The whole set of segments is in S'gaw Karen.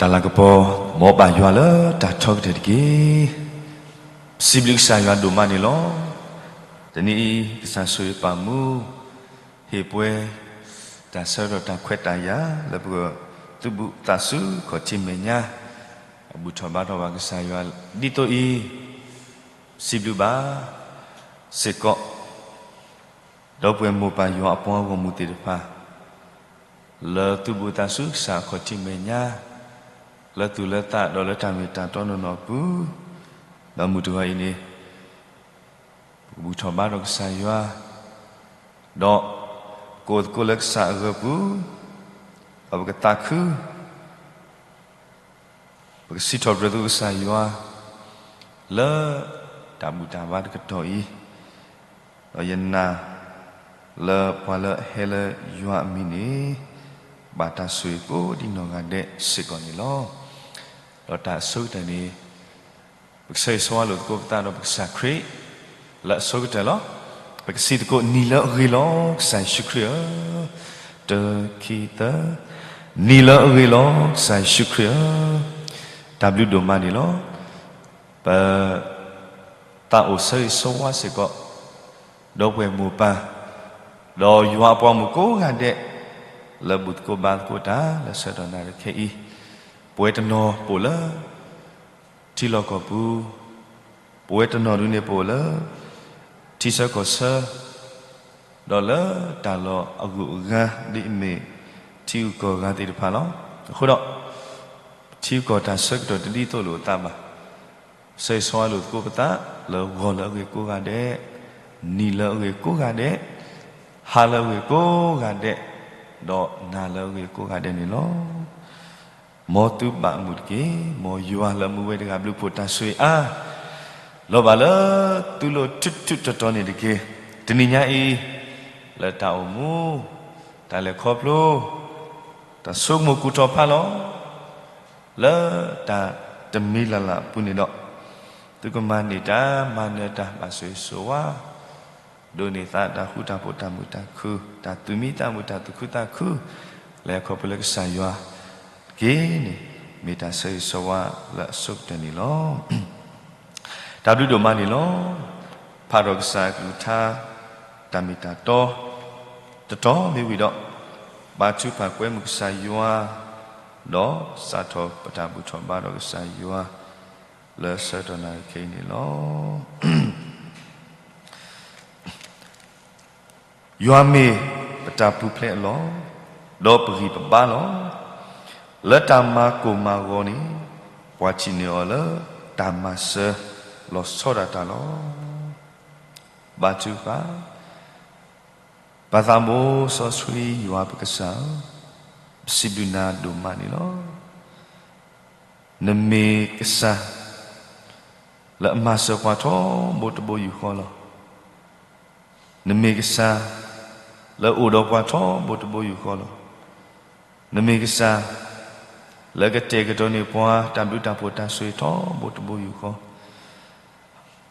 အလၤကပီၤ မ်ပာ်ယွၤလၢတၢ်ထီကတၢၢ်တက့ၢ်. စံးဘျုးကစၢ်ယွၤဒိၣ်မးန့ၣ်လီၤ. တနံၤအံၤ ကစၢ်ဆိၣ်ဂ့ၤပာ်မူ ဟ့ၣ်ပှဲၤ တၢ်ဆၢကတီၢ်တၢ်ခွဲးတၢ်ယာ် လၢပကသူၣ်ဘူးသးစူၤခီၣ်ထံးမဲာ်ညါ အဘူၣ်ထီၣ်ဘါထီၣ်ဘၣ်ကစၢ်ယွၤ ဒ်သိးအံၤ စံးဘျုးဘၣ်စ့ၢ်ကီး ဒီပုၢ်ဝဲၢ်မိၢ်ပၢ်ယွၤအပှၤဂီၢ်မုၢ်သ့ၣ်တဖၣ် လၢသူၣ်ဘူးသးစူၤကစၢ်အခီၣ်ထံးမဲာ်ညါ လၢသူၣ်လၢသးဒီးလၢတၢ်မ့ၢ်တၢ်တီနီၢ်နီၢ်အပူၤ, ဒီးမုၢ်တဂီၤအံၤန့ၣ် ပကဘူၣ်ထီၣ်ဘါထီၣ်ကစၢ်ယွၤ, ဒီးကိးသကိးလၢကစၢ်အဂီၢ်ပူၤ, ဒီးပကသးခု ပကစံးထီၣ်ပတြၢၤသကိးကစၢ်ယွၤ လၢတၢ်ဘူၣ်တၢ်ဘါတကတီၢ်အံၤ, ဒီးယနာ်လၢပှၤလၢအဟဲလၢယွၤအမံၤန့ၣ် ဘၣ်တၢ်ဆိၣ်ဂ့ၤကိးဒံနီၢ်ဂၤဒဲးစ့ၢ်ကီးန့ၣ်လီၤ. ဒီးတၢ်အဆိကတၢၢ်န့ၣ် ပကဆၢဂ့ၤဆၢဝါလိာ်သကိးပသးဒီးပကစၢ်ခရံာ် လၢအဆိကတၢၢ်လီၤ. ပကစံးသကိး နံၤလၢအဂ့ၤလီၤ ကစၢ်ယ့ၣ်ၡူးခရံာ်ဧၢ, တခံသၢ, နံၤလၢအဂ့ၤလီၤ ကစၢ်ယ့ၣ်ၡူးခရံာ်ဧၢ, တၢ်ဘျုးဒိၣ်မးန့ၣ်လီၤ. ပသးအိၣ်ဆၢဂ့ၤဆၢဝါစ့ၢ်ကီး ဒီပုၢ်ဝဲၢ်မိၢ်ပၢ်, ဒီးယွၤအပှၤဂီၢ်မုၢ်ကိးဂၤဒဲး လၢဘူၣ်သကိးဘါသကိးတၢ် လၢဆၢကတီၢ်နၣ်ရံၣ်ခဲအံၤ, ပဝဲတနီၤပအိၣ်လၢ ထံလီၢ်ကီၢ်ပူၤ, ပဝဲတနီၤဒုန့ၣ်ပအိၣ်လၢ ထံဆၢကီၢ်ဆၢ, ဒီးလၢတၢ်လီၢ်အဂုၤအဂၤ ဒ်အမ့ၢ်ထံဂုၤကီၢ်ဂၤသ့ၣ်တဖၣ်လီၤ. အဃိဒီး ထံဂုၤကီၢ်တၢ်ဆၢကတီၢ်တဒ်သိးလိာ်အသးဘၣ်. ဆၢဂ့ၤဆၢဝါလိာ်သကိးပသး လၢဂီၤလၢအဂ့ၤကိးဂၤဒဲး, နံၤလၢအဂ့ၤကိးဂၤဒဲး, ဟါလၢအဂ့ၤကိးဂၤဒဲး, ဒီးနၤလၢအဂ့ၤကိးဂၤဒဲးန့ၣ်လီၤ. မ်သုဘၣ်အမုာ်တက့ၢ်. မ်ယွၤလၢအမူဝဲတဂၤဘျုးဖှိၣ်တၢ်ဆိၣ်ဂ့ၤအါ လီၤဘၣ်လၢသုလိၤထူးထူးတီၤတီၤန့ၣ်တက့ၢ်. တနံၤညါအံၤ လၢတၢ်အိၣ်မူ, တၢ်လဲၤခီဖျိ, တၢ်ဆိကမိၣ်ကူၣ်ထီၣ်ဖးလီၤ လၢတၢ်တမံၤလၢ်လၢ်အပူၤန့ၣ်ဒီး, သုကမၤန့ၢ်တၢ်မၤနၢၤတၢ်ဘၣ်ဆိၣ်ဂ့ၤဆိၣ်ဝါ ဒိးန့ၢ်သးတၢ်ဃူတၢ်ဖိးတၢ်မုာ်တၢ်ခုၣ် တၢ်သူၣ်မံသးမုာ်တၢ်သူၣ်ခုသးခု လၢအခီဖျိလၢကစၢ်ယွၤတက့ၢ်န့ၣ် မ့ၢ်တၢ်ဆၢဂ့ၤဆၢဝါလၢအဆိကတၢၢ်န့ၣ်လီၤ. တၢ်ဘျုးဒိၣ်မးန့ၣ်လီၤ. ဖးထီၣ်ကစၢ်အကလုၢ်ကထါ တၢ်မ့ၢ်တၢ်တီ တတီၤမ့ၢ်ဝံၤဒီး, ဘါထုကဖၣ်ကွဲမုာ်ကစၢ်ယွၤ, ဒီးစးထီၣ်ပတၢ်ဘူၣ်ထီၣ်ဘါထီၣ်ကစၢ်ယွၤ လၢဆၢကတီၢ်နၣ်ရံၣ်ခဲအံၤန့ၣ်လီၤ. ယွၤမ့ၢ်ပတၢ်ပူၤဖျဲးအလီၢ်, ဒီးပဂံၢ်ပဘါလီၤ. လၢတၢ်မၤကိၢ်မၤဂီၤန့ၣ်, ပှၤထံၣ်န့ၢ်အီၤလၢတၢ်မၤစၢၤလီၤဆီဒၣ်တၢ်လီၤ. ဘါထုကဖၣ်, ပၢ်သးဘိစီဆှံယွၤပကစၢ်ဧၢ, ပစံးဘျုးနၤဒိၣ်မးန့ၣ်လီၤ. နမ့ၢ်ကစၢ် လၢအမၤစၢၤပှၤထီဘိတဘိယူၢ်ဃီလီၤ. နမ့ၢ်ကစၢ် လၢအအိၣ်ဒီးပှၤထီဘိတဘိယူၢ်ဃီလီၤ. နမ့ၢ်ကစၢ် လၢကတဲာ်ကတီၤန့ၢ်ပှၤ တၢ်ဘျုးတၢ်ဖှိၣ်တၢ်ဆိၣ်ဂ့ၤထီဘိတဘိယူၢ်ဃ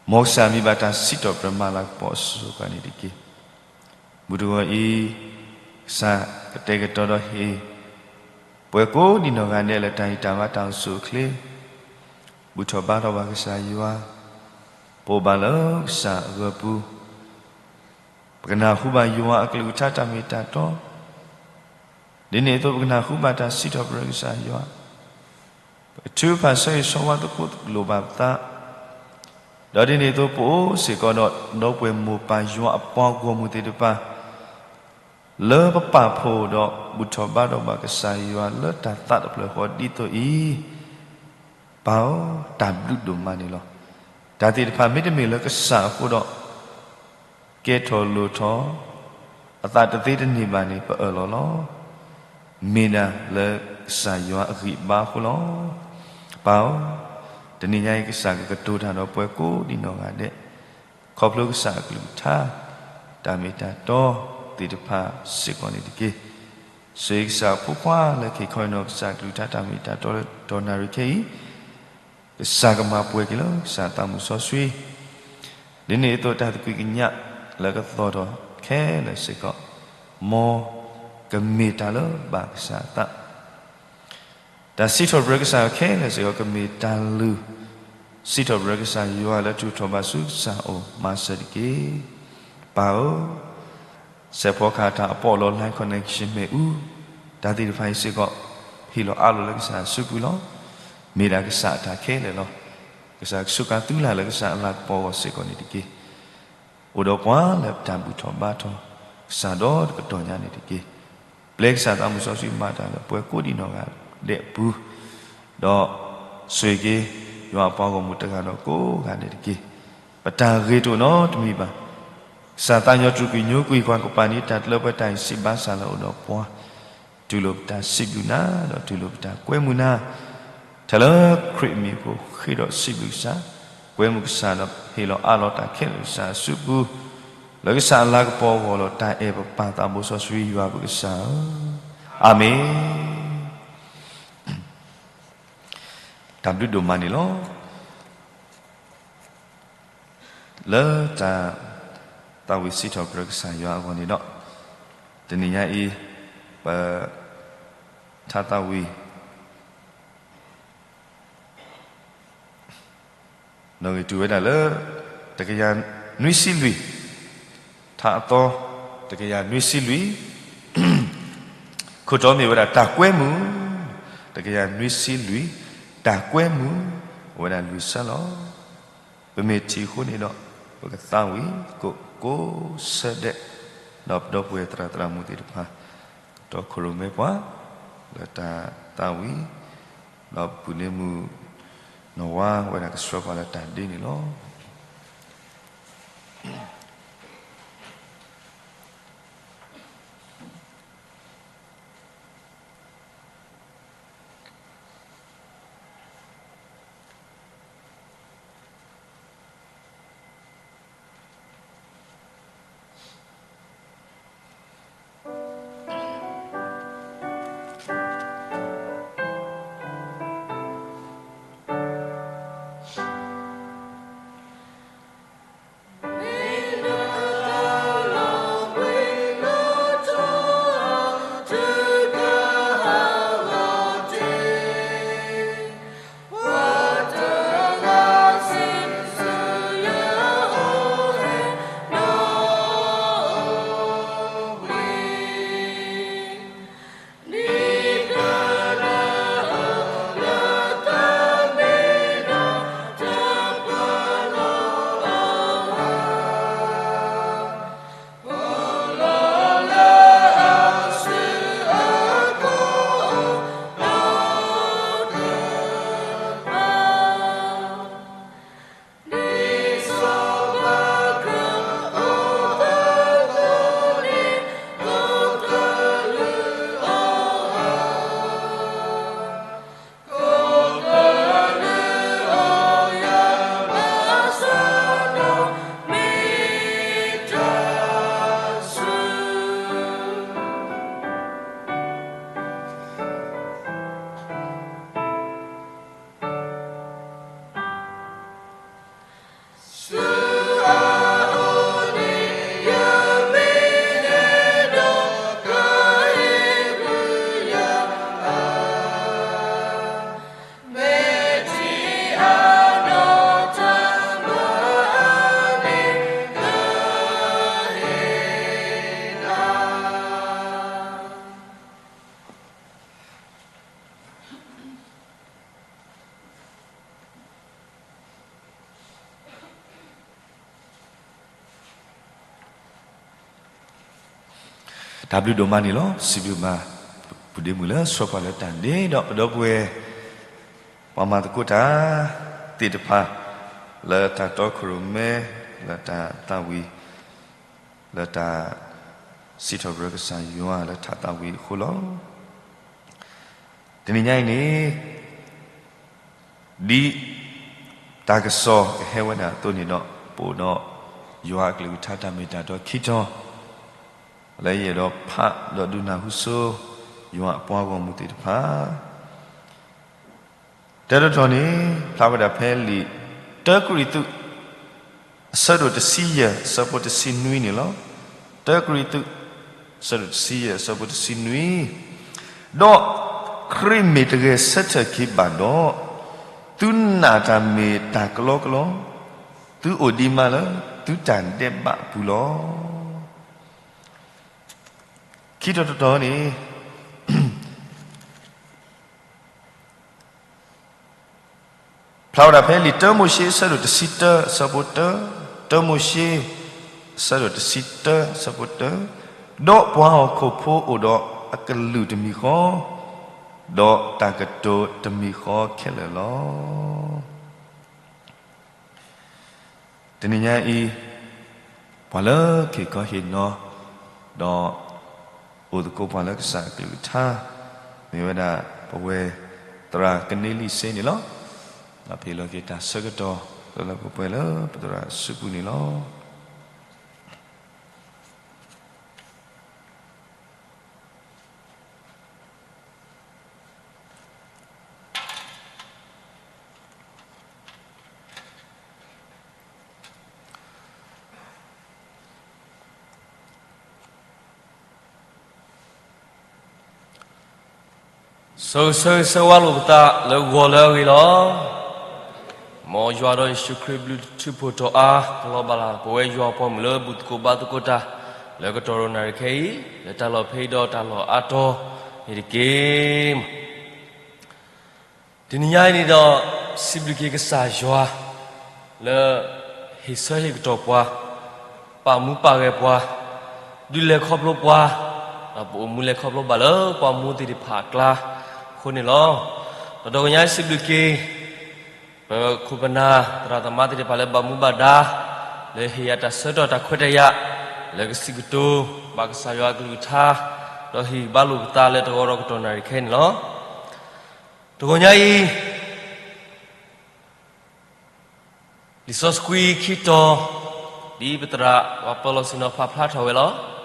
ီ, မ်ကစၢ်မ့ၢ်ဘၣ်တၢ်စံးထီၣ်ပတြၢၤမၤလၤကပီၤအစိၤစိၤအဃၣ်န့ၣ်တက့ၢ်. မုၢ်တဂီၤအံၤ, ကစၢ်ကတဲာ်ကတီၤဒီးဟ့ၣ် ပှၤကိးဒံနီၢ်ဂၤဒဲးလၢတၢ်ဂံၢ်တၢ်ဘါတၢ်အိၣ်ဆူၣ်အိၣ်ချ့, ဘူၣ်ထီၣ်ဘါထီၣ်ဘၣ်ကစၢ်ယွၤ, ပအိၣ်ဘၣ်လၢကစၢ်အဂီၢ်ပူၤ, ပကနၢ်ဟူဘၣ်ယွၤအကလုၢ်ကထါတၢ်မ့ၢ်တၢ်တီ ဒ်န့ၣ်အသိးပကနၢ်ဟူဘၣ်တၢ်စံးထီၣ်ပတြၢၤကစၢ်ယွၤ, ပကထုကဖၣ်ဆၢဂ့ၤဆၢဝါသကိးလိာ်ဘၣ်ပသး, ဒီးဒ်န့ၣ်အသိးပအိၣ်စ့ၢ်ကီးဒီး ဒီပုၢ်ဝဲၢ်မိၢ်ပၢ်ယွၤအပှၤဂီၢ်မုၢ်သ့ၣ်တဖၣ် လၢပပာ်ဖှိၣ်ဒီးဘူၣ်ထီၣ်ဘါထီၣ်ဘၣ်ကစၢ်ယွၤလၢတၢ်သးတဖျၢၣ်ဃီဒ်သိးအံၤ, ပၢ်ဧၢ, တၢ်ဘျုးဒိၣ်မးန့ၣ်လီၤ. တၢ်သ့ၣ်တဖၣ်မ့တမ့ၢ်လၢကစၢ်အဃိဒီး ကဲထီၣ်လိၣ်ထီၣ် အသးတသ့တန့ၢ်ဘၣ်န့ၣ် ပအၢၣ်လီၤလီၤ. မ့ၢ်ဒၣ်လၢကစၢ်ယွၤအဂံၢ်အဘါအဃိလီၤ. ပၢ်ဧၢ, တနံၤညါအံၤကစၢ်ကကတိၤတၢ်ဒီးပှၤကိးဒံနီၢ်ဂၤဒဲး, ခီဖျိကစၢ်အကလုၢ်ကထါ, တၢ်မ့ၢ်တၢ်တီသ့ၣ်တဖၣ်စ့ၢ်ကီးန့ၣ်တက့ၢ်. ဆိၣ်ဂ့ၤကစၢ်အဖိခွါလၢခံခီအံၤနီၤ ကစၢ်အကလုၢ်ကထါတၢ်မ့ၢ်တၢ်တီလၢတတီၤနၣ်ရံၣ်ခဲအံၤ ကစၢ်ကမၤပှဲၤက့ၤလၢကစၢ်သးမုၢ်စီဆှံ, ဒ်န့ၣ်အသိးတၢ်သကွံၢ်ကညးလၢကသီၣ်ထီၣ်ခဲလၢာ်စ့ၢ်ကီး, မ်ကမ့ၢ်တၢ်လၢဘၣ်ကစၢ်အသး တၢ်စံးထီၣ်ပတြၢၤကစၢ်ခဲလၢာ်စ့ၢ်ကီး ကမ့ၢ်တၢ်လုၢ် စံးထီၣ်ပတြၢၤကစၢ်ယွၤလၢ ထုးထီၣ်ဘၣ်ဆူကစၢ်အအိၣ် မၤစၢၤတက့ၢ်. ပၢ်ဧၢ, စဲးဖီကဟၣ်တၢ်အပီးလီၤ line connection မ့ၣ်အူ တၢ်သ့ၣ်တဖၣ်အံၤစ့ၢ်ကီး ဟ့ၣ်လီၤအးလီၤလၢကစၢ်အစုပူၤလီၤ. မ့ၢ်ဒၣ်ကစၢ်အတၢ်ခဲလၢာ်လီၤ. ကစၢ်ကစူးကါသုလၢ်လၢကစၢ်အလၤကပီၤအဂီၢ်စ့ၢ်ကီးန့ၣ်တက့ၢ်. အိၣ်ဒီးပှၤလၢပတၢ်ဘူၣ်ထီၣ်ဘါထီၣ် ကစၢ်ဒီတကတီၢ်ညါန့ၣ်တက့ၢ်. ပျဲကစၢ်သးမုၢ်စီဆှံမၤတၢ်လၢပှၤကိးဒံနီၢ်ဂၤဒဲးအပူၤ, ဒီးဆိၣ်ဂ့ၤက့ၤ ယွၤအပှၤဂီၢ်မုၢ်တဂၤဒီးကိးဂၤဒဲးတက့ၢ်. ပတၢ်ဂ့ၤတအိၣ်နီတမံၤဘၣ်. ကစၢ်သးညီတြူာ်ကွံာ်ညိကွံာ် ပှၤကပၤန့ၢ်တၢ်တလၢပှဲၤတၢ်အံၤ စံးဘၣ်ဆၣ်လၢအိၣ်ဒီးပှၤ တူၢ်လိာ်ပတၢ်စံးဘျုးနၤ ဒီးတူၢ်လိာ်ပတၢ်ကွဲမုာ်နၤ ထဲလၢခရံာ်အမံၤအဃိ ဃ့ဒီးစံးဘျုးကစၢ်, ကွဲမုာ်ကစၢ်ဒီးဟ့ၣ်လီၤအးလီၤတၢ်ခဲလၢာ်လၢကစၢ်အစုပူၤ, လၢကစၢ်အလၤကပီၤအဂီၢ်ဒီးတၢ်အဲၣ်ပပၢ်သးဘိစီဆှံယွၤပကစၢ်ဧၢ, အၤမ့ၣ်. တၢ်ဘျုးဒိၣ်မးန့ၣ်လီၤ. လၢတၢ်သးဝံၣ်စံးထီၣ်ပတြၢၤကစၢ်ယွၤအဂီၢ်န့ၣ်ဒီး, တနံၤညါအံၤ ပ ထါသးဝံၣ် နီၣ်ဂံၢ်တုၤဝဲဒၣ်လၢ တကယၤနွံဆံလွံၢ်, ထါအသီ တကယၤနွံဆံလွံၢ်, ခိၣ်တီမ့ၢ်ဝဲဒၣ်တၢ်ကွဲမုာ်, တကယၤနွံဆံလွံၢ်, တၢ်ကွဲမုာ် အိၣ်ဝဲဒၣ်လွံၢ်ဆၢလီၤ. ပမ့ၢ်ထံၣ်အဃိန့ၣ်ဒီး ပကသးဝံၣ်ကိးကိးဆၢဒဲး, ဒီးပဒီပုၢ်ဝဲၢ်သရၣ်သရၣ်မုၣ်သ့ၣ်တဖၣ် တီခိၣ်ရိၣ်မဲပှၤ လၢတၢ်သးဝံၣ်, ဒီးပုၢ်န့ၢ်မုၣ်နီၢ်ဝါဝဲဒၣ်ကဆှၢပှၤလၢတၢ်ဒ့န့ၣ်လီၤ. တၢ်ဘျုးဒိၣ်မးန့ၣ်လီၤ. စံးဘျုးဘၣ် ပုၢ်ဒ့မုၣ်လၢဆှၢပှၤလၢတၢ်ဒ့ဒီး ပဒီပုၢ်ဝဲၢ် ပှၤမၤသကိးတၢ်သ့ၣ်တဖၣ် လၢတၢ်တီခိၣ်ရိၣ်မဲ လၢတၢ်သးဝံၣ် လၢတၢ်စံးထီၣ်ပတြၢၤကစၢ်ယွၤလၢထါသးဝံၣ်အဃိလီၤ. တနံၤညါအံၤန့ၣ် ဒ်တၢ်ကစီၣ်ကဟဲဝဲဒၣ်အသိးန့ၣ်ဒီး ပအိၣ်ဒီးယွၤအကလုၢ်ကထါတၢ်မ့ၢ်တၢ်တီခံတီၤ လၢယအဲၣ်ဒိးဖးဒီးဒုးနၢ်ဟူဆိ ယွၤအပှၤဂီၢ်မုၢ်သ့ၣ်တဖၣ် တၢ်တတီၤန့ၣ် ဖျါဝဲဒၣ်ဖဲလံာ်တၢကရံၣ်သူး အဆၢဒိၣ်တဆံယဲၢ် အဆၢဖိတဆံနွံန့ၣ်လီၤ. တၢကရံၣ်သူး အဆၢဒိၣ်တဆံယဲၢ် အဆၢဖိတဆံနွံ, ဒီး ခရံာ်မ့ၢ်တဂဲၤဆၢထၢၣ်က့ၤဘၣ်ဒီး, သုနာ်တၢ်မ့ၢ်တၢ်ကလီကလီ, သုအိၣ်ဒံးမးလၢသုတၢ်ဒဲးဘးအပူၤလီၤ. ခံတီၤတတီၤန့ၣ် ဖျါဝဲဒၣ်ဖဲလံာ် တၢမိၤၡ့ အဆၢဒိၣ်တဆံတၢ အဆၢဖိတၢ, တၢမိၤၡ့ အဆၢဒိၣ်တဆံတၢ အဆၢဖိတၢ, ဒီးပှၤဟီၣ်ခိၣ်ဖိအိၣ်ဒီးအကလုာ်တမံၤဃီ, ဒီးတၢ်ကတိၤတမံၤဃီခဲလၢာ်လီၤ. တနံၤညါအံၤ, ပှၤလၢက့ၤကီဟ့ၣ်နီၤ, ဒီးအိၣ်သကိးပှၤလၢကစၢ်အကလုၢ်ကထါ, မ့ၢ်ဝဲဒၣ်ပဝဲသရၣ်ကန့လံစ့န့ၣ်လီၤ. ဒီးပဟ့ၣ်လီၤက့ၤတၢ်ဆၢကတီၢ်လၢလၢပှဲၤပှဲၤလၢပသရၣ်စုပူၤန့ၣ်လီၤ. ဆၢဂ့ၤဆၢဝါလိာ်ပသးလၢဂီၤလၢအဂ့ၤလီၤ. မ်ယွၤဒီးယ့ၣ်ၡူးခရံာ်ဘျုးထူဖှိၣ်ထီၣ်အါ ကလီၤဘၣ်လၢပဝဲယွၤအပှၤမုၣ်လၢဘူၣ်သကိးဘါသကိးတၢ် လၢကတီၢ်ရိၣ်နၣ်ရံၣ်ခဲအံၤ, လၢတၢ်လီၢ်ဖဲအံၤဒီးတၢ်လီၢ်အါတီၤန့ၣ်တက့ၢ်. တနံၤညါအံၤန့ၣ်ဒီး စံးဘျုးက့ၤကစၢ်ယွၤ လၢဟ့ၣ်ဆၢဟ့ၣ်ကတီၢ်ပှၤ, ပာ်မူပာ်ဂဲၤပှၤ, ဒုးလဲၤခီဖျိပှၤ, ဒီးပအိၣ်မူလဲၤခီဖျိဘၣ်လၢပှၤမူသ့ၣ်တဖၣ်အကျါအဃိန့ၣ်လီၤ. ဒီးတနံၤညါအံၤစံးဘျုးက့ၤ ပခိၣ်ပနၢ် သရၣ်သမါသ့ၣ်တဖၣ်လၢဘၣ်မူဘၣ်ဒါ, လၢဟ့ၣ်ယၤတၢ်ဆၢကတီၢ်တၢ်ခွဲးတၢ်ယာ်, လၢကစံးကတိၤဘၣ်ကစၢ်ယွၤအကလုၢ်ကထါ, ဒီးဟ့ၣ်ဘါလိာ်ပသးလၢတဂီၤဒီးကတီၢ်နၣ်ရံၣ်ခဲအံၤန့ၣ်လီၤ. တဂီၤညါအံၤ လံာ်စီဆှံခံတီၤ ဒ်ပသရၣ်ပှၤပၢလီၤဆ့ၣ်နီၤဖးဖျါထီၣ်ဝဲလီၤ.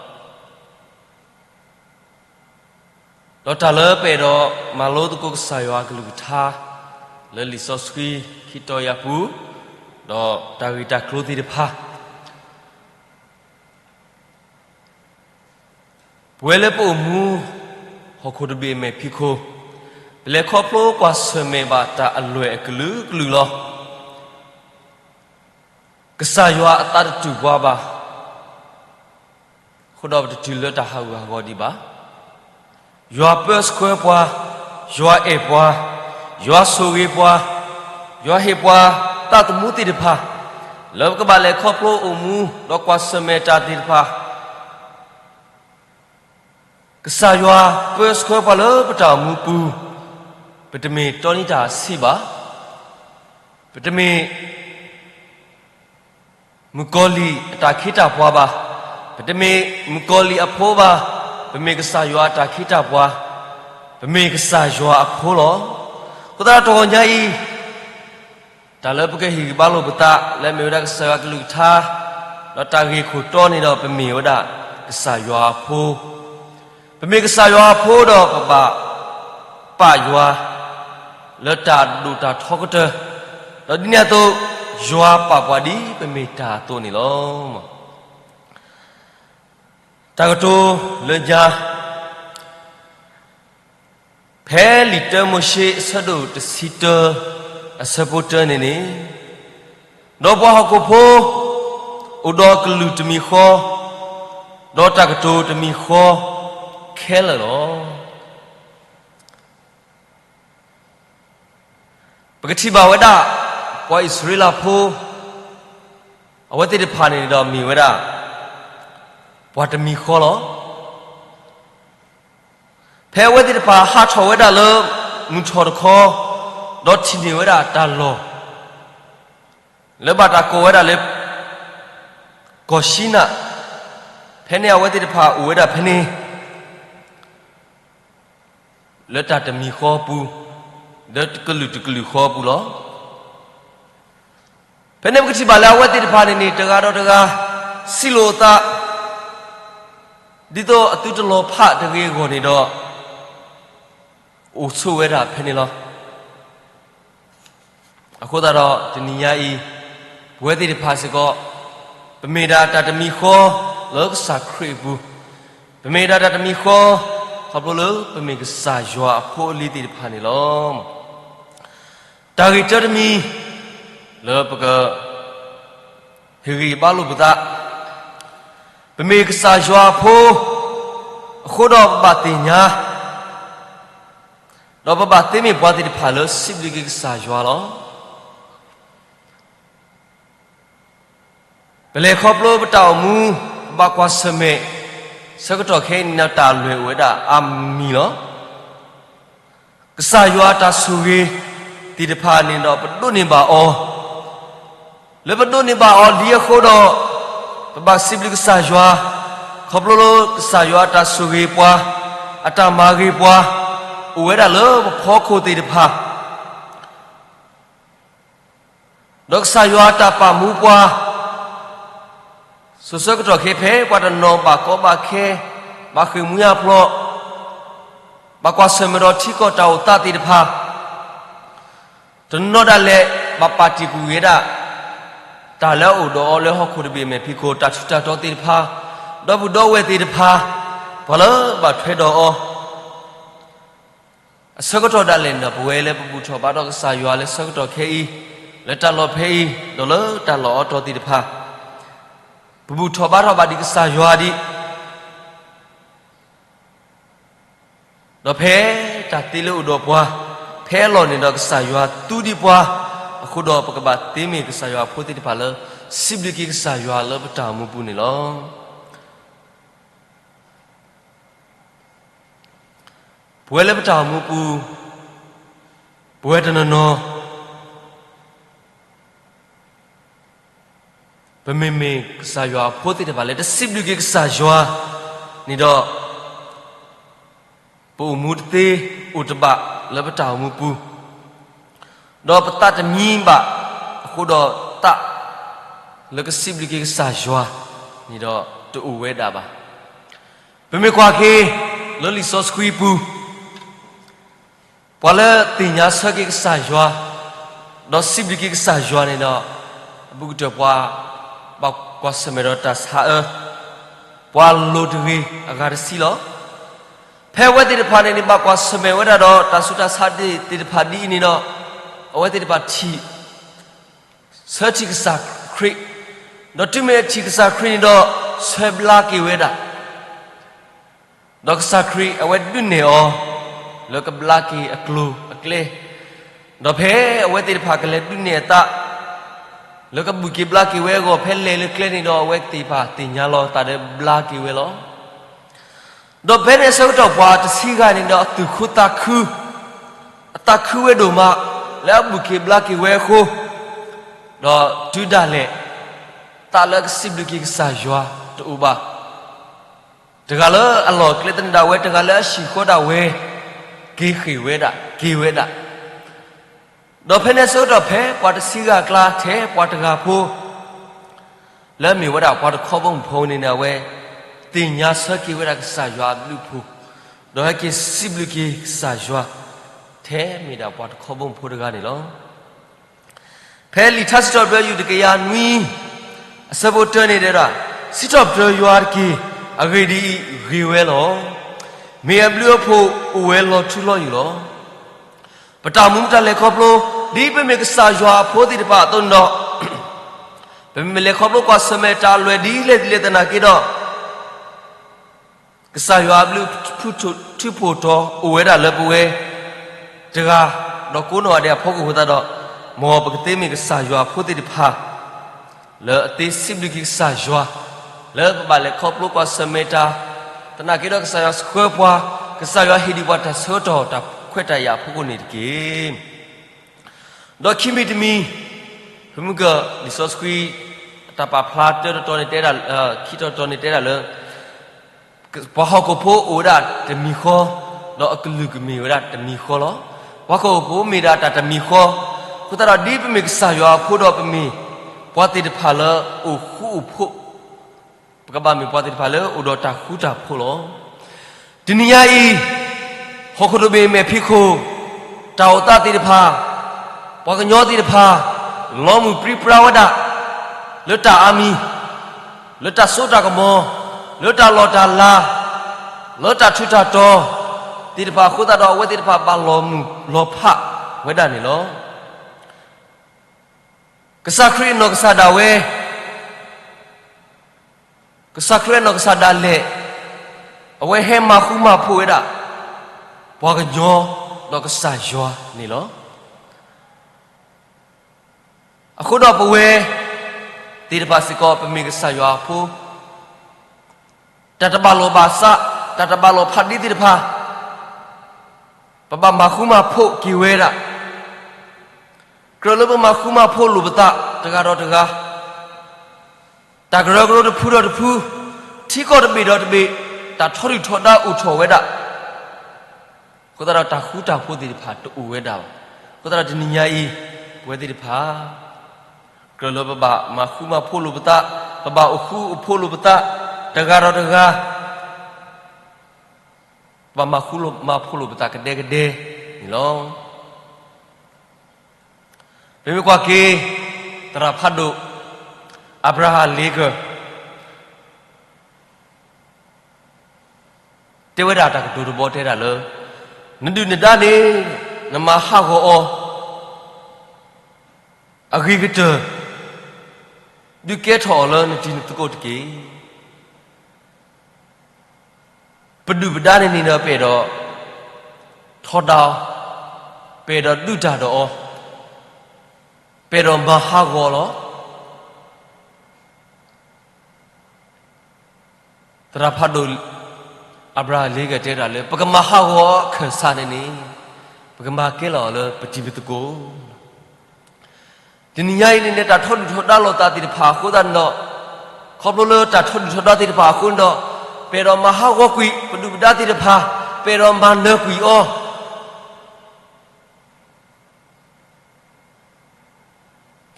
ဒီးတၢ်လၢပအဲၣ်ဒိးမၤလိသကိးကစၢ်ယွၤအကလုၢ်ကထါ လၢလံာ်စီဆှံခံတီၤအံၤအပူၤ, ဒီးတၢ်ဂ့ၢ်တၢ်ကျိၤသ့ၣ်တဖၣ် ပဝဲလၢပအိၣ်မူ ဟီၣ်ခိၣ်တဘ့ၣ်အမဲာ်ဖံးခိၣ်, ပလဲၤခီဖျိကွၢ်ဆၢၣ်မဲာ်ဘၣ်တၢ်အလွဲၢ်အကလုာ်ကလုာ်လီၤ. ကစၢ်ယွၤအသးတတူၢ်ပှၤဘၣ်. အဃိဒီးပတတုၤလၢတၢ်ဟးဂူာ်ဟးဂီၤဒံးဘၣ်. ယွၤပၢဆှၢပှၤ, ယွၤအဲၣ်ပှၤ, ယွၤဆိၣ်ဂ့ၤပှၤ, ယွၤဟ့ၣ်ပှၤသးသမူသ့ၣ်တဖၣ်, လၢပကဘၣ်လဲၤခီဖျိအိၣ်မူ ဒီးကွၢ်ဆၢၣ်မဲာ်တၢ်သ့ၣ်တဖၣ် ကစၢ်ယွၤပၢဆှၢပှၤလၢပတၢ်အိၣ်မူပူၤ, ပတမ့ၢ်တီနံၤတၢ်ဆံးဘၣ်, ပတမ့ၢ်မုၣ်ကီၤလံၢ်အတၢ်ခ့တၢ်ပှၤဘၣ်, ပတမ့ၢ်မုၣ်ကီၤလံၢ်အဖိဘၣ်, ပမ့ၢ်ကစၢ်ယွၤအတၢ်ခ့တၢ်ပှၤ, ပမ့ၢ်ကစၢ်ယွၤအဖိလီၤ. အဃိသတးဒီးတဂီၤညါအံၤ တၢ်လၢပကဟ့ၣ်ဂံၢ်ဘါလိာ်ပသး လၢအမ့ၢ်ဝဲဒၣ်ကစၢ်ယွၤကလုၢ်ကထါ, ဒီးတၢ်ဂ့ၢ်ခိၣ်တီန့ၣ်ဒီး ပမ့ၢ်ဝဲဒၣ်ကစၢ်ယွၤအဖိ, ပမ့ၢ်ကစၢ်ယွၤအဖိဒီးပဘၣ်ပာ်ယွၤ လၢတၢ်ဒိၣ်တၢ်ထီကတၢၢ်, ဒီးဒ်န့ၣ်အသိး ယွၤပာ်ပှၤဒ်ပမ့ၢ်တၢ်အသိးန့ၣ်လီၤ. တၢ်ကတိၤလၢညါ ဖဲလံာ်တၢမိၤၡ့အဆၢဒိၣ်တဆံတၢ အဆၢဖိတၢန့ၣ်န့ၣ်, ဒီးပှၤဟီၣ်ခိၣ်ဖိ အိၣ်ဒီးကလုာ်တမံၤဃီ, ဒီးတၢ်ကတိၤတမံၤဃီခဲလၢာ်လီၤ. ပကထံၣ်ဘၣ်ဝဲဒၣ် ပှၤအံၣ်စရ့လးဖိ အဝဲသ့ၣ်တဖၣ်န့ၣ်ဒီးမ့ၢ်ဝဲဒၣ် ပှၤတမံၤဃီလီၤ. ဖဲအဝဲသ့ၣ်တဖၣ်ဟးထီၣ်ဝဲဒၣ်လၢမုၢ်ထီၣ်တခီ, ဒီးထံၣ်န့ၢ်ဝဲဒၣ်တၢ်လီၢ် လၢဘၣ်တၢ်ကိးဝဲဒၣ်လၢ ကီၢ်ၡံနၣ်, ဖဲန့ၣ်အဝဲသ့ၣ်တဖၣ်အိၣ်ဝဲဒၣ်ဖဲန့ၣ် လၢတၢ်တမံၤဃီအပူၤ, လၢတကလုာ်တကလုာ်ဃီအပူၤလီၤ. ဖဲန့ၣ်ပကထံၣ်ဘၣ်လၢအဝဲသ့ၣ်တဖၣ်န့ၣ်န့ၣ် တဂၤဒီးတဂၤ စံးလိာ်အသး ဒ်သိးအသုတလီၤဖးတဂ့ၤအဂီၢ်န့ၣ်ဒီး အိၣ်ဆိးဝဲဒၣ်ဖဲန့ၣ်လီၤ. အဃိသတးဒီးတနံၤညါအံၤ ပဝဲသ့ၣ်တဖၣ်စ့ၢ်ကီး ပမ့ၢ်ဒၣ်တၢ်တမံၤဃီလၢကစၢ်ခရံာ်အပူၤ, ပမ့ၢ်ဒၣ်တၢ်တမံၤဃီ ခီဖျိလၢပမ့ၢ်ကစၢ်ယွၤအဖိအလံၤသ့ၣ်တဖၣ်န့ၣ်လီၤ. တၢ်ဂ့ၢ်တၢတမံၤ လၢပက ဟ့ၣ်ဂံၢ်ဘါလိာ်ပသး, ပမ့ၢ်ကစၢ်ယွၤအဖိ အဃိဒီးပဘၣ်သ့ၣ်ညါ ဒီးပဘၣ်သ့မ့ၢ်ပှၤသ့ၣ်တဖၣ်လၢစံးဘျုးက့ၤကစၢ်ယွၤလီၤ. ပလဲၤခီဖျိပတၢ်အိၣ်မူ ပဘၣ်ကွၢ်ဆၢၣ်မဲာ် ဆၢကတီၢ်ခဲအံၤန့ၣ် တၢ်လွဲၢ်အိၣ်ဝဲဒၣ်အါမံၤလီၤ. ကစၢ်ယွၤအတၢ်ဆိၣ်ဂ့ၤသ့ၣ်တဖၣ်န့ၣ်ဒီး ပဒိးန့ၢ်ဘၣ်အီၤ, လၢပဒိးန့ၢ်ဘၣ်အီၤလံအဃိဒီး ပဘၣ်စံးဘျုးကစၢ်ယွၤ ခီဖျိလၢကစၢ်ယွၤအတၢ်ဆိၣ်ဂ့ၤပှၤ, အတၢ်မၤဂ့ၤပှၤ အိၣ်ဝဲဒၣ်လၢပဖီခိၣ်သ့ၣ်တဖၣ် ဒီးကစၢ်ယွၤအတၢ်ပာ်မူပှၤ စိၤဆၢကတီၢ်ခဲအံၤ ဖဲပှၤတနီၤဘၣ်ကီဘၣ်ခဲ, ဘၣ်ဃ့ၢ်မှံဟးဖျိး, ဘၣ်ကွၢ်ဆၢၣ်မဲာ်ဒီးထံကီၢ်တၢ်အိၣ်သးသ့ၣ်တဖၣ်, တနီၤဒၣ်လဲာ်ဘၣ်ပာ်တ့ၢ်ကွံာ်ဝဲဒၣ် တၢ်လၢအအိၣ်ဒီးအီၤလၢဟီၣ်ခိၣ်တဘ့ၣ်အမဲာ်ဖံးခိၣ်, တၢ်ထူးတၢ်တီၤသ့ၣ်တဖၣ်, ဒီပုၢ်ဒီဝဲၢ်သ့ၣ်တဖၣ်, ပှၤလၢဘၣ်ထွဲဒီးအီၤ အဆၢကတီၢ်ဒၣ်လဲာ်န့ၣ်ဒီး ပဝဲလၢပဘူၣ်ထီၣ်ဘါထီၣ်ကစၢ်ယွၤလၢဆၢကတီၢ်ခဲအံၤ, လၢတၢ်လီၢ်ဖဲအံၤ, ဒီးလၢတၢ်လီၢ်အါတီၤသ့ၣ်တဖၣ်, ပဘူၣ်ထီၣ်ဘါထီၣ်ဘၣ်ဒံးကစၢ်ယွၤဒံး, ဒီးဖဲတၢ်သ့လၢအအိၣ်ဒီးပှၤ, ဖဲအလီၢ်န့ၣ်ဒီးကစၢ်ယွၤသူဒံးပှၤ, အဃိဒီးပကဘၣ်သ့မ့ၢ်ကစၢ်ယွၤအဖိသ့ၣ်တဖၣ်လၢ စံးဘျုးက့ၤကစၢ်ယွၤလၢပတၢ်အိၣ်မူပူၤန့ၣ်လီၤ. ပဝဲလၢပတၢ်အိၣ်မူပူၤ, ပဝဲတနီၤနီၤ, ပမ့မ့ၢ်ကစၢ်ယွၤအဖိသ့ၣ်တဖၣ်လၢတစံးဘျုးက့ၤကစၢ်ယွၤန့ၣ်ဒီး, ပအိၣ်မူတသ့, အိၣ်တဘၣ်လၢပတၢ်အိၣ်မူပူၤ, ဒီးပသးတမံဘၣ်, အဃိဒီးသး လၢကစံးဘျုးက့ၤကစၢ်ယွၤန့ၣ်ဒီးတအိၣ်ဝဲဒၣ်ဘၣ်. ပမ့ၢ်ကွၢ်က့ၤ လၢလံာ်စီဆှံပူၤ ပှၤလၢသ့ၣ်ညါဆၢက့ၤကစၢ်ယွၤ, ဒီးစံးဘျုးက့ၤကစၢ်ယွၤန့ၣ်ဒီး, အဘူးကတၢၢ်ပှၤ ဘၣ်ကွၢ်ဆၢၣ်မဲာ်ဒီးတၢ်ဆါအၢ, ပှၤလိၤတဂ့ၤအဂၤတဆံလီၤ. ဖဲအဝဲသ့ၣ်တဖၣ်န့ၣ်န့ၣ် ဘၣ်ကွၢ်ဆၢၣ်မဲာ်ဝဲဒၣ်ဒီးတၢ်ဆူးတၢ်ဆါသ့ၣ်တဖၣ်ဒ်အံၤန့ၣ်ဒီး, အဝဲသ့ၣ်တဖၣ်ထံၣ် ဆၢထံၣ်ကစၢ်ခရံာ်, ဒီးတုၤမ့ၢ်အထံၣ်ကစၢ်ခရံာ်န့ၣ်ဒီး ဆၢဘျါက့ၤဝဲဒၣ်, ဒီးကစၢ်ခရံာ်အဝဲဒုးနဲၣ်အီၤ လၢကဘျါက့ၤအကျိၤအကျဲ, ဒီးဖဲအဝဲသ့ၣ်တဖၣ်ကလဲၤဒုးနဲၣ်အသး လၢကဘုၣ်က့ၤဘျါက့ၤဝဲအဂီၢ် ဖဲလဲၤလၢကျဲန့ၣ်ဒီး အဝဲသ့ၣ်တဖၣ်သ့ၣ်ညါလီၤအသးဒီးဘျါက့ၤဝဲလီၤ. ဒီးဖဲန့ၣ်အဆၢကတီၢ်ပှၤတဆံဂၤန့ၣ်ဒီးအသူၣ်ခုသးခု, အသးခုဝဲဒိၣ်မး လၢအဘုၣ်က့ၤဘျါက့ၤဝဲအဃိ, ဒီးတုၤဒၣ်လဲာ် သးလၢအကစံးဘျုးက့ၤကစၢ်ယွၤတအိၣ်ဘၣ်. တဂၤလၢအလီၢ်ကျဲသနၢၣ်ဒၣ်ဝဲ, တဂၤလၢအဟံၣ်ဃီဒၣ်ဝဲ, က့ၤဃ့ၢ်ဝဲဒၣ်, က့ၤဝဲဒၣ်. ဒီးဖဲန့ၣ်အဆၢကတီၢ်ဖဲပှၤတဆံဂၤအကျါ ထဲပှၤတဂၤဖိ လၢအမ့ၢ်ဝဲဒၣ်ပှၤတခီဘီမုၢ်ဖိန့ၣ်န့ၣ် အဝဲသ့ၣ်ညါဆၢက့ၤဝဲဒၣ်ကစၢ်ယွၤအဘျုးအဖှိၣ်, ဒီးဟဲက့ၤစံးဘျုးက့ၤကစၢ်ယွၤ ထဲမ့ၢ်ဒၣ်ပှၤတခီဘီမုၢ်ဖိတဂၤန့ၣ်လီၤ. ဖဲလံာ်ထါစံးထီၣ်ပတြၢၤ ယူၢ်တကယၤနွံ အဆၢဖိတၢန့ၣ်တဲဒၣ်, စံးထီၣ်ပတြၢၤယွၤတက့ၢ်. အဂ့ၢ်ဒ်အံၤ, ဂ့ၤဝဲလီၤ. မ့ၢ်အဘျုးအဖှိၣ်အိၣ်ဝဲလီၤထူလီၤယိာ်လီၤ. ပတၢ်အိၣ်မူပတၢ်လဲၤခီဖျိ ဒ်ပမ့ၢ်ကစၢ်ယွၤအဖိသ့ၣ်တဖၣ်အသိးန့ၣ်ဒီး, ပမ့ၢ်လဲၤခီဖျိကွၢ်ဆၢၣ်မဲာ်တၢ်အလွဲၢ်ဒ်လဲၣ်ဒ်လဲၣ်သနာ်က့ဒီး ကစၢ်ယွၤအဘျုးအဖှိၣ်ထူးဖှိၣ်တီၤအိၣ်ဝဲဒၣ်လၢပဝဲတဂၤ, ဒီးကိးနီၢ်ဂၤဒဲးအဖီခိၣ်အဃိသတးဒီး, မ်ပကသ့မ့ၢ်ကစၢ်ယွၤအဖိသ့ၣ်တဖၣ် လၢအသ့စံးဘျုးက့ၤကစၢ်ယွၤ လၢပဘၣ်လဲၤခီဖျိကွၢ်ဆၢၣ်မဲာ်တၢ်, သနာ်က့ဒီးကစၢ်ယွၤဆှၢပှၤ, ကစၢ်ယွၤဟ့ၣ်ဒံးပှၤတၢ်ဆၢကတီၢ်တၢ်ခွဲးတၢ်ယာ်အဖီခိၣ်န့ၣ်တက့ၢ်. ဒီးခံမံၤတမံၤ, ဖဲမုၢ်က လံာ်စီဆှံ တၢ်ပာ်ဖျါတၢတတီၤန့ၣ်တဲဒၣ်, ခံတီၤတတီၤန့ၣ်တဲဒၣ်လၢ ပှၤဟီၣ်ခိၣ်ဖိအိၣ်ဝဲဒၣ်တမံၤဃီ, ဒီးအကလုၢ်ကမ့ၢ်ဝဲဒၣ်တမံၤဃီလီၤ. ပှၤဟီၣ်ခိၣ်ဖိမ့ၢ်ဒၣ်တၢ်တမံၤဃီ, အဃိသတးဒီးဒ်ပမ့ၢ်ကစၢ်ယွၤအဖိဒီးပမ့ၢ် ပှၤသ့ၣ်တဖၣ်လၢအိၣ်ဃူအိၣ်ဖိး, ပကဘၣ်မ့ၢ်ပှၤသ့ၣ်တဖၣ်လၢအိၣ်ဒီးတၢ်ဃူတၢ်ဖိးလီၤ. တနံၤညါအံၤ, ဟီၣ်ခိၣ်တဘ့ၣ်မဲာ်ဖံးခိၣ်, တၢ်အိၣ်သးသ့ၣ်တဖၣ်, ပှၤကညီသ့ၣ်တဖၣ်, လီၤမုၢ်ပြံပြါဝဲဒၣ်, လၢတၢ်အါမံၤ, လၢတၢ်စိတၢ်ကမီၤ, လၢတၢ်လီၢ်တၢ်လၤ, လၢတၢ်ထူးတၢ်တီၤ သ့ၣ်တဖၣ်အဃိသတးဒီး အဝဲသ့ၣ်တဖၣ်ဘၣ်လီၤမု�ာ်လီၤဖးဝဲဒၣ်န့ၣ်လီၤ. ကစၢ်ခရံာ်အနီၢ်ကစၢ်ဒၣ်ဝဲ, ကစၢ်ခရံာ်အနီၢ်ကစၢ်ဒၣ်လဲာ်, အဝဲဟဲမၤဃူမၤဖိးဝဲဒၣ် ပှၤကညီဒီးကစၢ်ယွၤန့ၣ်လီၤ. အဃိဒီးပဝဲသ့ၣ်တဖၣ်စ့ၢ်ကီး ပမ့ၢ်ကစၢ်ယွၤအဖိ, တၢ်တဘၣ်လိာ်ဘၣ်စး, တၢ်တဘၣ်လိာ်ဖးဒ့သ့ၣ်တဖၣ် ပဘၣ်မၤဃူမၤဖိးက့ၤဝဲဒၣ်, ကြၢးလၢပမၤဃူမၤဖိးလိာ်ပသးတဂၤဒီးတဂၤ, တၢ်ကရၢကရိတဖုဒီးတဖု, ထံကီၢ်တဘ့ၣ်ဒီးတဘ့ၣ်, တၢ်ထီဒုၣ်ထီဒါအိၣ်ထီၣ်ဝဲဒၣ်, အဃိသတးဒီးတၢ်ဃူတၢ်ဖိးသ့ၣ်တဖၣ်တအိၣ်ဝဲဒၣ်ဘၣ်. အဃိသတးဒီးတနံၤညါအံၤ, ပဝဲသ့ၣ်တဖၣ် ကြၢးလၢပဘၣ်မၤဃူမၤဖိးလိာ်ပသး, ပဘၣ်အိၣ်ဃူအိၣ်ဖိးလိာ်ပသး, တဂၤဒီးတဂၤ ပဘၣ်မၤဃူမၤဖိးလိာ်ပသးကဒဲကဒဲန့ၣ်လီၤ. ပမ့ၢ်ကွၢ်က့ၤ သရၣ်ဖးဒိၣ် Abraham Lincoln တဲဝဲဒၣ်တၢ်ကတိၤတဘီတဲဒၣ်လၢ နဒုၣ်နဒါန့ၣ် နမၤဟးဂီၤအီၤ အဂ့ၤကတၢၢ် ဒုးကဲထီၣ်အီၤလၢနတံၤနသကိးတက့ၢ်. ပဒုၣ်ပဒါန့ၣ်န့ၣ်ဒီး ပအဲၣ်ဒိးထီဒါအီၤ, ပအဲၣ်ဒိးဒုးတၢ်ဒီးအီၤ, ပအဲၣ်ဒိးမၤဟးဂီၤလီၤ. သရၣ်ဖးဒိၣ် Abraham Lincoln တဲဒၣ်လၢ ပကမၤဟးဂီၤအခၢၣ်စးန့ၣ်န့ၣ် ပကမၤကဲလီၤအီၤလၢပတံၤပသကိး. တနံၤညါအံၤန့ၣ်န့ၣ် တၢ်ထီဒုၣ်ထီဒါလိာ်သးသ့ၣ်တဖၣ်အဃိသတးန့ၣ်ဒီး, ခီဖျိလၢတၢ်ထီဒုၣ်ထီဒါသ့ၣ်တဖၣ်အဃိန့ၣ်ဒီး, ပအဲၣ်ဒိးမၤဟးဂီၤကွံာ်ပဒုၣ်ပဒါသ့ၣ်တဖၣ်, ပအဲၣ်ဒိးမၤနၢၤကွံာ်အီၤ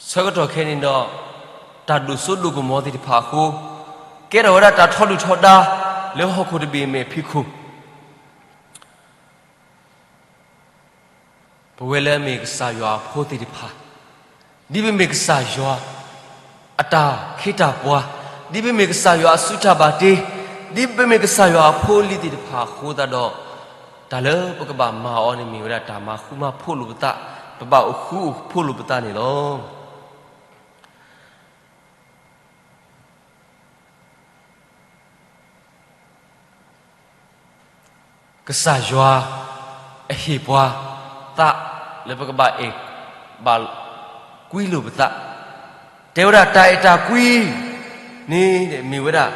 ဆၢကတီၢ်ခဲအံၤန့ၣ်ဒီး, တၢ်ဒိၣ်စိဒိၣ်ကမီၤသ့ၣ်တဖၣ်အဃိ, ကဲထီၣ်ဝဲဒၣ်တၢ်ထီဒုၣ်ထီဒါ လၢဟီၣ်ခိၣ်တဘ့ၣ်အမဲာ်ဖံးခိၣ်. ပဝဲလၢအမ့ၢ်ကစၢ်ယွၤအဖိသ့ၣ်တဖၣ်, ဒ်ပမ့ၢ်ကစၢ်ယွၤအတၢ်ခ့တၢ်ပှၤ, ဒ်ပမ့ၢ်ကစၢ်ယွၤအစုတၢ်ဘၣ်တ့, ဒ်ပမ့ၢ်ကစၢ်ယွၤအဖိအလံၤသ့ၣ်တဖၣ်အဃိသတးဒီး, တၢ်လၢပကဘၣ်မၤအီၤန့ၣ်မ့ၢ်ဝဲဒၣ်တၢ်မၤဃူမၤဖိးလိာ်ပသး, ပဘၣ်အိၣ်ဃူအိၣ်ဖိးလိာ်ပသးန့ၣ်လီၤ. ကစၢ်ယွၤအဟ့ၣ်ပှၤသးလၢပကဘၣ်အဲၣ်, ဘၣ်ကွံလိာ်ပသး, တဲဝဲဒၣ်တၢ်အဲၣ်တၢ်ကွံန့ၣ် မ့ၢ်ဝဲဒၣ်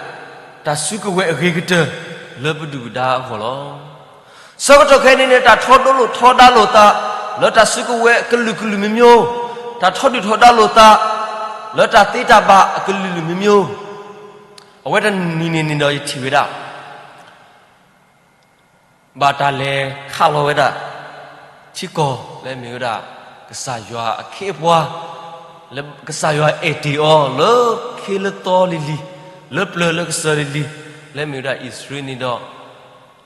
တၢ်စုကဝဲၤအဂ့ၤကတၢၢ်လၢပဒုၣ်ပဒါအဂီၢ်လီၤ. ဆၢကတီၢ်ခဲအံၤန့ၣ်န့ၣ် တၢ်ထီဒိၣ်ထီဒါလိာ်သး လၢတၢ်စုကဝဲၤအကလုာ်ကလုာ်မံၤမံၤ, တၢ်ထီဒုၣ်ထီဒါလိာ်သး လၢတၢ်သ့တၢ်ဘၣ်အကလုာ်ကလုာ်မံၤမံၤ, အဝဲတနံၤန့ၣ်န့ၣ်ဒီးယထံၣ်ဝဲဒၣ် ဘၣ်တၢ်လဲၤခးလီၤဝဲဒၣ် ထံကီၢ်လၢအမ့ၢ်ဝဲဒၣ် ကစၢ်ယွၤအခ့အပှၤ, လၢကစၢ်ယွၤအဲၣ်တ့ၢ်အီၤ လၢခ့လၢသီလံၤလံၤ, လၢပျၢၤလၢကစၢၤလံၤလံၤ, လၢအမ့ၢ်ဝဲဒၣ်အံၣ်စရ့လးန့ၣ်ဒီး,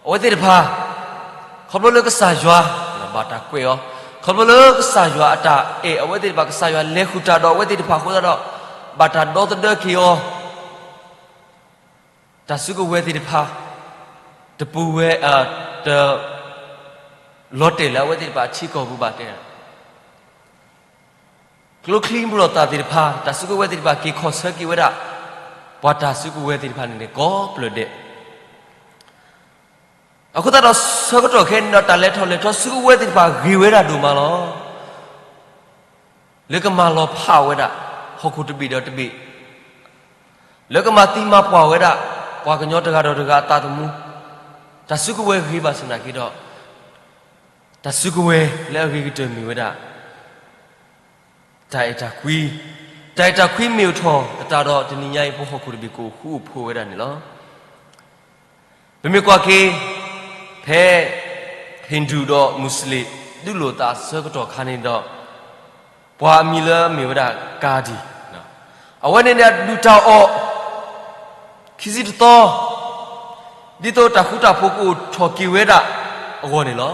အဝဲသ့ၣ်တဖၣ် ခီဖျိလၢကစၢ်ယွၤ ဘၣ်တၢ်ကွဲးအီၤ, ခီဖျိလၢကစၢ်ယွၤအတၢ်အဲၣ်အဝဲသ့ၣ်တဖၣ်, ကစၢ်ယွၤလဲၤဃုာ်တၢ်ဒီးအဝဲသ့ၣ်တဖၣ်အဃိသတးဒီး, ဘၣ်တၢ်ဒီသဒၢက့ၤအီၤ တၢ်စုကဝဲၤသ့ၣ်တဖၣ် တပူၤဝဲ, တလီၤတဲာ်လၢအဝဲသ့ၣ်တဖၣ်အထံကီၢ်ပူၤဘၣ်တဲ, ကျိချံမျိာ်လိာ်သးသ့ၣ်တဖၣ်, တၢ်စုကဝဲၤသ့ၣ်တဖၣ်က့ၤခီၣ်ဆၢက့ၤဝဲဒၣ် ပှၤတၢ်စုကဝဲၤသ့ၣ်တဖၣ်န့ၣ်န့ၣ် ကိးဖျၢၣ်ဒဲး. အဃိသတးဒီး ဆၢကတီၢ်ခဲအံၤန့ၣ်ဒီး တၢ်လဲၤထီၣ်လဲၤထီစုကဝဲၤသ့ၣ်တဖၣ်ဂ့ၤဝဲဒၣ်ဒိၣ်မးလီၤ. လၢကမၤလီၤဖးဝဲဒၣ် ဟီၣ်ခိၣ်တဘ့ၣ်ဒီးတဘ့ၣ်, လၢကမၤသံမၤပှၢ်ဝဲဒၣ် ပှၤကညီတဂၤဒီးတဂၤအသးသမူ, တၢ်စုကဝဲၤဂ့ၤဘၣ်ဆၣ်သနာ်က့ဒီး, တၢ်စုကဝဲၤလၢအဂ့ၤကတၢၢ်မ့ၢ်ဝဲဒၣ် တၢ်အဲၣ်တၢ်ကွံ, တၢ်အဲၣ်တၢ်ကွံမ့ၢ်အိၣ်ထီၣ်အသးဒီး တနံၤညါအံၤ ပဟီၣ်ခိၣ်တဘ့ၣ်ကအိၣ်ဃူအိၣ်ဖိးဝဲဒၣ်န့ၣ်လီၤ. ပမ့ၢ်ကွၢ်က့ၤ ဖဲ Hindu ဒီး Muslim ဒုးလိာ်သးအဆၢကတီၢ်ခါန့ၣ်ဒီး, ပှၤအမံၤလၢအမ့ၢ်ဝဲဒၣ် Gandhi, အဝဲန့ၣ်န့ၣ် အဒုၣ်တၢ်အီၣ် ခံဆံတသီ, ဒ်သိးတၢ်ဃူတၢ်ဖိးကအိၣ်ထီၣ်က့ၤဝဲဒၣ်အဂီၢ်န့ၣ်လီၤ.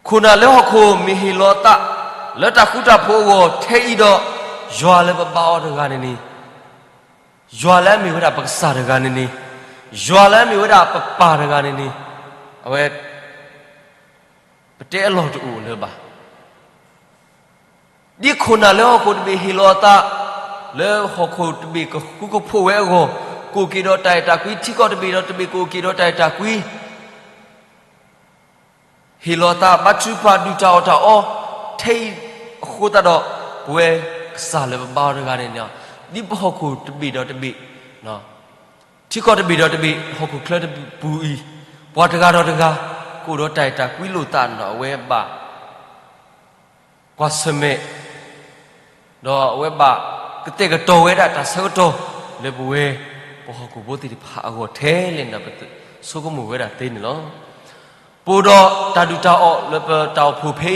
ခိၣ်နၢ်လၢဟီၣ်ခိၣ်မ့ၢ်ဟ့ၣ်လီၤအသး လၢတၢ်ဃူတၢ်ဖိးအဂီၢ်ထဲအံၤဒီး, ယွၤလၢပဘါအီၤတဂၤန့ၣ်န့ၣ်, ယွၤလၢအမ့ၢ်ဝဲဒၣ်ပကစၢ်တဂၤန့ၣ်န့ၣ်, ယွၤလၢအမ့ၢ်ဝဲဒၣ်ပပၢ်တဂၤန့ၣ်န့ၣ်, အဝဲ ပတဲအလီၢ်တအိၣ်လၢၤဘၣ်. ဒ်ခိၣ်နၢ်လၢဟီၣ်ခိၣ်တဘ့ၣ်ဟ့ၣ်လီၤအသး လၢဟီၣ်ခိၣ်တဘ့ၣ်ကဃူကဖိးဝဲအဂီၢ်, ကအိၣ်က့ၤဒီးတၢ်အဲၣ်တၢ်ကွံ, ထံကီၢ်တဘ့ၣ်ဒီးတဘ့ၣ်ကအိၣ်က့ၤဒီးတၢ်အဲၣ်တၢ်ကွံ ဟ့ၣ်လီၤအသး ဘါထုကဖၣ် ဒုၣ်တၢ်အီၣ်တၢ်အီ ထဲအံၤအဃိသတးဒီး ပဝဲကစၢ်လၢပဘါအီၤတဂၤန့ၣ်, ဒ်ပဟီၣ်ခိၣ်တဘ့ၣ်ဒီးတဘ့ၣ်, ထံကီၢ်တဘ့ၣ်ဒီးတဘ့ၣ် ဟီၣ်ခိၣ်ချၢတပူၤအံၤ, ပှၤတဂၤဒီးတဂၤ ကအိၣ်ဒီးတၢ်အဲၣ်တၢ်ကွံလိာ်သးန့ၣ်ဒီး အဝဲဘၣ် ကွၢ်ဆၢၣ်မဲာ် ဒီးအဝဲဘၣ်ကတဲာ်ကတီၤဝဲဒၣ်တၢ်ဆၢကတီၢ် လၢပဝဲ ပဟီၣ်ခိၣ်ဖိသ့ၣ်တဖၣ်အဂီၢ်ထဲလဲၣ်န့ၣ်ဒီး ပဆိကမိၣ်ဝဲဒၣ်သ့န့ၣ်လီၤ. ပအိၣ်ဒီးတၢ်ဒုၣ်တၢ်အီၣ်လၢပတၢ်အိၣ်ဖှိၣ်ဖဲ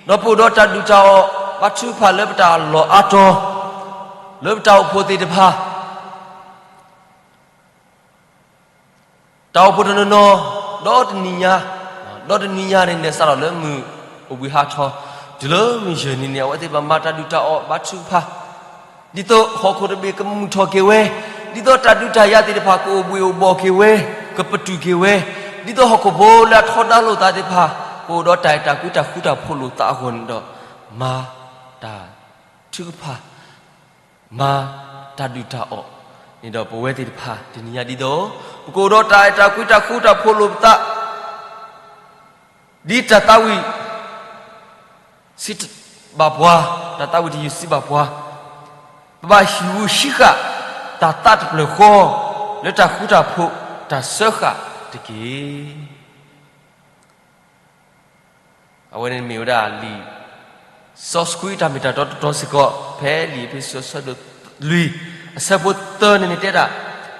အံၤ, ဒီးပအိၣ်ဒီးတၢ်ဒုၣ်တၢ်အီၣ် ဘါထုကဖၣ်လၢပတၢ်လီၢ်အါတီၤ လၢပတၢ်အိၣ်ဖှိၣ်သ့ၣ်တဖၣ် တၢ်အိၣ်ဖှိၣ်တနီၤနီၤ ဒီတနံၤညါ, ဒီတနံၤညါန့ၣ် စးထီၣ်လၢမုၢ်အိၣ်ဘှံးဟးထီၣ် တုၤလၢမုၢ်ယဲၢ်နံၤန့ၣ် အဝဲသ့ၣ်ဘၣ်မၤတၢ်ဒုၣ်တၢ်အီၣ်ဘါထုကဖၣ်, ဒ်သိးဟီၣ်ခိၣ်တဘ့ၣ်ကမုာ်ထီၣ်က့ၤဝဲ, ဒ်သိးတၢ်ဒုးတၢ်ယၤသ့ၣ်တဖၣ် ကအိၣ်ဘှံးအိၣ်ဘှီၣ်က့ၤဝဲ, ကပတုာ်က့ၤဝဲ, ဒ်သိးဟီၣ်ခိၣ်ဖိလၢအထီဒါလိာ်သးသ့ၣ်တဖၣ် ကအိၣ်ဒီးတၢ်အဲၣ်တၢ်ကွံတၢ်ဃူတၢ်ဖိးလိာ်သးအဂီၢ်န့ၣ်ဒီး မၤတၢ်ထုကဖၣ် မၤတၢ်ဒုၣ်တၢ်အီၣ်န့ၣ်ဒီး ပဝဲသ့ၣ်တဖၣ်တနံၤညါဒ်သိး ပကအိၣ်ဒီးတၢ်အဲၣ်တၢ်ကွံတၢ်ဃူတၢ်ဖိးလိာ်ပသး ဒ်တၢ်သးဝံၣ်စံးဘၣ်ပှၤ, တၢ်သးဝံၣ်တယုၢ်စံးဘၣ်ပှၤ, ပဘၣ်ဟံးဂူာ်ဟံးဃာ် တၢ်သးတဖျၢၣ်ဃီ လၢတၢ်ဃူတၢ်ဖိး တၢ်စၢဃာ်တက့ၢ်. အဝဲန့ၣ်မ့ၢ်ဝဲဒၣ်လံာ်စီဆှံတၢ်မ့ၢ်တၢ်တီတတီၤစ့ၢ်ကီး, ဖဲလံာ်အ့းဖ့းစူးအဆၢဒိၣ်လွံၢ် အဆၢဖိသၢန့ၣ်န့ၣ်တဲဒၣ်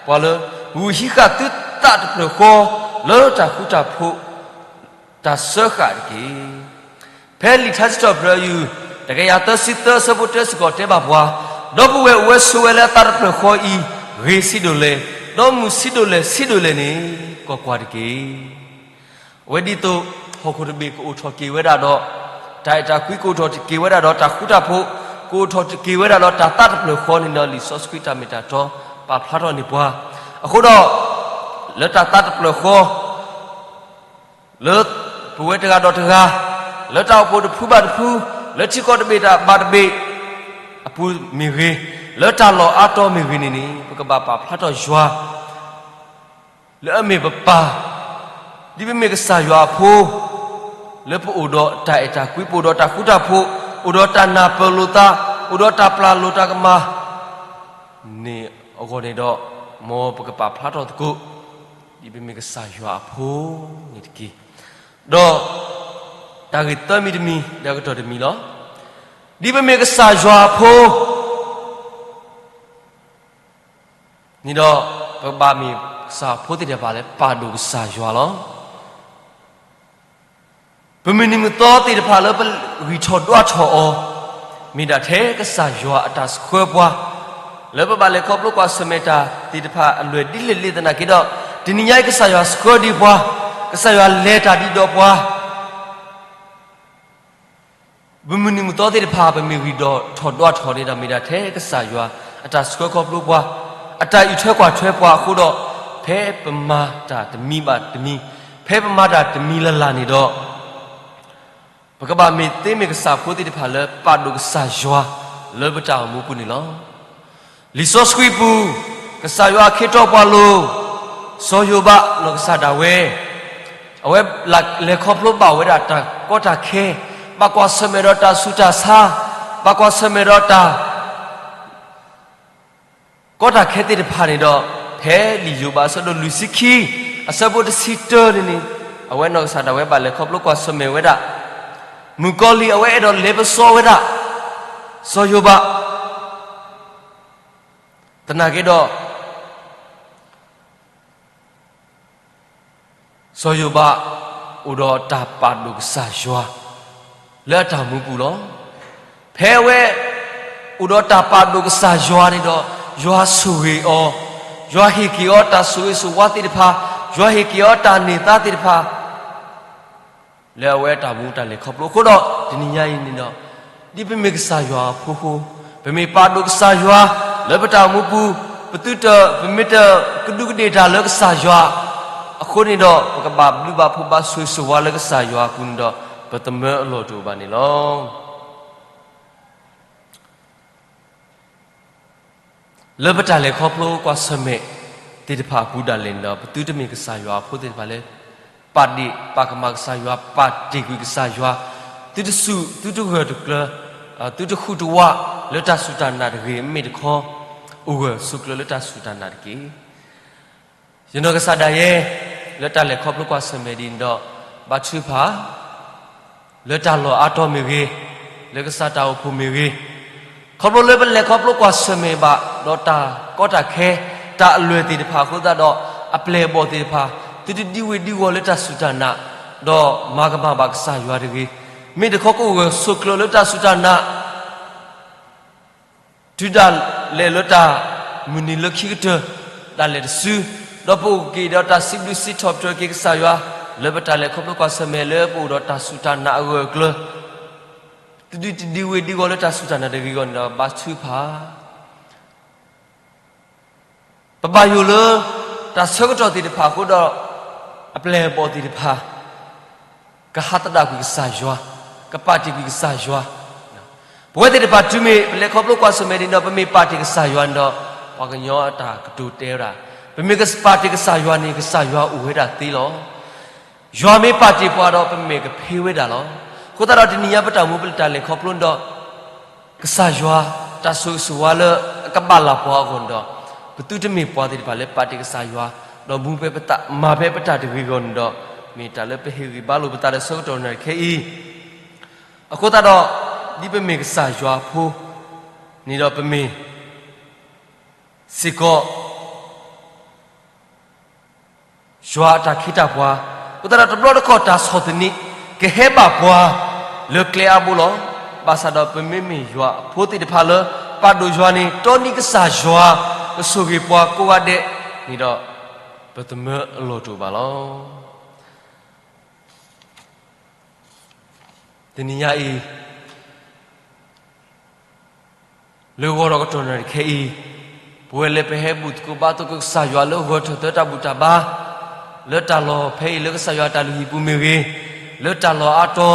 ပှၤလၢ ဂူာ်ဟံးဃာ်သုသးတဖျၢၣ်ဃီ လၢတၢ်ဃူတၢ်ဖိး တၢ်စၢဃာ်တက့ၢ်. ဖဲလံာ်ထါစံးထီၣ်ပတြၢၤယုၢ် တကယၤသၢဆံသၢ အဆၢဖိတၢစ့ၢ်ကီးတဲဘၣ်ပှၤ, ဒီပုၢ်ဝဲၢ်အိၣ်ဝဲဆိးဝဲလၢအသးတဖျၢၣ်ဃီအံၤ ဂ့ၤဆံးဒိၣ်လဲၣ်, ဒီးမုာ်ဆံးဒိၣ်လဲၣ်ဆံးဒိၣ်လဲၣ်န့ၣ် ကွၢ်ကွၢ်တက့ၢ်. အဝဲဒ်သိး ဟီၣ်ခိၣ်တဘ့ၣ်ကအိၣ်ထီၣ်က့ၤဝဲဒၣ်ဒီး တၢ်အဲၣ်တၢ်ကွံကအိၣ်ထီၣ်က့ၤဝဲဒၣ်ဒီးတၢ်ဃူတၢ်ဖိး, ကအိၣ်ထီၣ်က့ၤဝဲဒၣ်ဒီးတၢ်သးတဖျၢၣ်ဃီန့ၣ်ဒီး လံာ်စီဆှံတၢ်မ့ၢ်တၢ်တီ ပာ်ဖျါထီၣ်န့ၢ်ပှၤ. အဃိဒီး လၢတၢ်သးတဖျၢၣ်ဃီ လၢပဝဲတဂၤဒီးတဂၤ, လၢတၢ်အိၣ်ဖှိၣ်တဖုဘၣ်တဖု, လၢထံကီၢ်တဘ့ၣ်ဘၣ်တဘ့ၣ်အပူၤမ့ၢ်ဂ့ၤ, လၢတၢ်လီၢ်အါတီၤမ့ၢ်ဂ့ၤန့ၣ်န့ၣ် ပကဘၣ်ပာ်ဖျါထီၣ်ယွၤ လၢအမ့ၢ်ပပၢ်, ဒ်ပမ့ၢ်ကစၢ်ယွၤအဖိ, လၢပအိၣ်ဒီးတၢ်အဲၣ်တၢ်ကွံ, ပအိၣ်ဒီးတၢ်ဃူတၢ်ဖိး, အိၣ်ဒီးတၢ်နၢ်ပၢၢ်လိာ်သး, အိၣ်ဒီးတၢ်ပျၢ်လိာ်တၢ်ကမၣ် န့ၣ်အဂီၢ်န့ၣ်ဒီး မ်ပကပာ်ဖျါထီၣ်သကိး ဒ်ပမ့ၢ်ကစၢ်ယွၤအဖိန့ၣ်တက့ၢ်. ဒီးတၢ်ဂ့ၢ်သၢမံၤတမံၤ ဒီးအကတီၢ်တမံၤလီၤ. ဒ်ပမ့ၢ်ကစၢ်ယွၤအဖိ န့ၣ်ဒီး ပကဘၣ်မ့ၢ်ကစၢ်ဖိသ့ၣ်တဖၣ်လၢပာ်ဒိၣ်ကစၢ်ယွၤလီၤ. ပမုၢ်နံၤမုၢ်သီသ့ၣ်တဖၣ်လၢပဂံၢ်ထီၣ်ဒွးထီၣ်အီၤ မ့ၢ်ဒၣ်ထဲကစၢ်ယွၤအတၢ်ဆှၢပှၤ, လၢပဘၣ်လဲၤခီဖျိကွၢ်ဆၢၣ်မဲာ်တၢ်သ့ၣ်တဖၣ်အလွဲၢ်ဒ်လဲၣ်ဒ်လဲၣ်သနာ်က့ဒီး, တနံၤညါအံၤကစၢ်ယွၤဆှၢဒံးပှၤ, ကစၢ်ယွၤလဲၤတၢ်ဒ်ဒီးပှၤ ပမုၢ်နံၤမုၢ်သီသ့ၣ်တဖၣ် ပမ့ၢ်ဂံၢ်ထီၣ်ဒွးထီၣ်န့ၣ်ဒီး မ့ၢ်ဒၣ်ထဲကစၢ်ယွၤအတၢ်ဆှၢခီဖျိပှၤ, အတၢ်အံးထွဲကွၢ်ထွဲပှၤအဃိဒီး, ဖဲပမၤတၢ်တမံၤဘၣ်တမံၤ, ဖဲပမၤတၢ်တမံၤလၢ်လၢ်န့ၣ်ဒီး, ပကဘၣ်မ့ၢ်သ့မ့ၢ်ကစၢ်ဖိသ့ၣ်တဖၣ်လၢပာ်ဒိၣ်ကစၢ်ယွၤလၢပတၢ်အိၣ်မူပူၤန့ၣ်လီၤ. လံာ်စီဆှံပူၤ, ကစၢ်ယွၤအခ့အတီပှၤလိၤ, စီၤယိၤဘးနီၢ်ကစၢ်ဒၣ်ဝဲ, အဝဲလဲၤခီဖျိဘၣ်ဝဲဒၣ်တၢ်ကီတၢ်ခဲ, ဘၣ်ကွၢ်ဆၢၣ်မဲာ်ဒီးတၢ်ဆူးတၢ်ဆါ, ဘၣ်ကွၢ်ဆၢၣ်မဲာ်ဒီးတၢ် ကီတၢ်ခဲသ့ၣ်တဖၣ်န့ၣ်ဒီး, ဖဲလံာ်ယိၤဘးအဆၢဒိၣ်လွံၢ်ဆံခံ, အဆၢဖိတဆံတၢန့ၣ်န့ၣ်, အဝဲနီၢ်ကစၢ်ဒၣ်ဝဲဘၣ်လဲၤခီဖျိကွၢ်ဆၢၣ်မဲာ်ဝဲဒၣ်, မုၣ်ကီၤလံၢ်အဝဲအဲၣ်ဒိးလဲၤပစီဝဲဒၣ်, စီၤယိၤဘး, သနာ်က့ဒီး စီၤယိၤဘး အိၣ်ဒီးတၢ်ပာ်ဒိၣ်ကစၢ်ယွၤ လၢအတၢ်မူပူၤလီၤ. ဖဲအဝဲ အိၣ်ဒီးတၢ်ပာ်ဒိၣ်ကစၢ်ယွၤန့ၣ်ဒီး, ယွၤဆိၣ်ဂ့ၤအီၤ, ယွၤဟ့ၣ်က့ၤအီၤတၢ်ဆိၣ်ဂ့ၤဆိၣ်ဝါသ့ၣ်တဖၣ်, ယွၤဟ့ၣ်က့ၤအီၤတၢ်န့ၢ်သါသ့ၣ်တဖၣ် လၢအဝဲတၢ်မူတၢ်လဲၤခီဖျိအဃိဒီး, တနံၤညါအံၤန့ၣ်ဒီး, ဒ်ပမ့ၢ်ကစၢ်ယွၤအဖိဃိ, ပမ့ၢ်ပာ်ဒိၣ်ကစၢ်ယွၤ လၢပတၢ်အိၣ်မူပူၤ, ပသုတ, ပမ့ၢ်တကဒူးကဒ့ၣ်တၢ်လၢကစၢ်ယွၤအဃိ, အဃိန့ၣ်ဒီး ပကဘၣ်ဘျုးဘၣ်ဖှိၣ်ဘၣ်ဆိၣ်ဂ့ၤဆိၣ်ဝါလၢကစၢ်ယွၤအပူၤန့ၣ်ဒီး ပသမၢအလီၢ်တအိၣ်ဘၣ်န့ၣ်လီၤ. လၢပတၢ်လဲၤခီဖျိကွၢ်ဆၢၣ်မဲာ်သ့ၣ်တဖၣ်အပူၤဒၣ်လဲာ်န့ၣ်ဒီး ပသုတမ့ၢ်ကစၢ်ယွၤအဖိသ့ၣ်တဖၣ်လၢ ပာ်ဒ့ၣ်ပာ်ကမၣ်ကစၢ်ယွၤ, ပာ်တ့ၢ်ကွံာ်ကစၢ်ယွၤ, သုတစူၢ်သုတဂၢၢ်တကျၢၤ, သုတဃူတဝးလၢတၢ်စူၢ်တၢ်နာ်တဂ့ၤ, မ့ၢ်တခီ အိၣ်ဂၢၢ်ဆိးကျၢၤလၢတၢ်စူၢ်တၢ်နာ်တက့ၢ်. ယနီၢ်ကစၢ်ဒၣ်ယဲ လၢတၢ်လဲၤခီဖျိကွၢ်ဆၢၣ်မဲာ်ဒ်န့ၣ်ဒီး ဘါထုကဖၣ် လၢတၢ်လီၢ်အါတီၤမ့ၢ်ဂ့ၤ, လၢကစၢ်တၢ်အိၣ်ဖှိၣ်မ့ၢ်ဂ့ၤ, ခီဖျိလၢပလဲၤခီဖျိကွၢ်ဆၢၣ်မဲာ်ဘၣ် ဒီးတၢ်ကီတၢ်ခဲ, တၢ်အလွဲၢ်သ့ၣ်တဖၣ်အဃိသတးဒီး အပျဲၢ်အဘီၣ်သ့ၣ်တဖၣ် သုတဒံဝ့ၤဒံဝီၤလၢတၢ်စူၢ်တၢ်နာ်, ဒီးမၤကမၣ်ဘၣ်ကစၢ်ယွၤတဂ့ၤ, မ့ၢ်တခီကအိၣ်ဂၢၢ်ဆိးကျၢၤလၢတၢ်စူၢ်တၢ်နာ် တုၤဒၣ်လဲာ်လၢတၢ်မုၢ်နံၤလၢခံကတၢၢ် ဒၣ်လဲာ်တစု, ဒီးပအိၣ်က့ၤဒီးတၢ်စံးဘျုးစံးထီၣ်ပတြၢၤက့ၤကစၢ်ယွၤ လၢပတၢ်လဲၤခီဖျိကွၢ်ဆၢၣ်မဲာ်လၢပအိၣ်ဒီးတၢ်စူၢ်တၢ်နာ်အဂၢၢ်အကျၢၤ, တဒံတဒံဝ့ၤဒံဝီၤလၢတၢ်စူၢ်တၢ်နာ်တဂ့ၤအဂီၢ်န့ၣ်ဒီး ဘါထုကဖၣ် ပဘၣ်ယိၣ်လၢ တၢ်ဆၢကတီၢ်သ့ၣ်တဖၣ်အဃိဒီး အပျဲၢ်အဘီၣ်သ့ၣ်တဖၣ် ကဟးသဒၣ်ကွံာ်ကစၢ်ယွၤ, ကပာ်တ့ၢ်ကွံာ်ကစၢ်ယွၤ, ပဝဲသ့ၣ်တဖၣ်တုၤမ့ၢ်ပလဲၤခီဖျိကွၢ်ဆၢၣ်မဲာ်ဒ်န့ၣ်ဒီး ပမ့ၢ်ပာ်တ့ၢ်ကစၢ်ယွၤန့ၣ်ဒီး ပှၤကညီအတၢ်ကတိၤတဲဝဲဒၣ်, ပမ့ၢ်ပာ်တ့ၢ်ကစၢ်ယွၤန့ၣ် ကစၢ်ယွၤအိၣ်ဝဲဒၣ်သ့လီၤ. ယွၤမ့ၢ်ပာ်တ့ၢ်ပှၤဒီး ပမဲာ်ကဖ့ဝဲဒၣ်လီၤ. အဃိသတးဒီးတနံၤညါပတၢ်အိၣ်မူပတၢ်လဲၤခီဖျိန့ၣ်ဒီး ကစၢ်ယွၤ တၢ်ဆိၣ်ဂ့ၤဆိၣ်ဝါလၢအကဘၣ်လၢ်ပှၤအဂီၢ်န့ၣ်ဒီး ပသုတမ့ၢ်ပှၤသ့ၣ်တဖၣ်လၢပာ်တ့ၢ်ကစၢ်ယွၤ ဒီးမူဖဲပသး မၤဖဲပတၢ်တဂ့ၤအဂီၢ်န့ၣ်ဒီး မ့ၢ်တၢ်လၢပဟ့ၣ်ဂံၢ်ဘါလိာ်ပသးလၢဆၢကတီၢ်နံၤခဲအံၤ အဃိသတးဒီး ဒ်ပမ့ၢ်ကစၢ်ယွၤအဖိန့ၣ်ဒီး ပမ့ၢ်စ့ၢ်ကီး ယွၤအတၢ်ခ့တၢ်ပှၤ, အဃိသတးဒီးတဘျီတခီၣ်တၢ်ဆီၣ်သနံး ကဟဲဘၣ်ပှၤလၢကျဲအါဘိလီၤ. ဘၣ်ဆၣ်ဒီးပမ့မ့ၢ်ယွၤအဖိသ့ၣ်တဖၣ်လၢ ပာ်ဒိၣ်ယွၤန့ၣ် တီနံၤကစၢ်ယွၤ ကဆိၣ်ဂ့ၤပှၤကိးဂၤဒဲးန့ၣ်ဒီး ပသမၢအလီၢ်တအိၣ်ဘၣ်လီၤ. တနံၤညါအံၤ လၢဂီၤဒီးကတီၢ်နံၤခဲအံၤ, ပဝဲလၢပဟဲဘူၣ်သကိးဘါသကိးကစၢ်ယွၤလၢဂၢၢ်ထၢၣ်သၢတၢ်ဘူၣ်တၢ်ဘါ, လၢတၢ်လီၢ်ဖဲအံၤလၢကစၢ်ယွၤတၢ်လုၢ်ဟံၣ်ပူၤမ့ၢ်ဂ့ၤ, လၢတၢ်လီၢ်အါတီၤ,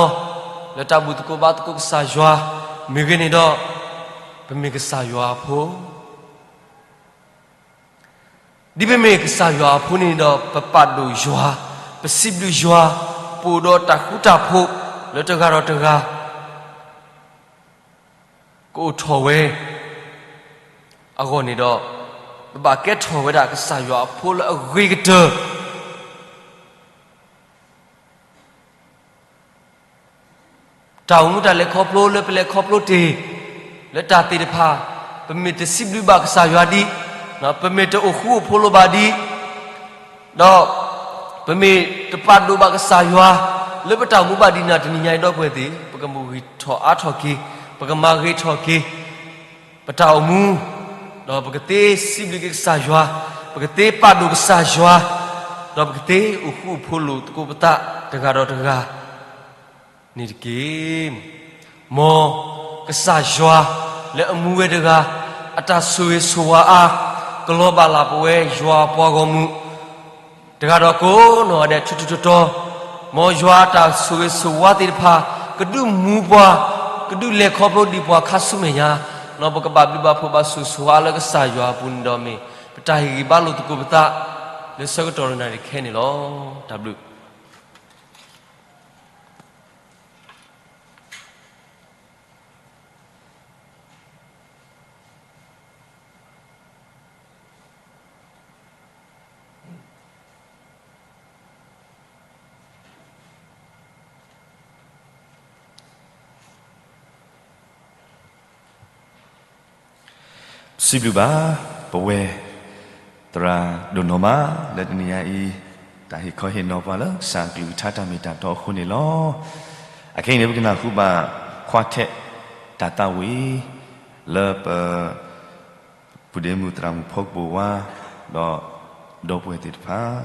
လၢတၢ်ဘူၣ်သကိးဘါသကိးကစၢ်ယွၤမ့ၢ်ဂ့ၤန့ၣ်ဒီး, ပမ့ၢ်ကစၢ်ယွၤအဖိ ဒ်ပမ့ၢ်ကစၢ်ယွၤအဖိန့ၣ်ဒီး ပပာ်ဒိၣ်ယွၤ, ပစံးဘျုးယွၤ, ပအိၣ်ဒီးတၢ်ဃူတၢ်ဖိးလၢတဂၤဒီးတဂၤ ကအိၣ်ထီၣ်ဝဲအဂီၢ်န့ၣ်ဒီး, ပဘၣ်ကဲထီၣ်ဝဲဒၣ်ကစၢ်ယွၤအဖိလၢအဂ့ၤကတၢၢ် တၢ်အိၣ်မူတၢ်လဲၤခီဖျိလၢပလဲၤခီဖျိတ့ၢ် လၢတၢ်သ့ၣ်တဖၣ်, ပမ့ၢ်တစံးဘျုးဘၣ်ကစၢ်ယွၤဒံး, ပမ့ၢ်တအိၣ်ဃူအိၣ်ဖိးလိာ်ဘၣ်ဒံး, ဒီးပမ့ၢ်တပာ်ဒိၣ်ဘၣ်ကစၢ်ယွၤ လၢပတၢ်အိၣ်မူဘၣ်ဒံးန့ၣ် တနံၤညါအံၤဒီပုၢ်ဝဲၢ်သ့ၣ် ပကမိၣ်ဂ့ၤထီၣ်အါထီၣ်က့ၤ, ပကမၤဂ့ၤထီၣ်က့ၤ ပတၢ်အိၣ်မူ, ဒီးပကသ့စံးဘျုးက့ၤကစၢ်ယွၤ, ပကသ့ပာ်ဒိၣ်ကစၢ်ယွၤ, ဒီးပကသ့အိၣ်ဃူအိၣ်ဖိးလိာ်သကိးပသးတဂၤဒီးတဂၤန့ၣ်တက့ၢ်. မ်ကစၢ်ယွၤလၢအမူဝဲတဂၤ အတၢ်ဆိၣ်ဂ့ၤဆိၣ်ဝါအါ, ကလီၤဘၣ်လၢ်ပဝဲယွၤအပှၤဂီၢ်မုၢ် တဂၤဒီးကိးနီၢ်ဂၤဒဲးထူထူတီတီ, မ်ယွၤအတၢ်ဆိၣ်ဂ့ၤဆိၣ်ဝါသ့ၣ်တဖၣ် ကဒုးမူပှၤ, ကဒုးလဲၤခီဖျိဒံးပှၤခါဆူမဲာ်ညါ, ဒီးပကဘၣ်ဘျုးဘၣ်ဖှိၣ်ဘၣ်ဆိၣ်ဂ့ၤဆိၣ်ဝါလၢကစၢ်ယွၤအပူၤန့ၣ်ဒီးမ့ၢ် ပတၢ်ဟ့ၣ်ဂံၢ်ဘါလိာ်သကိးပသး လၢဆၢကတီၢ်နံၤခဲအံၤန့ၣ်လီၤ. တၢ်ဘျုးစံးဘျုးဘၣ် ပဝဲ သရၣ်ဒိၣ်နီၢ်မး လၢတနံၤညါအံၤ တၢ်ဟ့ၣ်ခီဟ့ၣ်နီၤပှၤလၢကစၢ်အကလုၢ်ကထါတၢ်မ့ၢ်တၢ်တီအဃိန့ၣ်လီၤ. အခဲအံၤန့ၣ် ပကနၢ်ဟူဘၣ် ခွါထဲး တၢ်သးဝံၣ် လၢပ ပုၢ်ဒ့မုၣ်သရၣ်မုၣ်ဖီကပိာ်ဝါ ဒီး ဒီပုၢ်ဝဲၢ်သ့ၣ်တဖၣ်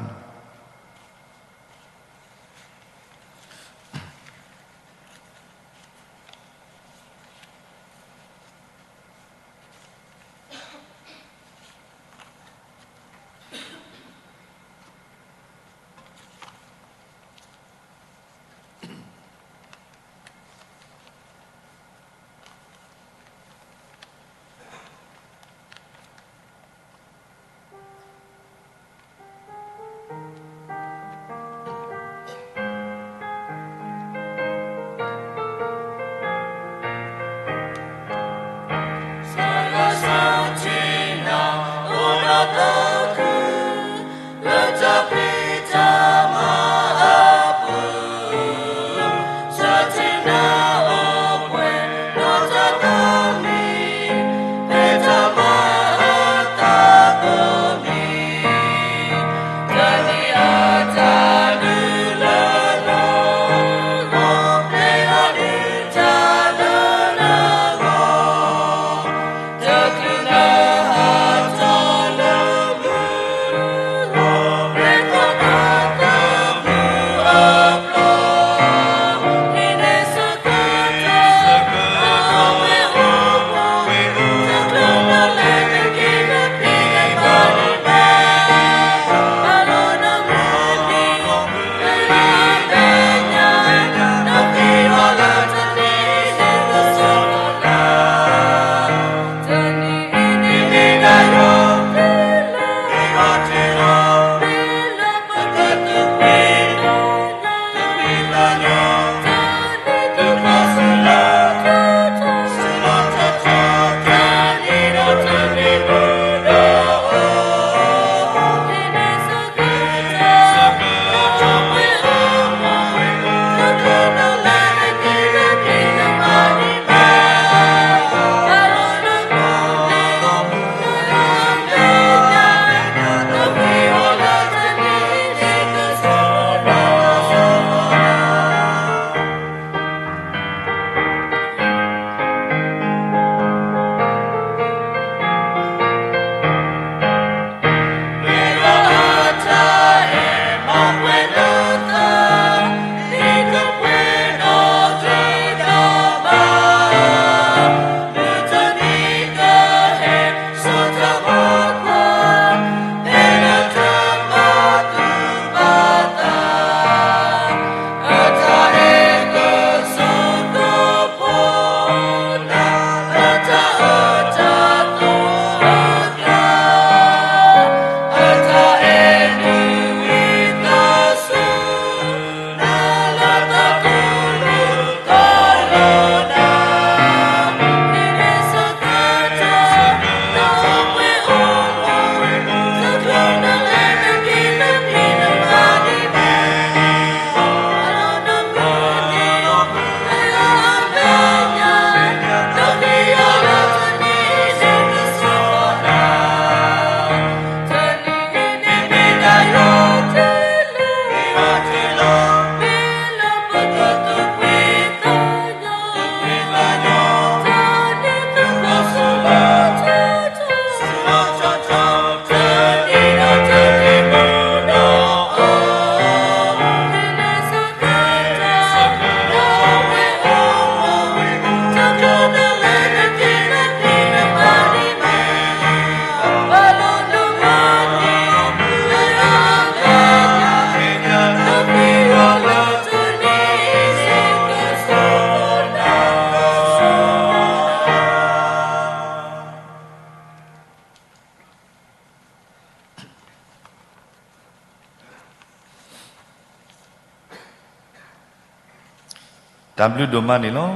တၢ်ဘျုးဒိၣ်မးန့ၣ်လီၤ.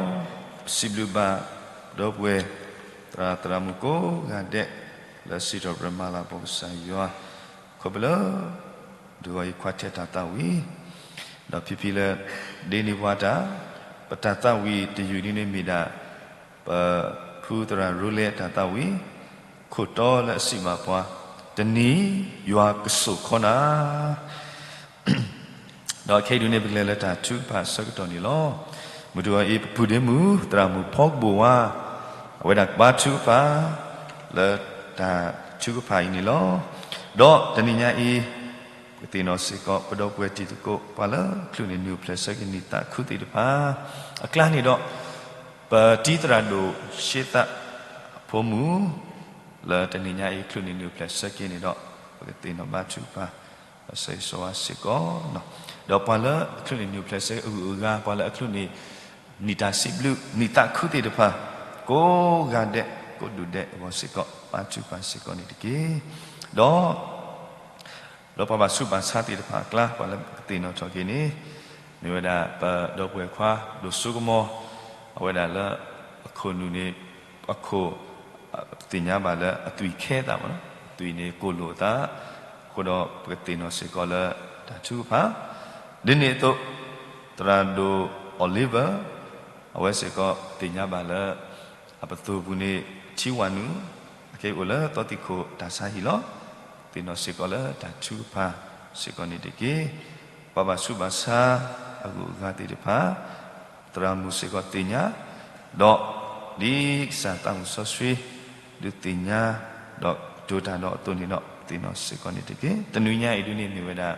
ပစံးဘျုးဘၣ်ဒီပုၢ်ဝဲၢ် သရၣ်သရၣ်မုၣ်ကိးဂၤဒဲး လၢစံးထီၣ်ပတြၢၤမၤလၤကပီၤကစၢ်ယွၤ ခီဖျိလၢ ဒုးဂီၤအံၤခွါထဲတၢ်သးဝံၣ် ဒီးဖံဖံလၢ ဒ်န့ၣ်ပှၤတၢ် ပတၢ်သးဝံၣ်တယုၢ်ဒ်န့ၣ်မ့ၢ်ဒၣ် ပဖုသရၣ်ရူလဲတၢ်သးဝံၣ် ခိၣ်တီလၢအစံးဘၣ်ပှၤ တနံၤယွၤကစိာ်ခီနၤ ဒီးခဲအံၤဒုးန့ၣ် ပကလဲၤလၢတၢ်ထုကဖၣ်အဆၢကတီၢ်န့ၣ်လီၤ. မုၢ်တဂီၤအံၤ ပပုၢ်ဒ့မုၣ် သရၣ်မုၣ်ဖီကဘိၣ်ဝါ အဝဲဒၣ်ကဘါထုကဖၣ် လၢတၢ်ထုကဖၣ်အံၤန့ၣ်လီၤ. ဒီးတနံၤညါအံၤ ပကသ့ၣ်နီၣ်စ့ၢ်ကီး ပဒီပုၢ်ဝဲၢ်တံၤသကိး ပှၤလၢအချုးန့ၢ်နံၣ်အိၣ်ဖျဲၣ်ဆၢက့ၤနံၣ်သးခုသ့ၣ်တဖၣ် အကျါန့ၣ်ဒီး ပတံၤသရၣ်ဒိၣ် ရှ့သးဖိမုၣ် လၢတနံၤညါအံၤ ချုးန့ၢ်နံၣ်အိၣ်ဖျဲၣ်ဆၢက့ၤန့ၣ်ဒီး ပကသ့ၣ်နီၣ်ဘါထုကဖၣ် ဆၢဂ့ၤဆၢဝါစ့ၢ်ကီး ဒီးပှၤလၢအချုးန့ၢ်နံၣ်အိၣ်ဖျဲၣ်ဆၢက့ၤအဂုၤအဂၤ ပှၤလၢအချုးန့ၢ် နံၣ်တၢ်စံးဘျုး နံၣ်သးခုသ့ၣ်တဖၣ် ကိးဂၤဒဲး ကိးဒူၣ်ဒဲးအဂီၢ်စ့ၢ်ကီး ဘါထုကဖၣ်စ့ၢ်ကီးန့ၣ်တက့ၢ်. ဒီး လၢပှၤဘၣ်ဆူးဘၣ်ဆါသ့ၣ်တဖၣ်အကျါ ပှၤလၢပကသ့ၣ်နီၣ်ထီၣ်က့ၤန့ၣ် မ့ၢ်ဝဲဒၣ် ပဒီပုၢ်ဝဲၢ်ခွါ ဒိၣ်စိကမီၤ အဝဲဒၣ်လၢ အခိၣ်နူာ်န့ၣ် အခိၣ် သ့ၣ်ညါဘၣ်လၢအသွံၣ်ခဲအသးမ့ၢ်နီၤ အသွံၣ်န့ၣ်ကိၢ်လိာ်အသး အဃိဒီးပကသ့ၣ်နီၣ်စ့ၢ်ကီးလၢတၢ်ထုကဖၣ် ဒ်န့ၣ်အသိး သရၣ်ဒိၣ် Oliver အဝဲစ့ၢ်ကီးသ့ၣ်ညါဘၣ်လၢ အပသိၣ်ပူၤန့ၣ် ထံဝၣ်နုာ် အကဲအိၣ်လၢသီသံၣ်ခိၣ်တၢ်ဆါဟံၣ်လီၤ. သ့ၣ်နီၣ်စ့ၢ်ကီးလၢတၢ်ထုကဖၣ်စ့ၢ်ကီးန့ၣ်တက့ၢ်. ပှၤဘၣ်ဆူးဘၣ်ဆါအဂုၤအဂၤသ့ၣ်တဖၣ် သရၣ်မုၣ်စ့ၢ်ကီးသ့ၣ်ညါ ဒီးဒ်ကစၢ်သးမုၢ်စီဆှံ ဒုးသ့ၣ်ညါ ဒီးကတိၤတၢ်ဒီးအသိးန့ၣ်ဒီး သ့ၣ်နီၣ်စ့ၢ်ကီးန့ၣ်တက့ၢ်. တနွံညါအံၤဒ်န့ၣ်မ့ၢ်ဝဲဒၣ်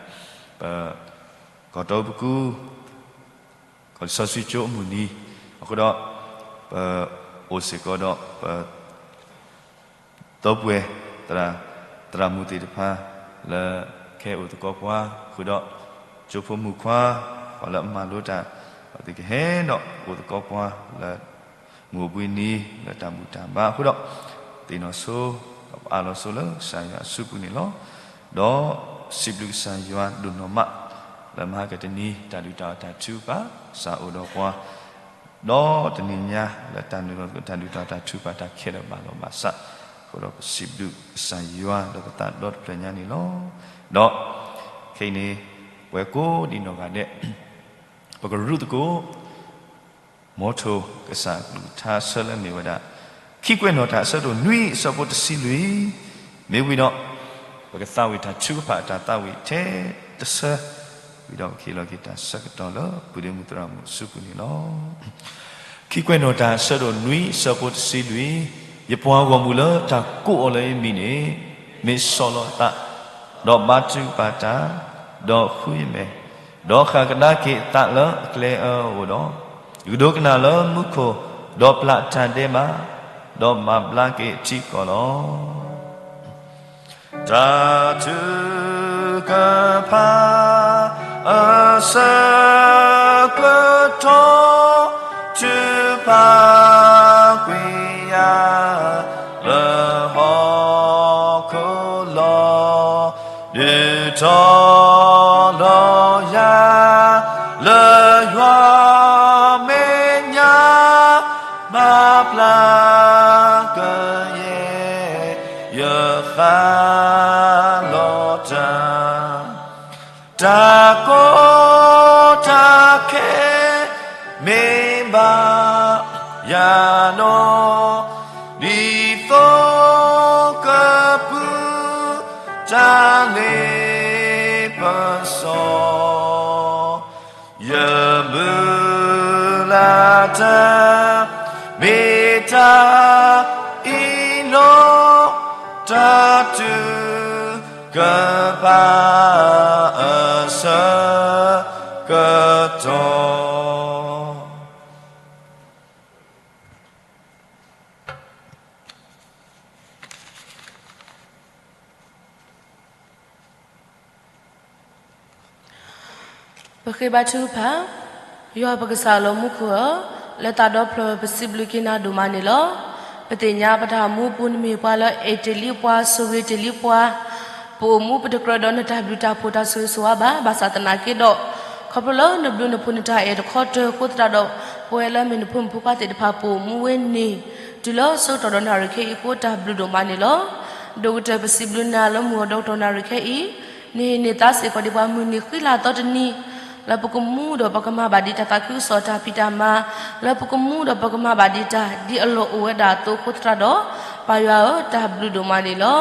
ပ ကီၢ်တီပကူ ကီၢ်လံာ်စီဆှံကၠိအမုၢ်နံၤ အဃိဒီး ပအိၣ်စ့ၢ်ကီးဒီး ပ ဒီပုၢ်ဝဲၢ် သရၣ် သရၣ်မုၣ်သ့ၣ်တဖၣ် လၢကဟဲအိၣ်သကိးပှၤ ဃုာ်ဒီး ကၠိဖိမုၣ်ခွါ ပှၤလၢအမၤလိတၢ် ပှၤသ့ၣ်ကဟဲဒီးအိၣ်သကိးပှၤလၢ မုၢ်အိၣ်ဘှံးနံၤ လၢတၢ်ဘူၣ်တၢ်ဘါအဃိဒီး သ့ၣ်နီၣ်ဆိ ဒီးပအးလီၤဆိလၢကစၢ်ယွၤအစုပူၤန့ၣ်လီၤ. ဒီးစံးဘျုးကစၢ်ယွၤဒိၣ်နီၢ်မး လၢမဟါကတနံၤ တၢ်ဒုၣ်တၢ်အီၣ်တၢ်ထုကဖၣ် စးအိၣ်ဒီးပှၤ ဒီးတနံၤညါလၢတၢ်နုာ်လီၤသကိး တၢ်ဒုၣ်တၢ်အီၣ်တၢ်ထုကဖၣ်တၢ်ခဲလၢာ်ဘၣ်လီၤဘၣ်စး အဃိဒီးပစံးဘျုးကစၢ်ယွၤဒီးပသးဒီတဖျၢၣ်ညါန့ၣ်လီၤ. ဒီးခဲအံၤန့ၣ် ပဝဲကိးဒံနီၢ်ဂၤဒဲး ပကရူၢ်သကိး မီထိၣ်ကစၢ်အကလုၢ်ကထါအဆၢလၢမ့ၢ်ဝဲဒၣ် ခံကွဲးနီၣ်တၢ်အဆၢဒိၣ်နွံအဆၢဖိတဆံလွံၢ် မ့ၢ်ဝံၤဒီး ပကသးဝံၣ်တၢ်ထုကဖၣ်အတၢ်သးဝံၣ်ထဲတဆၢ ဝံၤဒီးပကဟ့ၣ်လီၤက့ၤတၢ်ဆၢကတီၢ်လၢ ပုၢ်ဒ့မုၣ်သရၣ်မုၣ်အစုပူၤန့ၣ်လီၤ. ခံကွဲးနီၣ်တၢ်အဆၢဒိၣ်နွံအဆၢဖိတဆံလွံၢ် ယပှၤဂီၢ်မုၢ်လၢတၢ်ကိးအီၤလၢယမံၤန့ၣ် မ့ၢ်ဆီၣ်လီၤအသး ဒီးဘါထုကဖၣ်တၢ်, ဒီးဃုယမဲာ်, ဒီးဃၣ်ကဒါက့ၤအသးလၢအကျဲအၢအအိၣ်ဒီး, ယကဒိကနၣ်လၢမူခိၣ်, ဒီးပျၢ်တၢ်ဒဲးဘး, ဒီးမၤဘျါက့ၤအထံကီၢ်လီၤ. တၢ်ထုကဖၣ်အဆၢကတီၢ် ထုကဖၣ်ကွံာ်ယၤ လၢဟီၣ်ခိၣ်လီၤ. ဒုးတီၤလီၤယၤ လၢယွၤမဲာ်ညါ မၤဘျါကယဲၢ် ယဃၣ်လီၤတၢ် တၢ်ကီတၢ်ခဲ မ့ၢ်ဘၣ်ယၤနီၢ်, ဒ်သိးကပုၢ် တၢ်လ့ပစီ ယမုၢ်လၢ်တၢ် မ့ၢ်တၢ်အံၤလီၤ. တၢ်ထုကဖၣ်အဆၢကတီၢ် ပဃ့ဘါထုကဖၣ်, ယွၤပကစၢ်လၢမူခိၣ်ဧၢ, လၢသးဒီဖျၢၣ်ပစံးဘျုးက့ၤနၤဒိၣ်မးန့ၣ်လီၤ. ပသ့ၣ်ညါပတၢ်မူပူၤနမ့ၢ်ပှၤလၢအဲၣ်တ့ၢ်လံပှၤ ဆိၣ်ဂ့ၤတ့ၢ်လံပှၤ, ပအိၣ်မူပတကြၢးဒီးနတၢ်ဘျုးတၢ်ဖှိၣ်တၢ်ဆိၣ်ဂ့ၤဆိၣ်ဝါဘၣ်, ဘၣ်ဆၣ်သနာ်က့ဒီး ခီဖျိလၢနဘျုးနဖှိၣ်နတၢ်အဲၣ်တခီတၢၤအဃိသတးဒီး ပဝဲလၢမ့ၢ်နဖိမုၣ်ဖိခွါသ့ၣ်တဖၣ် ပိာ်မူဝဲန့ၣ် တုၤလၢဆၢကတီၢ်ဒီးနၣ်ရံၣ်ခဲအံၤအဃိ တၢ်ဘျုးဒိၣ်မးန့ၣ်လီၤ. ဒီးကတၢၢ်ပစံးဘျုးနၤလၢမုၢ်ဂီၤဒီကတီၢ်နၣ်ရံၣ်ခဲအံၤ, နဟ့ၣ်န့ၢ်သးစ့ၢ်ကီးဒံးပှၤမုၢ်နံၤဃံလၤသီတနံၤ လၢပကမူဒီးပကမၤဘၣ်ဒံးတၢ်သးခုကစီၣ်တၢ်ဖံးတၢ်မၤ, လၢပကမူဒီးပကမၤဘၣ်ဒံးတၢ်ဒ်အလီၢ်အိၣ်ဝဲဒၣ်အသိးအဃိသတးဒီး, ပၢ်ယွၤဧၢ, တၢ်ဘျုးဒိၣ်မးန့ၣ်လီၤ.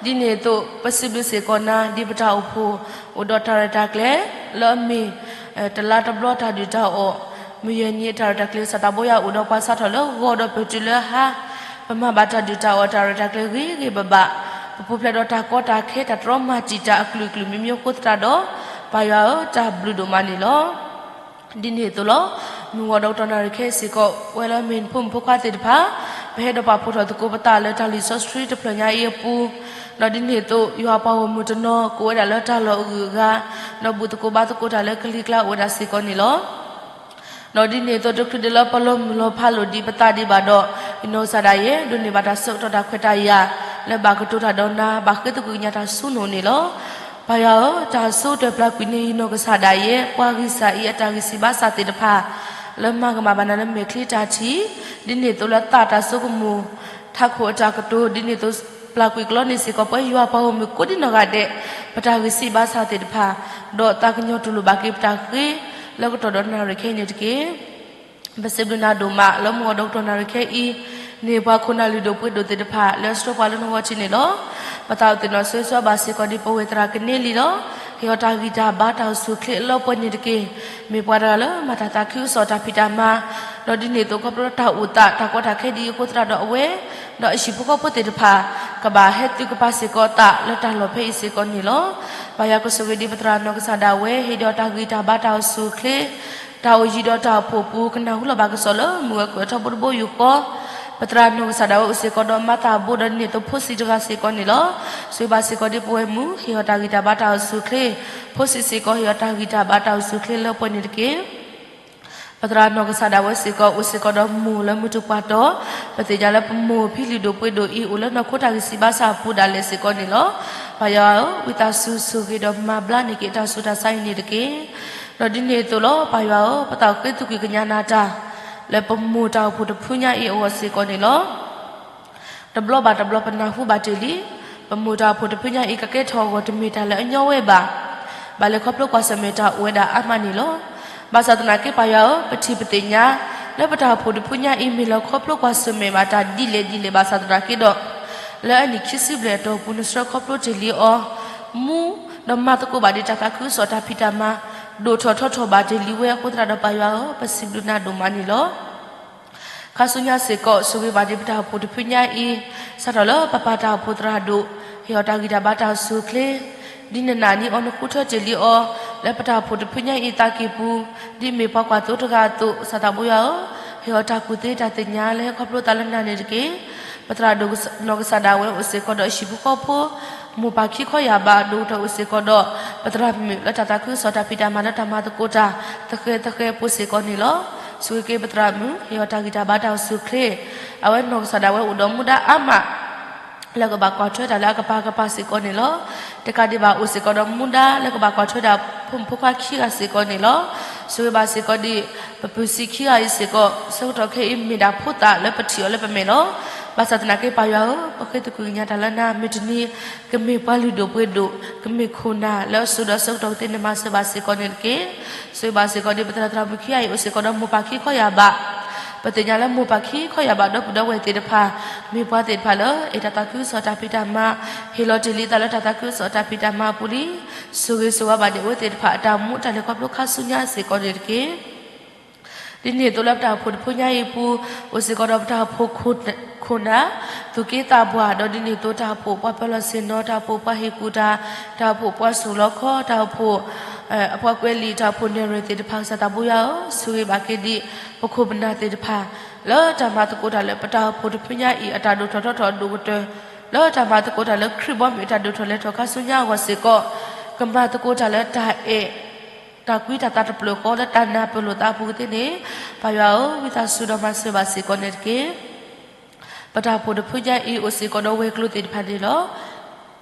ဒ်န့ၣ်အသိး ပစံးဘျုးစ့ၢ်ကီးနၤ ဒ်ပတၢ်အိၣ်ဖှိၣ် အိၣ်ဒီးတၢ်ရဲၣ်တၢ်ကျဲၤ လၢအမ့ၢ် တလါတဘျီတၢ်ဒုၣ်တၢ်အီၣ်, မုၢ်ယဲၢ်နံၤအတၢ်ရဲၣ်တၢ်ကျဲၤ စၢ်သးဘိယွၤအိၣ်ဒီးပှၤစးထီၣ်လၢဂီၤဒီးပတုၤလၢဟါ, ပမၤဘၣ်တၢ်ဒုၣ်တၢ်အီၣ်တၢ်ရဲၣ်တၢ်ကျဲၤဂ့ၤဂ့ၤဘၣ်ဘၣ်, ပပူၤဖျဲးဒီးတၢ်ကီတၢ်ခဲတၢ်တြီမၤတံာ်တာ်အကလုာ်ကလုာ်မ့ၢ်မ့ၢ်အဃိသတးဒီး, ပၢ်ယွၤဧၢ, တၢ်ဘျုးဒိၣ်မးန့ၣ်လီၤ. ဒ်န့ၣ်အသိးလီၤ. မုၢ်ဂီၤဒီကတီၢ်နၣ်ရံၣ်ခဲအံၤစ့ၢ်ကီး ပဝဲလၢမ့ၢ်နဖိမုၣ်ဖိခွါသ့ၣ်တဖၣ် ပဟဲဒီးပာ်ဖှိၣ်ထီၣ်သကိးပသးလၢတၢ်လံာ်စီဆှံတဖျၢၣ်ညါအံၤအပူၤ, ဒီးဒ်န့ၣ်အသိး ယွၤပှၤဂီၢ်မုၢ်တနီၤ ကအိၣ်ဝဲဒၣ်လၢတၢ်လီၢ်အဂုၤအဂၤ, ဒီးဘူၣ်သကိးဘါသကိးတၢ်လၢကလံၤကျါအိၣ်ဝဲဒၣ်စ့ၢ်ကီးန့ၣ်လီၤ. ဒီးဒ်န့ၣ်အသိး တချုးဒံးလၢပလီၤမုၢ်လီၤဖးလိာ်ဒံးပသးဒံးဘၣ်ဒီး, ယနီၢ်ကစၢ်ဒၣ်ယဲ ဒိးန့ၢ်ဘၣ်တၢ်ဆၢကတီၢ်တၢ်ခွဲးတၢ်ယာ် လၢဘၣ်ကတိၤတၢ်ဒီးနၤ ဘၣ်ဃ့သကွံၢ်ကညးတၢ်ဆူနအိၣ်န့ၣ်လီၤ. ပၢ်ယွၤဧၢ, တၢ်ဆိကတၢၢ်ပျၢ်ကွံာ်န့ၢ်ယနီၢ်ကစၢ်ဒၣ်ယဲ ပှၤဂံၢ်စၢ်အံၤအတၢ်ဂံၢ်စၢ်ဘါစၢ်သ့ၣ်တဖၣ် လၢမၤကမၣ်ဘၣ်နၤလၢမဲာ်ချံတၢ်ထံၣ်, ဒ်န့ၣ်အသိးလၢသးတၢ်ဆိကမိၣ် ထးခိၣ်အတၢ်ကတိၤ ဒ်န့ၣ်အသိး ပျၢ်ကွံာ်ကလီန့ၢ်စ့ၢ်ကီး ပဝဲယွၤပှၤဂီၢ်မုၢ်ကိးဒံနီၢ်ဂၤဒဲး ပတၢ်ဂံၢ်စၢ်ဘါစၢ်သ့ၣ်တဖၣ်, ဒီးသးကညီၤတူၢ်လိာ်ဘၣ်က့ၤပတၢ်ဃ့ လၢကတီၢ်ဒီးနၣ်ရံၣ်ခဲအံၤန့ၣ်တက့ၢ်. ပစံးဘျုးနၤဒိၣ်မး လၢမုၢ်ဂီၤဒီကတီၢ်နၣ်ရံၣ်ခဲအံၤ, နဟ့ၣ်ပှၤခိၣ်နၢ်လုၢ်ဒိၣ်ပှ့ၤဒိၣ်သ့ၣ်တဖၣ် လၢအဆှၢပှၤလၢနဂီၢ်ထံးန့ၣ်လီၤ. ပသးအိၣ်သ့ၣ်နီၣ်ဆိၣ်ဂ့ၤဆိၣ်ဝါဘၣ်စ့ၢ်ကီးဒ်ပဝဲၢ်သရၣ်ကနဲလံလီၤ. ဟ့ၣ်အီၤတၢ်ဂံၢ်တၢ်ဘါတၢ်အိၣ်ဆူၣ်အိၣ်ချ့အလၢပှဲၤန့ၣ်တက့ၢ်. မ့ၢ်ပှၤတဂၤလၢမၤတၢ်သးခုကစီၣ်တၢ်ဖံးတၢ်မၤ, ဒီးဒ်န့ၣ်အသိးခီဖျိလၢတၢ်အိၣ်သးတၢ်ကီတၢ်ခဲဒ်အံၤအဃိသတးဒီးအဝဲ ဒီးအဟံၣ်ဖိဃီဖိသ့ၣ်တဖၣ် ကဘၣ်ဟဲသုးကပၤစ့ၢ်ကီးသးလၢတၢ်လီၢ်ဖဲအံၤစ့ၢ်ကီးန့ၣ်လီၤ. ပၢ်ယွၤကဆိၣ်ဂ့ၤဒံးပသရၣ်နီၢ်ကစၢ်ဒၣ်ဝဲ ဟ့ၣ်ဒီးတၢ်ဂံၢ်တၢ်ဘါတၢ်အိၣ်ဆူၣ်အိၣ်ချ့ တၢ်အိၣ်ယံၤဒီးတၢ်အိၣ်ဖှိၣ်အပူၤ ကနၢ်ဟူလီၤဘၣ်ကစီၣ်လၢမုၢ်ဂီၤကွဲၢ်ထီဘိတဘိယူၢ်ဃီ, ပသရၣ်နီၢ်ကစၢ်ဒၣ်ဝဲအိၣ်စ့ၢ်ကီးဒီးမါသးဘိဒီးဒ်န့ၣ်အသိးဖိဆံးတဂၤစ့ၢ်ကီးန့ၣ်လီၤ. ဆိၣ်ဂ့ၤဘၣ်စ့ၢ်ကီးဒ်ပဝဲၢ်မုၢ် ဟ့ၣ်အီၤတၢ်ဂံၢ်တၢ်ဘါတၢ်အိၣ်ဆူၣ်အိၣ်ချ့, ဖိဆံးစ့ၢ်ကီး ဟ့ၣ်အီၤတၢ်ဂံၢ်တၢ်ဘါတၢ်အိၣ်ဆူၣ်အိၣ်ချ့လၢပှဲၤန့ၣ်တက့ၢ်. ပသရၣ်နီၢ်ကစၢ်ဒၣ်ဝဲစ့ၢ်ကီး အိၣ်စ့ၢ်ကီးဒီးမိၢ်လၢမုၢ်တပှၢ်တီၤ, ပသ့ၣ်ညါလၢပမိၢ်ဖံလုၢ်ဒိၣ်ပှ့ၤဒိၣ်အံၤအိၣ်လၢနီၢ်ခိတၢ်ဂံၢ်စၢ်ဘါစၢ်အပူၤဒၣ်လဲာ်စ့ၢ်ကီးန့ၣ်လီၤ. ပၢ်ယွၤဧၢ, ဝံသးစူၤဆိၣ်ဂ့ၤဒီးမၤဘျါန့ၢ်က့ၤတၢ်ဆူးတၢ်ဆါအံၤန့ၣ်တက့ၢ်. ဒီးဒ်န့ၣ်အသိးလီၤ ပၢ်ယွၤဧၢ, ပသးအိၣ်ဃ့သကွံာ်ကညးနၤတၢ် လၢပမိၢ်တၢ်အိၣ်ဖှိၣ်တဖုညါအံၤအဂီၢ်စ့ၢ်ကီးန့ၣ်လီၤ. တဘျီဘၣ်တဘျီပနၢ်ဟူဘၣ်တ့ၢ်လံ, ပမိၢ်တၢ်အိၣ်ဖှိၣ်တဖုညါအံၤ ကကဲထီၣ်အဂီၢ်တမ့ၢ်တၢ်လၢအညီဝဲဘၣ်. ဘၣ်လဲၤခီဖျိကွၢ်ဆၢၣ်မဲာ်တၢ်အိၣ်ဝဲဒၣ်အါမးန့ၣ်လီၤ. ဘၣ်ဆၣ်သနာ်က့ပၢ်ယွၤဧၢ, ပထံၣ်ပသ့ၣ်ညါ လၢပတၢ်အိၣ်ဖှိၣ်တဖုညါအံၤ မ့ၢ်လီၤခီဖျိကွၢ်ဆၢၣ်မဲာ်ဘၣ်တၢ်ဒ်လဲၣ်ဒ်လဲၣ်ဘၣ်ဆၣ်သနာ်က့ဒီး, လၢအနံၣ်ခံဆံဘျဲၣ်အတီၢ်ပူၤ နဆှၢခီဖျိတ့ၢ်လံအီၤ, မူ ဒီးမၤသကိးဘၣ်ဒံးတၢ်သးခုကစီၣ်တၢ်ဖံးတၢ်မၤ, ဒိၣ်ထီၣ်ထီထီၣ်ဘၣ်တ့ၢ်လံဝဲအဃိသတးဒီးပၢ်ယွၤဧၢ, ပစံးဘျုးနၤဒိၣ်မးန့ၣ်လီၤ. ခါဆူညါစ့ၢ်ကီး ဆိၣ်ဂ့ၤဘၣ်ဒံးပတၢ်အိၣ်ဖှိၣ်တဖုညါအံၤ, စးထီၣ်လၢပပၢ်တၢ်အိၣ်ဖှိၣ်သရၣ်ဒိၣ်, ဟ့ၣ်အီၤတၢ်ဂံၢ်တၢ်ဘါတၢ်အိၣ်ဆူၣ်အိၣ်ချ့, ဒ်နနာ်န့ၢ်အီၤနဃုထၢတ့ၢ်လံအီၤ, လၢပတၢ်အိၣ်ဖှိၣ်တဖုညါအံၤသးကံၢ်ပူၤ, ဒ်မ့ၢ်ပှၤကွၢ်သိတဂၤအသိး, စၢ်သးဘိယွၤဧၢ, ဟ့ၣ်အီၤတၢ်ကူၣ်သ့တၢ်သ့ၣ်ညါလၢဟဲခီဖျိသးလၢနၤန့ၣ်တက့ၢ်. ပသရၣ်ဒိၣ်နီၢ်ကစၢ်ဒၣ်ဝဲအိၣ်စ့ၢ်ကီးဒီးအဟံၣ်ဖိဃီဖိ, မိၢ်ပၢ်ခံခီယၢ်ဘး ဒိၣ်ကတၢၢ်အိၣ်စ့ၢ်ကီးဒီး ပသရၣ်မုၣ်လၢတၢ်သးခုကစီၣ်တၢ်ဖံးတၢ်မၤလၢတၢ်မၤသကိးတၢ် သဃဲသဃဲဖိစ့ၢ်ကီးန့ၣ်လီၤ. ဆိၣ်ဂ့ၤက့ၤပသရၣ်မုၣ် ဟ့ၣ်အီၤတၢ်ဂံၢ်တၢ်ဘါတၢ်အိၣ်ဆူၣ်အိၣ်ချ့, အဝဲနီၢ်ကစၢ်ဒၣ်ဝဲအိၣ်ဒီးမူဒါအါမး လၢကဘၣ်ကွၢ်ထွဲတၢ်လၢအကပၤကပၤစ့ၢ်ကီးန့ၣ်လီၤ. တကးဒံးဘၣ်အိၣ်စ့ၢ်ကီးဒီးမူဒါ လၢကဘၣ်ကွၢ်ထွဲဒၣ်ဖိမုၣ်ဖိခွါခံဂၤစ့ၢ်ကီးန့ၣ်လီၤ. ဆိၣ်ဂ့ၤဘၣ်စ့ၢ်ကီးဒံး ပပုၢ်စံခံဂၤအံၤစ့ၢ်ကီး, ဆၢကတီၢ်ခဲအံၤမ့ၢ်ဒၣ်ဖိသၣ်လၢပထံၣ်အီၤလၢပမဲာ်လီၤ. ဘၣ်ဆၣ်သနာ်က့ပၢ်ယွၤဧၢ, ပဃ့သကွံာ်ကညးတၢ်လၢနၤ မုၢ်တနံၤ ကမ့ၢ်ပှၤလုၢ်ဒိၣ်ပှ့ၤဒိၣ်, ကမ့ၢ်ခိၣ်နၢ်လၢအစိၤဒီးဆၢကတီၢ်ကသ့န့ၣ်မၤစၢၤဘၣ်စ့ၢ်ကီးန့ၣ်တက့ၢ်. ဆိၣ်ဂ့ၤဘၣ်စ့ၢ်ကီးဒံး ပသရၣ်သရၣ်မုၣ်ခံဂၤအံၤ အိၣ်စ့ၢ်ကီးဒီးမိၢ်ပၢ်ခံခီယၢ်ဘး, ပသ့ၣ်ညါလၢမိၢ်ပၢ်ခံခီယၢ်ဘး ဒီပုၢ်ဒီဝဲၢ်သ့ၣ်တဖၣ် မ့ၢ်ပှၤသ့ၣ်တဖၣ်လၢ အဲၣ်တၢ်သးခုကစီၣ်တၢ်ဖံးတၢ်မၤ, ဟ့ၣ်လီၤတ့ၢ်လံသးလၢတၢ်သးခုကစီၣ်တၢ်ဖံးတၢ်မၤအပူၤလံ. ဆိၣ်ဂ့ၤဆိၣ်ဝါဘၣ်ဒံးအဝဲသ့ၣ်တဖၣ်အတၢ်မူအတၢ်လဲၤခီဖျိခါဆူညါစ့ၢ်ကီးန့ၣ်တက့ၢ်. ဒ်န့ၣ်အသိးလၢပတၢ်အိၣ်ဖှိၣ်တဖုညါအံၤအပူၤ, အိၣ်စ့ၢ်ကီးဒီးပတၢ်အိၣ်ဖှိၣ်ခိၣ်နၢ်, သူၣ်က့သးပှၢ်, ဒီးဒ်န့ၣ်အသိးတၢ်အိၣ်ဖှိၣ်ပှၤပၢၤလီၢ်ဆ့ၣ်နီၤ, တၢ်အိၣ်ဖှိၣ်ပှၤဟ့ၣ်ကူၣ်တၢ်, တၢ်အိၣ်ဖှိၣ်ပှၤစိာ်လီခီ, တၢ်အိၣ်ဖှိၣ် အပှၤကွဲးလံာ်, တၢ်အိၣ်ဖှိၣ်နဲၣ်ရွဲၣ်သ့ၣ်တဖၣ် ကစၢ်သးဘိယွၤဧၢ, ဆိၣ်ဂ့ၤဘၣ်က့ၤဒံး ပခိၣ်ပနၢ်သ့ၣ်တဖၣ် လၢတၢ်မၤသကိးတၢ်လၢပတၢ်အိၣ်ဖှိၣ်တဖုညါအံၤ အတၢ်ဒိၣ်ထီၣ်ထီထီၣ်အဒိၣ်ကတၢၢ်, လၢတၢ်မၤသကိးတၢ်လၢခရံာ်ဘီမုၢ်အတၢ်ဒိၣ်ထီၣ်လဲၤထီၣ်ခါဆူညါအဂီၢ်စ့ၢ်ကီး, ကမၤသကိးတၢ်လၢတၢ်အဲၣ် တၢ်ကွံတၢ်သးတဖျၢၣ်ဃီလၢတၢ်နၢ်ပၢၢ်လိာ်သးအပူၤကသ့န့ၣ်, ပၢ်ယွၤဧၢ, ဝံသးစူၤဒီးမၤစၢၤဘၣ်စ့ၢ်ကီးန့ၣ်တက့ၢ်. ပတၢ်အိၣ်ဖှိၣ်တဖုညါအံၤ အိၣ်စ့ၢ်ကီးဒီးဝဲၤကျိၤသ့ၣ်တဖၣ်န့ၣ်လီၤ.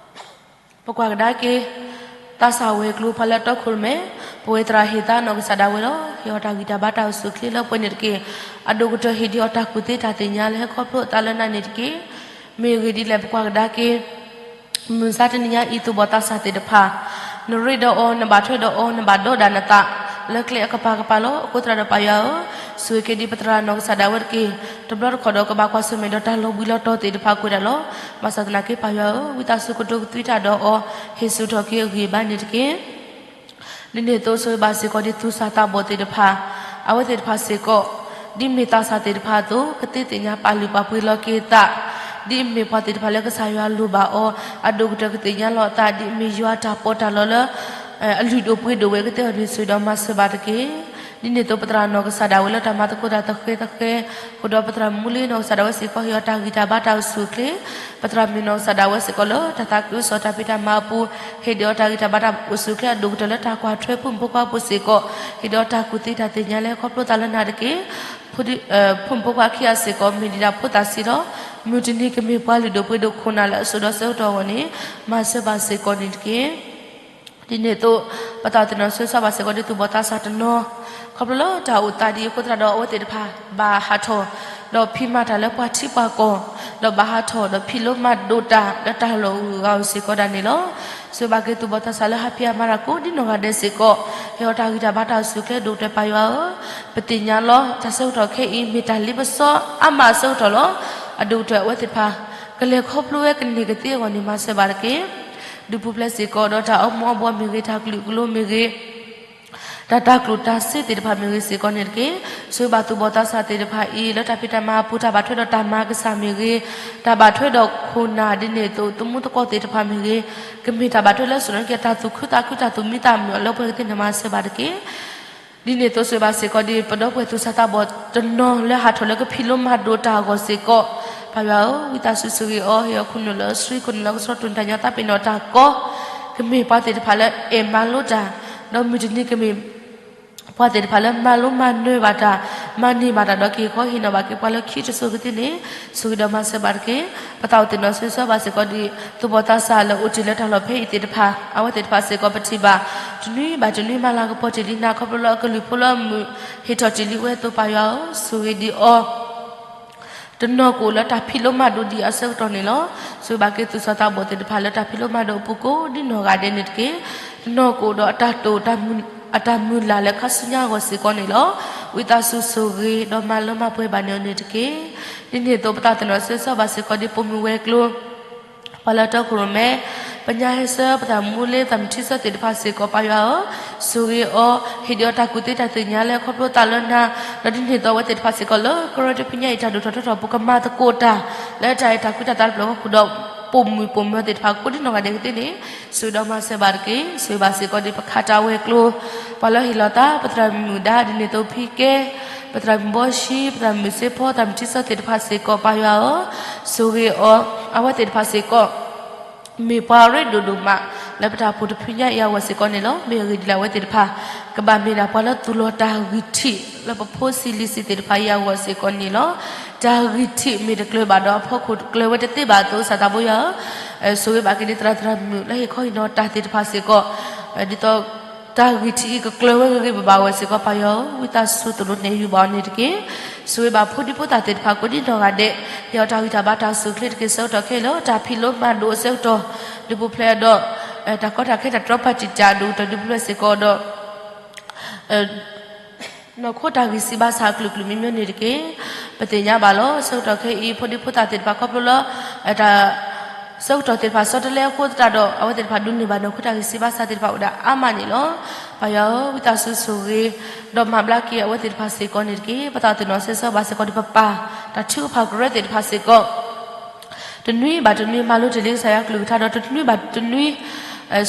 ပကွၢ်ကဒါက့ၤ သးစၢ်ဝဲၤကျိၤ ပှၤလၢအတီခိၣ်ရိၣ်မဲ, ပဝဲသရၣ်ဟ့ၣ်သါနီၢ်ကစၢ်ဒၣ်ဝဲလီၤ. ဟ့ၣ်အီၤတၢ်ဂံၢ်တၢ်ဘါတၢ်အိၣ်ဆူၣ်အိၣ်ချ့လၢပှဲၤန့ၣ်တက့ၢ်. အဒိၣ်ကတၢၢ်ဟ့ၣ်ဒံးအီၤတၢ်ကူၣ်သ့တၢ်သ့ၣ်ညါလၢဟဲခီဖျိအသးလၢနၤန့ၣ်တက့ၢ်. မ့ၢ်အဂ့ၢ်ဒ်လဲၣ် ပကွၢ်ကဒါက့ၤ မုၢ်မဆါတနံၤညါအံၤ သူၣ်ဘီၣ်သးစၢ်သ့ၣ်တဖၣ်, နရ့ဒီးအီၤ, နဘၣ်ထွဲဒီးအီၤ, နဘၣ်ဒီးဒၣ်နသး လၢကျဲအကပၤကပၤလီၤ. အဃိသတးဒီးပၢ်ယွၤဧၢ, ဆိၣ်ဂ့ၤက့ၤဒံးပသရၣ်နီၢ်ကစၢ်ဒၣ်ဝဲတက့ၢ်. တဘျီတခီၣ်ဒီးကဘၣ်ကွၢ်ဆၢၣ်မဲာ်ဒီးတၢ်လီၤဘှံးလီၤတီၤသ့ၣ်တဖၣ်ကွံာ်ဒၣ်လီၤ. ဘၣ်ဆၣ်သနာ်က့ပၢ်ယွၤဧၢ, ဝံသးစူၤကဒိကသွံတၢ်ဒီးအီၤ, ဟ့ၣ်ဆူၣ်ထီၣ်က့ၤအဂံၢ်အဘါန့ၣ်တက့ၢ်. ဒ်န့ၣ်အသိးဆိၣ်ဂ့ၤဘၣ်စ့ၢ်ကီးဒ် သူၣ်စၢ်သးဘီၣ်သ့ၣ်တဖၣ်, အဝဲသ့ၣ်တဖၣ်စ့ၢ်ကီး, ဒ်မ့ၢ်သးစၢ်သ့ၣ်တဖၣ်အသိး ကသ့သ့ၣ်ညါပာ်လုၢ်ပာ်ပှ့ၤလီၤက့ၤအသး, ဒ်အမ့ၢ်ပှၤသ့ၣ်တဖၣ်လၢကစၢ်ယွၤလိၣ်ဘၣ်အီၤ, အဒိၣ်ကတၢၢ်ကသ့ၣ်ညါလီၤအသး ဒ်အမ့ၢ်ယွၤအတၢ်ပီးတၢ်လီလၢ အလုၢ်ဒိၣ်ပှ့ၤဒိၣ်ဝဲကသ့အဂီၢ်န့ၣ် ဆိၣ်ဂ့ၤဒီးမၤစၢၤဘၣ်တက့ၢ်. ဒ်န့ၣ်အသိးပသရၣ်နီၢ်ကစၢ်ဒၣ်ဝဲလၢတၢ်မၤသကိးတၢ်သဃဲသဃဲ, ဃုာ်ဒီးပသရၣ်မူလ့နီၢ်ကစၢ်ဒၣ်ဝဲစ့ၢ်ကီး ဟ့ၣ်အီၤတၢ်ဂံၢ်တၢ်ဘါတၢ်အိၣ်ဆူၣ်အိၣ်ချ့, ပသရၣ်မုၣ်နီၢ်ကစၢ်ဒၣ်ဝဲစ့ၢ်ကီးလၢတၢ်သးခုကစီၣ်တၢ်ဖံးတၢ်မၤအပူၤ, ဟ့ၣ်ဒံးအီၤတၢ်ဂံၢ်တၢ်ဘါတၢ်အိၣ်ဆူၣ်အိၣ်ချ့အဒိၣ်ကတၢၢ်လၢတၢ်ကွၢ်ထွဲဖိမုၣ်ဖိခွါအပူၤစ့ၢ်ကီး, ဟ့ၣ်ဒံးအီၤတၢ်ကူၣ်သ့တၢ်သ့ၣ်ညါလၢခီဖျိသးလၢနၤတက့ၢ်. ဖိဒံ ဖိမုၣ်ဖိခွါခံဂၤစ့ၢ်ကီး မ့ၢ်ဒံးဒၣ်ဖိသၣ်ဆံးလီၤ. မုၢ်တနံၤကမ့ၢ်ပှၤလုၢ်ဒိၣ်ပှ့ၤဒိၣ်ခိၣ်နၢ်လၢအစိၤဒီးဆၢကတီၢ်အဂီၢ်န့ၣ် မၤစၢၤဘၣ်စ့ၢ်ကီးန့ၣ်တက့ၢ်. ဒ်န့ၣ်အသိး ပသးအိၣ်သ့ၣ်နီၣ်ဆၢဂ့ၤဆၢဝါဘၣ်စ့ၢ်ကီးဒ်သူၣ်ဘီၣ်သးစၢ်တနီၤ, ခီဖျိလၢတၢ်အိၣ်သးဒ်အံၤအဃိသတးဒီး အဝဲသ့ၣ်တဖၣ်ဘၣ်ဟးထီၣ် ဒီးဖံးမၤတၢ်လၢပှၤထံပှၤကီၢ်, ဒီးဘၣ်ဟးထီၣ်ဒီးဖံးလိမၤဒိးတၢ်လၢတၢ်လီၢ်ဂုၤဂၤအိၣ်စ့ၢ်ကီးဒၣ်န့ၣ်လီၤ. ဆိၣ်ဂ့ၤဘၣ်က့ၤသူၣ်ဘီၣ်သးစၢ်လၢဟးဖံးဟးမၤတၢ်ကိးဒ်နီၢ်ဂၤဒဲးစ့ၢ်ကီး, ဟ့ၣ်အီၤတၢ်ဂံၢ်တၢ်ဘါတၢ်အိၣ်ဆူၣ်အိၣ်ချ့ဒိၣ်ကတၢၢ်ပၢ်ယွၤဧၢ, ပသ့ၣ်ညါလီၤ တၢ်ဆၢကတီၢ်ခဲအံၤ မ့ၢ်တၢ်လ့ပစီအါမးအဆၢကတီၢ်လီၤ. အဒိၣ်ကတၢၢ်အဝဲသ့ၣ်တဖၣ် ကလဲၤခီဖျိဝဲကန့ၢ်ကသ့အဂီၢ်န့ၣ် မၤစၢၤဘၣ်တက့ၢ်. ဒူပူၤဖျဲးစ့ၢ်ကီးဒီးတၢ်အီမူၤအီဘှီမ့ၢ်ဂ့ၤ, တၢ်ကလုာ်ကလိမ့ၢ်ဂ့ၤ, တၢ်တၢ်ကျိၣ်တၢ်စ့သ့ၣ်တဖၣ်မ့ၢ်ဂ့ၤစ့ၢ်ကီးန့ၣ်တက့ၢ်. ဆိၣ်ဂ့ၤဘၣ်သူၣ်ဘီၣ်သးစၢ်သ့ၣ်တဖၣ်အံၤ လၢတၢ်ဖံးတၢ်မၤအပူၤ တၢ်ဘၣ်ထွဲဒီးတၢ်မၤကစၢ်မ့ၢ်ဂ့ၤ, တၢ်ဘၣ်ထွဲဒီးခိၣ်နၢ်ဒ်န့ၣ်အသိး သမူသကိးသ့ၣ်တဖၣ်မ့ၢ်ဂ့ၤ, ကမ့ၢ်တၢ်ဘၣ်ထွဲလၢစိၤန့ၣ်က့ၤ တၢ်သူၣ်ခုသးခု တၢ်သူၣ်မံသးမုာ်အလၢပှဲၤကသ့န့ၣ် မၤစၢၤဘၣ်တက့ၢ်. ဒ်န့ၣ်အသိးဆိၣ်ဂ့ၤဘၣ်စ့ၢ်ကီးဒ် ပဒီပုၢ်ဝဲၢ်သူၣ်စၢ်သးဘီၣ်တနီၤလၢဟးထီၣ်လၢကဖံးလိမၤဒိးတၢ်အဂီၢ်စ့ၢ်ကီး, ပၢ်ယွၤဧၢ, ဝံသးစူၤဆိၣ်ဂ့ၤအီၤ, ဟ့ၣ်အီၤခိၣ်နူာ်လၢအဆှံ, ခိၣ်နူာ်လၢကဆှီ, တိၢ်နီၣ်တၢ်ညီ, သးပ့ၤနီၣ်တၢ်ကီ, ကမ့ၢ်ပှၤသ့ၣ်တဖၣ်လၢအဲၣ်မၤလိတၢ်, ဒီးမုၢ်တနံၤကမ့ၢ် ပှၤသ့ၣ်တဖၣ်လၢမၤလိမၤနၢၤဘၣ်တၢ်, မၤန့ၢ်ဘၣ်တၢ်ဒီးက့ၤခီဟ့ၣ်နီၤဘၣ်က့ၤပှၤလၢခံတစိၤကသ့န့ၣ်, ဆိၣ်ဂ့ၤဒီးမၤစၢၤဘၣ်တက့ၢ်. ပသးအိၣ်သ့ၣ်နီၣ်ဆၢဂ့ၤဆၢဝါဘၣ်စ့ၢ်ကီးဒ် သူၣ်ဘီၣ်သးစၢ်လၢအိၣ်တ့ၢ်လၢတၢ်လီၢ်ဖဲအံၤသ့ၣ်တဖၣ်, အဝဲသ့ၣ်တဖၣ်စ့ၢ်ကီးပထံၣ်ဘၣ် တနွံဘၣ်တနွံမၤလၤကပီၤတ့ၢ်လံနၤ ခီဖျိလၢအကလုၢ်ဖိလၢအမုာ်ဟ့ၣ်ထီၣ်တ့ၢ်လံအဝဲအသိး ပၢ်ယွၤဧၢ, ဆိၣ်ဂ့ၤဒံးအီၤ တနီၤကအိၣ်လၢတၢ်ဖံးလိမၤဒိးဒံးအဆၢကတီၢ်န့ၣ်လီၤ. ဆိၣ်ဂ့ၤဘၣ်က့ၤသူၣ်စၢ်သးဘီၣ်သ့ၣ်တဖၣ်လၢတၢ်ဖံးလိမၤဒိးအပူၤကိးဒ်နီၢ်ဂၤဒဲးန့ၣ်တက့ၢ်. တနီၤကအိၣ်ဒီးအတၢ်တိာ် အတၢ်မုၢ်လၢ်လၢခါဆူညါအဂီၢ်စ့ၢ်ကီးန့ၣ်လီၤ. ဝံသးစူၤဆိၣ်ဂ့ၤဒီးမၤလၢမၤပှဲၤဘၣ်န့ၢ်အီၤန့ၣ်တက့ၢ်. ဒ်န့ၣ်အသိးပသးသ့ၣ်နီၣ်ဆၢဂ့ၤဆၢဝါဘၣ်စ့ၢ်ကီးဒ်ပိာ်မုၣ်ဝဲၤကျိၤ ပှၤလၢတၢ်ခိၣ်ရိၣ်မဲ, ပညါဟဲဆၢ, ပသရၣ်မူလ့, သရၣ်မုၣ်ထံဆၢသ့ၣ်တဖၣ်စ့ၢ်ကီး ပၢ်ယွၤဧၢ, ဆိၣ်ဂ့ၤအီၤ, ဟ့ၣ်ဒံးအီၤတၢ်ကူၣ်သ့တၢ်သ့ၣ်ညါလၢခီဖျိသးလၢနၤ, ဒီးဒ်န့ၣ်အသိးအဝဲသ့ၣ်တဖၣ်စ့ၢ်ကီးလၢကရၢတဖုညါအံၤတၢ်ဒိၣ်ထီၣ်ထီထီၣ်အပူၤ ကမၤသကိးတၢ် လၢတၢ်အဲၣ်တၢ်ကွံတၢ်သးတဖျၢၣ်အဖီခိၣ်ဒီး ပိာ်မုၣ်ပိာ်မၢၤသ့ၣ်တဖၣ်ကိးဒ်နီၢ်ဂၤဒဲးကသ့န့ၣ်, ဆိၣ်ဂ့ၤဒီးမၤစၢၤဘၣ်တက့ၢ်. ဆိၣ်ဂ့ၤဘၣ်စ့ၢ်ကီးဒ်ပခးတၢ်ဝဲၤကျိၤ ပှၤလၢဟ့ၣ်လီၤသး ပသရၣ်မုၣ်ဒါ ဒ်န့ၣ်အသိးဖံကဲ, ပသရၣ်မုၣ်ဘီၡံ, ပသရၣ်မုၣ်စ့ဖီ, သရၣ်မုၣ်ထံဆၢသ့ၣ်တဖၣ်စ့ၢ်ကီး ပၢ်ယွၤဧၢ, ဆိၣ်ဂ့ၤအီၤ, အဝဲသ့ၣ်တဖၣ်စ့ၢ်ကီး မ့ၢ်ပှၤရ့ဒိၣ်ဒိၣ်မး လၢပတၢ်အိၣ်ဖှိၣ်တဖုညါအံၤအဂီၢ်စ့ၢ်ကီးန့ၣ်လီၤ. မ့ၢ်အဂ့ၢ်ဒ်လဲၣ်အဝဲသ့ၣ်တဖၣ် ကဘၣ်မ့ၢ်ဒၣ်ပှၤလၢသူၣ်လီၤတၢ်ဂံၢ်ထံး လၢပဖိဆံးလံၤဆံးသ့ၣ်တဖၣ်အံၤအဂီၢ်စ့ၢ်ကီးန့ၣ်လီၤ. တၢ်ဂံၢ်ထံးမ့ၢ်တကျၢၤဘၣ်ဒီးအဖီခိၣ်တကျၢၤဝဲတသ့ဘၣ်အသိး စၢ်သးဘိယွၤဧၢ, ဆိၣ်ဂ့ၤဘၣ်က့ၤဒ်သရၣ်သရၣ်မုၣ်လၢဟ့ၣ်ခီဟ့ၣ်နီၤတၢ်သ့ၣ်တဖၣ်စ့ၢ်ကီး, ဒ်သိး တၢ်ဂံၢ်ထံးအံၤကကျၢၤဝဲဂ့ၤဂ့ၤဘၣ်ဘၣ်အဂီၢ်စ့ၢ်ကီး ပၢ်ယွၤဧၢ, ဝံသးစူၤသိၣ်လိနဲၣ်ယူၢ်ဘၣ်အီၤန့ၣ်တက့ၢ်. ဆိၣ်ဂ့ၤဘၣ်ဖိဒံဖိသၣ်သ့ၣ်တဖၣ်ကိးဒ်နီၢ်ဂၤဒဲး, ဟ့ၣ်အီၤတၢ်ဂံၢ်တၢ်ဘါတၢ်အိၣ်ဆူၣ်အိၣ်ချ့တက့ၢ်. ဆၢကတီၢ်ခဲအံၤလၢတၢ်ဖံးလိမၤဒိးအဆၢကတီၢ်, ဒူပူၤဖျဲးဒီး တၢ်ကီတၢ်ခဲတၢ်တြီပာ်တံာ်တာ်အဒိၣ်ကတၢၢ် ဒူပူၤဖျဲးစ့ၢ်ကီးဒီး နီၢ်ခိတၢ်ဂံၢ်စၢ်ဘါစၢ်အကလုာ်ကလုာ်မံၤမံၤန့ၣ်တက့ၢ်. ပသ့ၣ်ညါဘၣ်လီၤ ဆၢကတီၢ်ခဲအံၤ ဖိဒံဖိသၣ်သ့ၣ်တဖၣ်ခီဖျိလၢ တၢ် ဆၢကတီၢ်သ့ၣ်တဖၣ်ဆီတလဲအဃိသတးဒီး အဝဲသ့ၣ်တဖၣ်ဒိးန့ၢ်ဘၣ်နီၢ်ခိတၢ်ဂံၢ်စၢ်ဘါစၢ်သ့ၣ်တဖၣ်အိၣ်ဒၣ်အါမးန့ၣ်လီၤ. ပၢ်ယွၤဧၢ, ဝံသးစူၤဆိၣ်ဂ့ၤ ဒီးမၤဘျါက့ၤအဝဲသ့ၣ်တဖၣ်စ့ၢ်ကီးန့ၣ်တက့ၢ်. ပသးအိၣ်သ့ၣ်နီၣ်ဆၢဂ့ၤဆၢဝါဘၣ်စ့ၢ်ကီးဒ်ပပၢ် တၢ်ထုကဖၣ်ကရၢသ့ၣ်တဖၣ်စ့ၢ်ကီး တနွံဘၣ်တနွံမၤလိတ့ၢ်လံကစၢ်ယွၤကလုၢ်ကထါဒီး တနွံဘၣ်တနွံ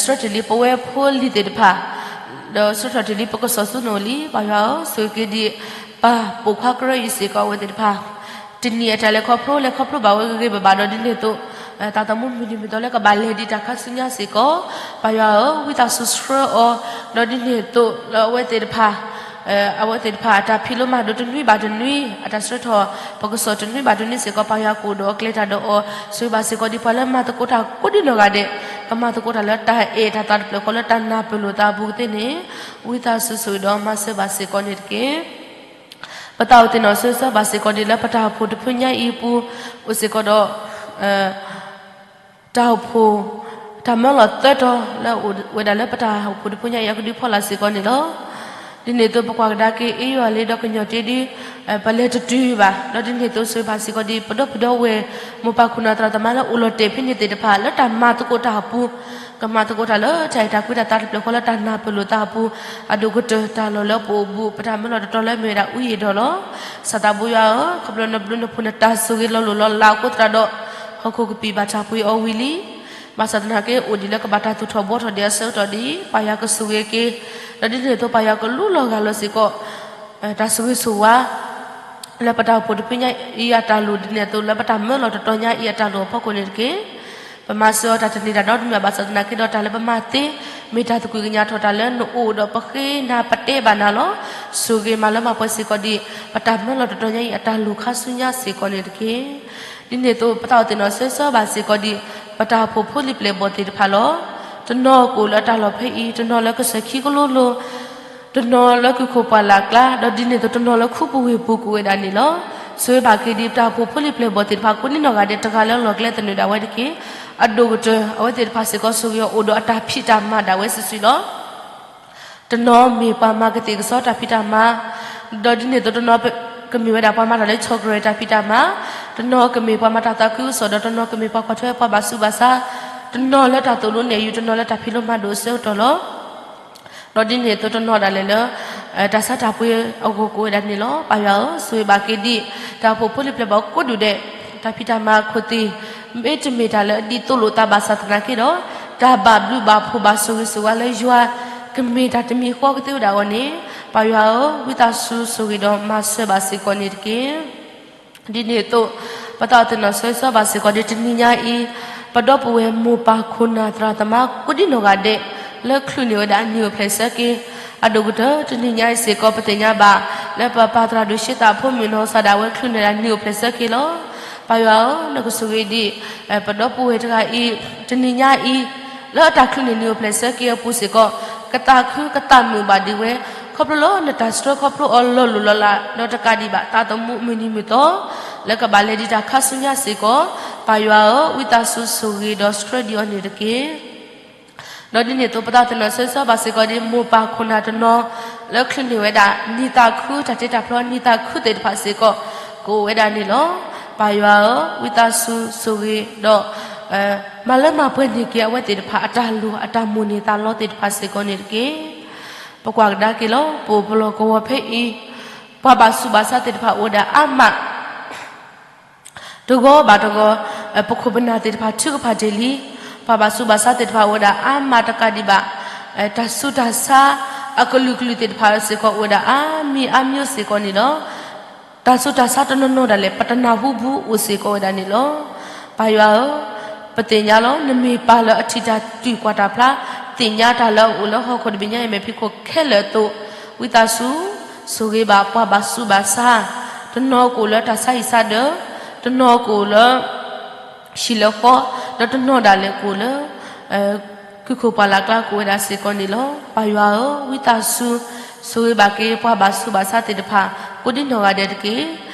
ဆှၢတ့ၢ်လံပဝဲဖိလံၤသ့ၣ်တဖၣ်, ဒီးဆှၢထီၣ်တ့ၢ်လံပကစီၣ်ဆူနအိၣ်လံ. ပၢ်ယွၤဧၢ, ဆိၣ်ဂ့ၤက့ၤဒံး ပၢ်ပိာ်ခွါကရၢအံၤစ့ၢ်ကီးအဝဲသ့ၣ်တဖၣ် တနံၣ်အတၢ်လဲၤခီဖျိ လဲၤခီဖျိဘၣ်ဝဲဂ့ၤဂ့ၤဘၣ်ဘၣ်ဒီးဒ်န့ၣ်အသိး သးသမူမုၢ်နံၤမုၢ်သီလၢကဘၣ်လဲၤဒံးတၢ်ခါဆူညါစ့ၢ်ကီး ပၢ်ယွၤဧၢ, ဝံသးစူၤဆှၢအီၤ ဒီးဒ်န့ၣ်အသိးလၢအဝဲသ့ၣ်တဖၣ် အဝဲသ့ၣ်တဖၣ်အတၢ်ဖံးလိမၤဒိးတနွံဘၣ်တနွံ, အတၢ်ဆှၢထီၣ်ပကစီၣ်တနွံဘၣ်တနွံစ့ၢ်ကီး ပၢ်ယွၤကအိၣ်ဒီးအကျဲတၢ်ဒီးအီၤ, ဆိၣ်ဂ့ၤဘၣ်စ့ၢ်ကီးဒ်ပှၤလၢမၤသကိးတၢ်ကိးဒံနီၢ်ဂၤဒဲး, ကမၤသကိးတၢ်လၢတၢ်အဲၣ်တၢ်သးတဖျၢၣ်ဃီလၢတၢ်နၢ်ပၢၢ်လိာ်သးအပူၤကသ့န့ၣ်, ဝံသးစူၤဆိၣ်ဂ့ၤဒီးမၤစၢၤဘၣ်စ့ၢ်ကီးန့ၣ်တက့ၢ်. ပသးအိၣ်သ့ၣ်နီၣ်ဆိၣ်ဂ့ၤဆိၣ်ဝါဘၣ်စ့ၢ်ကီးဒ်လၢပတၢ်အိၣ်ဖှိၣ်တဖုညါအံၤအပူၤ, အိၣ်စ့ၢ်ကီးဒီး တၢ်အိၣ်ဖှိၣ်, တၢ်မၢလီၤသၢတီၤလၢအအိၣ်ဝဲဒၣ်လၢပတၢ်အိၣ်ဖှိၣ်တဖုညါအံၤ အကဒုဖီလာ်စ့ၢ်ကီးန့ၣ်လီၤ. ဒ်န့ၣ်အသိးပကွၢ်ကဒါက့ၤ အ့ယွၤလံဒီးကညီၤတ့ဒု ပလဲၤတတုၤဘၣ်, ဒီးဒ်န့ၣ်အသိးဆိၣ်ဂ့ၤဘၣ်စ့ၢ်ကီးဒ်ပဒီပုၢ်ဒီဝဲၢ် မိၢ်ပၢ်ခိၣ်နၢ်သရၣ်သမါလၢအိၣ်လီၤတဲာ်ဖဲန့ၣ်သ့ၣ်တဖၣ် လၢတၢ်မၤသကိးတၢ်အပူၤ, ကမၤသကိးတၢ်လၢတၢ်အဲၣ်တၢ်ကွံတၢ်သးတဖျၢၣ်ဃီလၢတၢ်နၢ်ပၢၢ်လိာ်သးအပူၤ, အဒိၣ်ကတၢၢ်တၢ်လီၢ်လၢပအိၣ်ဘူး ပတၢ်မၢလီၤတတီၤလၢမ့ၢ်ဝဲဒၣ်အူယံၤဒီးလီၤ. စၢ်သးဘိယွၤဧၢ, ခီဖျိနဘျုးနဖှိၣ်နတၢ်ဆိၣ်ဂ့ၤလီၤလိၢ်လီၤလးအဃိသတးဒီး ဟီၣ်ခိၣ်ကပံာ်ဘၣ်တၢ်ပှ့ၤအီၤဝံၤလံ ဘၣ်ဆၣ်သနာ်က့ အိၣ်ဒံးလၢကဘၣ်တၢ်သူၣ်ထီၣ်ဘှီထီၣ်ဒံးအဆၢကတီၢ်ဒံး ပၢ်ယွၤကဆိၣ်ဂ့ၤက့ၤ, ဒီးဒ်န့ၣ်အသိးပၢ်ယွၤကလူလီၤဂာ်လီၤစ့ၢ်ကီး တၢ်ဆိၣ်ဂ့ၤဆိၣ်ဝါ လၢပတၢ်အိၣ်ဖှိၣ်တဖုညါအံၤအတၢ်လိၣ် ဒ်န့ၣ်အသိးလၢပတၢ်မၢလီၤတတီၤညါအံၤအတၢ်လိၣ်အဖီခိၣ်န့ၣ်တက့ၢ်. ပမၤစၢၤအီၤတၢ်တန့ၢ်တၢ်ဒီတမံၤဘၣ်ဆၣ်သနာ်က့ဒီး တၢ်လၢပမၤသ့ မ့ၢ်တၢ်သကွံၢ်ကညးထီၣ်တၢ်လၢနအိၣ်ဒီးပဃ့နၤပတဲဘၣ်နၤလီၤ. ဆိၣ်ဂ့ၤမၤလၢမၤပှဲၤစ့ၢ်ကီးဒံး ပတၢ်မၢလီၤတတီၤညါအံၤအတၢ်လိၣ်ခါဆူညါစ့ၢ်ကီးန့ၣ်တက့ၢ်. ဒ်န့ၣ်အသိးပသးအိၣ်သ့ၣ်နီၣ်ဆိၣ်ဂ့ၤဆိၣ်ဝါဘၣ်စ့ၢ်ကီးဒံး ပတၢ်အိၣ်ဖှိၣ်ဖိလံၤပျဲၢ်ဘီၣ်သ့ၣ်တဖၣ်လီၤ. တနီၤကအိၣ်လၢတၢ်လီၢ်ဖဲအံၤ, တနီၤလၢကစၢၢ်ခံကလိလိၤ တနီၤလၢကုၢ်ခိၣ်ပှၢ်လၢ်ကျါ, ဒီးဒ်န့ၣ်အသိးတနီၤလၢခူပူၤဝ့ၢ်ပူၤကအိၣ်ဝဲဒၣ်န့ၣ်လီၤ. ဆိၣ်ဂ့ၤဘၣ်က့ၤဒံးပတၢ်အိၣ်ဖှိၣ်ဖိလံၤပျဲၢ်ဘီၣ်သ့ၣ်တဖၣ်ကိးဒံနီၢ်ဂၤဒဲး တဂၤလၢလီၢ်ကျဲသနၢၣ်ဒၣ်ဝဲတက့ၢ်. အဒိၣ်ကတၢၢ်အဝဲသ့ၣ်တဖၣ်စ့ၢ်ကီးဆိၣ်ဂ့ၤအီၤအိၣ်ဒီးအတၢ်ဖံးတၢ်မၤဒၣ်ဝဲစုာ်စုာ်လီၤ. တနီၤမ့ၢ်ပှၤမၤကသ့ၣ်ကစီတၢ်ဖံးတၢ်မၤ, ဒီးဒ်န့ၣ်အသိးတနီၤကမ့ၢ်ဝဲဒၣ်ပှၤမၤတၢ်လၢ chocolate တၢ်ဖံးတၢ်မၤ, တနီၤကမ့ၢ်ပှၤမၤတၢ်သးခုကစီၣ် ဒီးတနီၤကမ့ၢ်ပှၤကွၢ်ထွဲပှၤဘၣ်ဆူးဘၣ်ဆါ, တနီၤလၢတၢ်သိၣ်လိနဲၣ်ယုာ်, တနီၤလၢတၢ်ဖံးလိမၤဒိးအဆၢကတီၢ်လီၤ. ဒီးဒ်န့ၣ်အသိးတနီၤဒၣ်လဲာ်လၢ တၢ်ဆါတၢ်ပှ့ၤအဂီၢ်ကအိၣ်ဝဲဒၣ်န့ၣ်လီၤ. ပၢ်ယွၤဧၢ, ဆိၣ်ဂ့ၤဘၣ်က့ၤဒံး တၢ်အိၣ်ဖှိၣ်ဖိလံၤပျဲၢ်ဘီၣ်ကိးဒူၣ်ဒဲး, တၢ်ဖံးတၢ်မၤခိၣ်သ့ၣ် မ့တမ့ၢ်တၢ်လၢအဒ်သိးလိာ်သးဘၣ်ဆၣ်သနာ်က့ဒီး တၢ်ဘၣ်ဘျုးဘၣ်ဖှိၣ်ဘၣ်ဆိၣ်ဂ့ၤဆိၣ်ဝါလၢယွၤ ကမ့ၢ်တၢ်တမံၤဃီကသ့ဝဲဒၣ်အဂီၢ်န့ၣ်, ပၢ်ယွၤဧၢ, ဝံသးစူၤဆိၣ်ဂ့ၤဒီးမၤစၢၤဘၣ်စ့ၢ်ကီးန့ၣ်တက့ၢ်. ဒ်န့ၣ်အသိး ပသးအိၣ်သ့ၣ်နီၣ်ဆိၣ်ဂ့ၤဆိၣ်ဝါဘၣ်စ့ၢ်ကီးဒံးတနံၤညါအံၤ, ပဒီပုၢ်ဝဲၢ်မိၢ်ပၢ်ခိၣ်နၢ်သရၣ်သမါကိးဒံနီၢ်ဂၤဒဲး လၢချုးန့ၢ်ဝဲဒၣ်အနံၤအိၣ်ဖျဲၣ်ဆၢက့ၤ, အဒိၣ်ကတၢၢ်တနံၤညါအံၤစ့ၢ်ကီး ပသ့ၣ်ညါဘၣ် လၢပပၢ်သရၣ်ဒိၣ်ရှ့သးဖိမုၣ်နီၢ်ကစၢ်ဒၣ်ဝဲချုးန့ၢ်ဒၣ်နံၤအိၣ်ဖျဲၣ်ဆၢက့ၤလီၤ. ပၢ်ယွၤဧၢ, နကဆိၣ်ဂ့ၤဒံး ပဒီပုၢ်ဝဲၢ်တဂၤအံၤ တနံၤညါအံၤ လၢအတၢ်ချုးန့ၢ်နံၤအိၣ်ဖျဲၣ်ဆၢက့ၤအပူၤစ့ၢ်ကီး ကသးခုကသးမုာ်ဘၣ်ဒံးဝဲ, ခီဖျိလၢနတၢ်ဆှၢခီဖျိအီၤလီၤလိၢ်လီၤလး ဒီးတကးဒံးဘၣ် သးသမူမုၢ်နံၤမုၢ်သီ လၢကဘၣ်လဲၤဒံးတၢ်ခါဆူညါစ့ၢ်ကီး, ပၢ်ယွၤဧၢ, ဝံသးစူၤဆိၣ်ဂ့ၤဒီးဆှၢဒံးအီၤန့ၣ်တက့ၢ်. ဒီးဒ်န့ၣ်အသိး ပသးအိၣ်သ့ၣ်နီၣ်ဆိၣ်ဂ့ၤဆိၣ်ဝါဘၣ်စ့ၢ်ကီးဒံး မိၢ်ပၢ်ခိၣ်နၢ်တနီၤ လၢချုးန့ၢ်ဝဲဒၣ် နံၤသးခုတၢ်တ့တၢ်ဖျီ နံၤသးခုသ့ၣ်တဖၣ်စ့ၢ်ကီး ကအိၣ်ဝဲဒၣ်န့ၣ်လီၤ. ပၢ်ယွၤဧၢ, ဝံသးစူၤဆိၣ်ဂ့ၤဒီး မၤလၢမၤပှဲၤန့ၢ်က့ၤအဝဲသ့ၣ်တဖၣ်အတၢ်လိၣ်အတၢ်မိၣ်န့ၢ်သးလီသ့ၣ်တဖၣ်စ့ၢ်ကီးန့ၣ်တက့ၢ်. ပကွၢ်ကဒါက့ၤလီၤ ပအိၣ်ပလီၢ်ကဝီၤဖဲအံၤ ပှၤဘၣ်ဆူးဘၣ်ဆါသ့ၣ်တဖၣ်အိၣ်ဝဲဒၣ်အါမး တဂီၤဘၣ်တဂီၤ ပခိၣ်ပနၢ်သ့ၣ်တဖၣ်ထုကဖၣ်တ့ၢ်လံ, ပှၤဘၣ်ဆူးဘၣ်ဆါသ့ၣ်တဖၣ်အိၣ်ဝဲဒၣ်အါမးတကးဒံးဘၣ်, တၢ်ဆူးတၢ်ဆါအကလုာ်ကလုာ်သ့ၣ်တဖၣ်စ့ၢ်ကီးအိၣ်ဝဲဒၣ်အါမံၤအါမံၤစ့ၢ်ကီးန့ၣ်လီၤ. တၢ်ဆူးတၢ်ဆါတနီၤနီၤဒၣ်လဲာ် ပတနၢ်ဟူဘူးအိၣ်စ့ၢ်ကီးဝဲဒၣ်န့ၣ်လီၤ. ပၢ်ယွၤဧၢ, ပသ့ၣ်ညါလီၤ နမ့ၢ်ပၢ်လၢအထံၣ်တၢ်ကွၢ်တၢ်ဖျါ, သ့ၣ်ညါတၢ်လၢအအိၣ်လၢဟီၣ်ခိၣ်တဘ့ၣ်ညါအံၤမဲာ်ဖံးခိၣ်ခဲလၢာ်အသိး, ဝံသးစူၤ ဆိၣ်ဂ့ၤဘၣ်ပှၤဘၣ်ဆူးဘၣ်ဆါ, တနီၤကအိၣ်လၢတၢ်ဆါဟံၣ်ဆါဒၢး, တနီၤကအိၣ်လၢ ဟံၣ်လၢဃီ, ဒီးတနီၤဒၣ်လဲာ်ကအိၣ်လၢ ကုၢ်ခိၣ်ပှၢ်လၢ်ကျါကအိၣ်ဝဲဒၣ်စ့ၢ်ကီးန့ၣ်လီၤ. ပၢ်ယွၤဧၢ, ဝံသးစူၤ ဆိၣ်ဂ့ၤဘၣ်က့ၤပှၤဘၣ်ဆူးဘၣ်ဆါသ့ၣ်တဖၣ် ကိးဒံနီၢ်ဂၤဒဲးတက့ၢ်.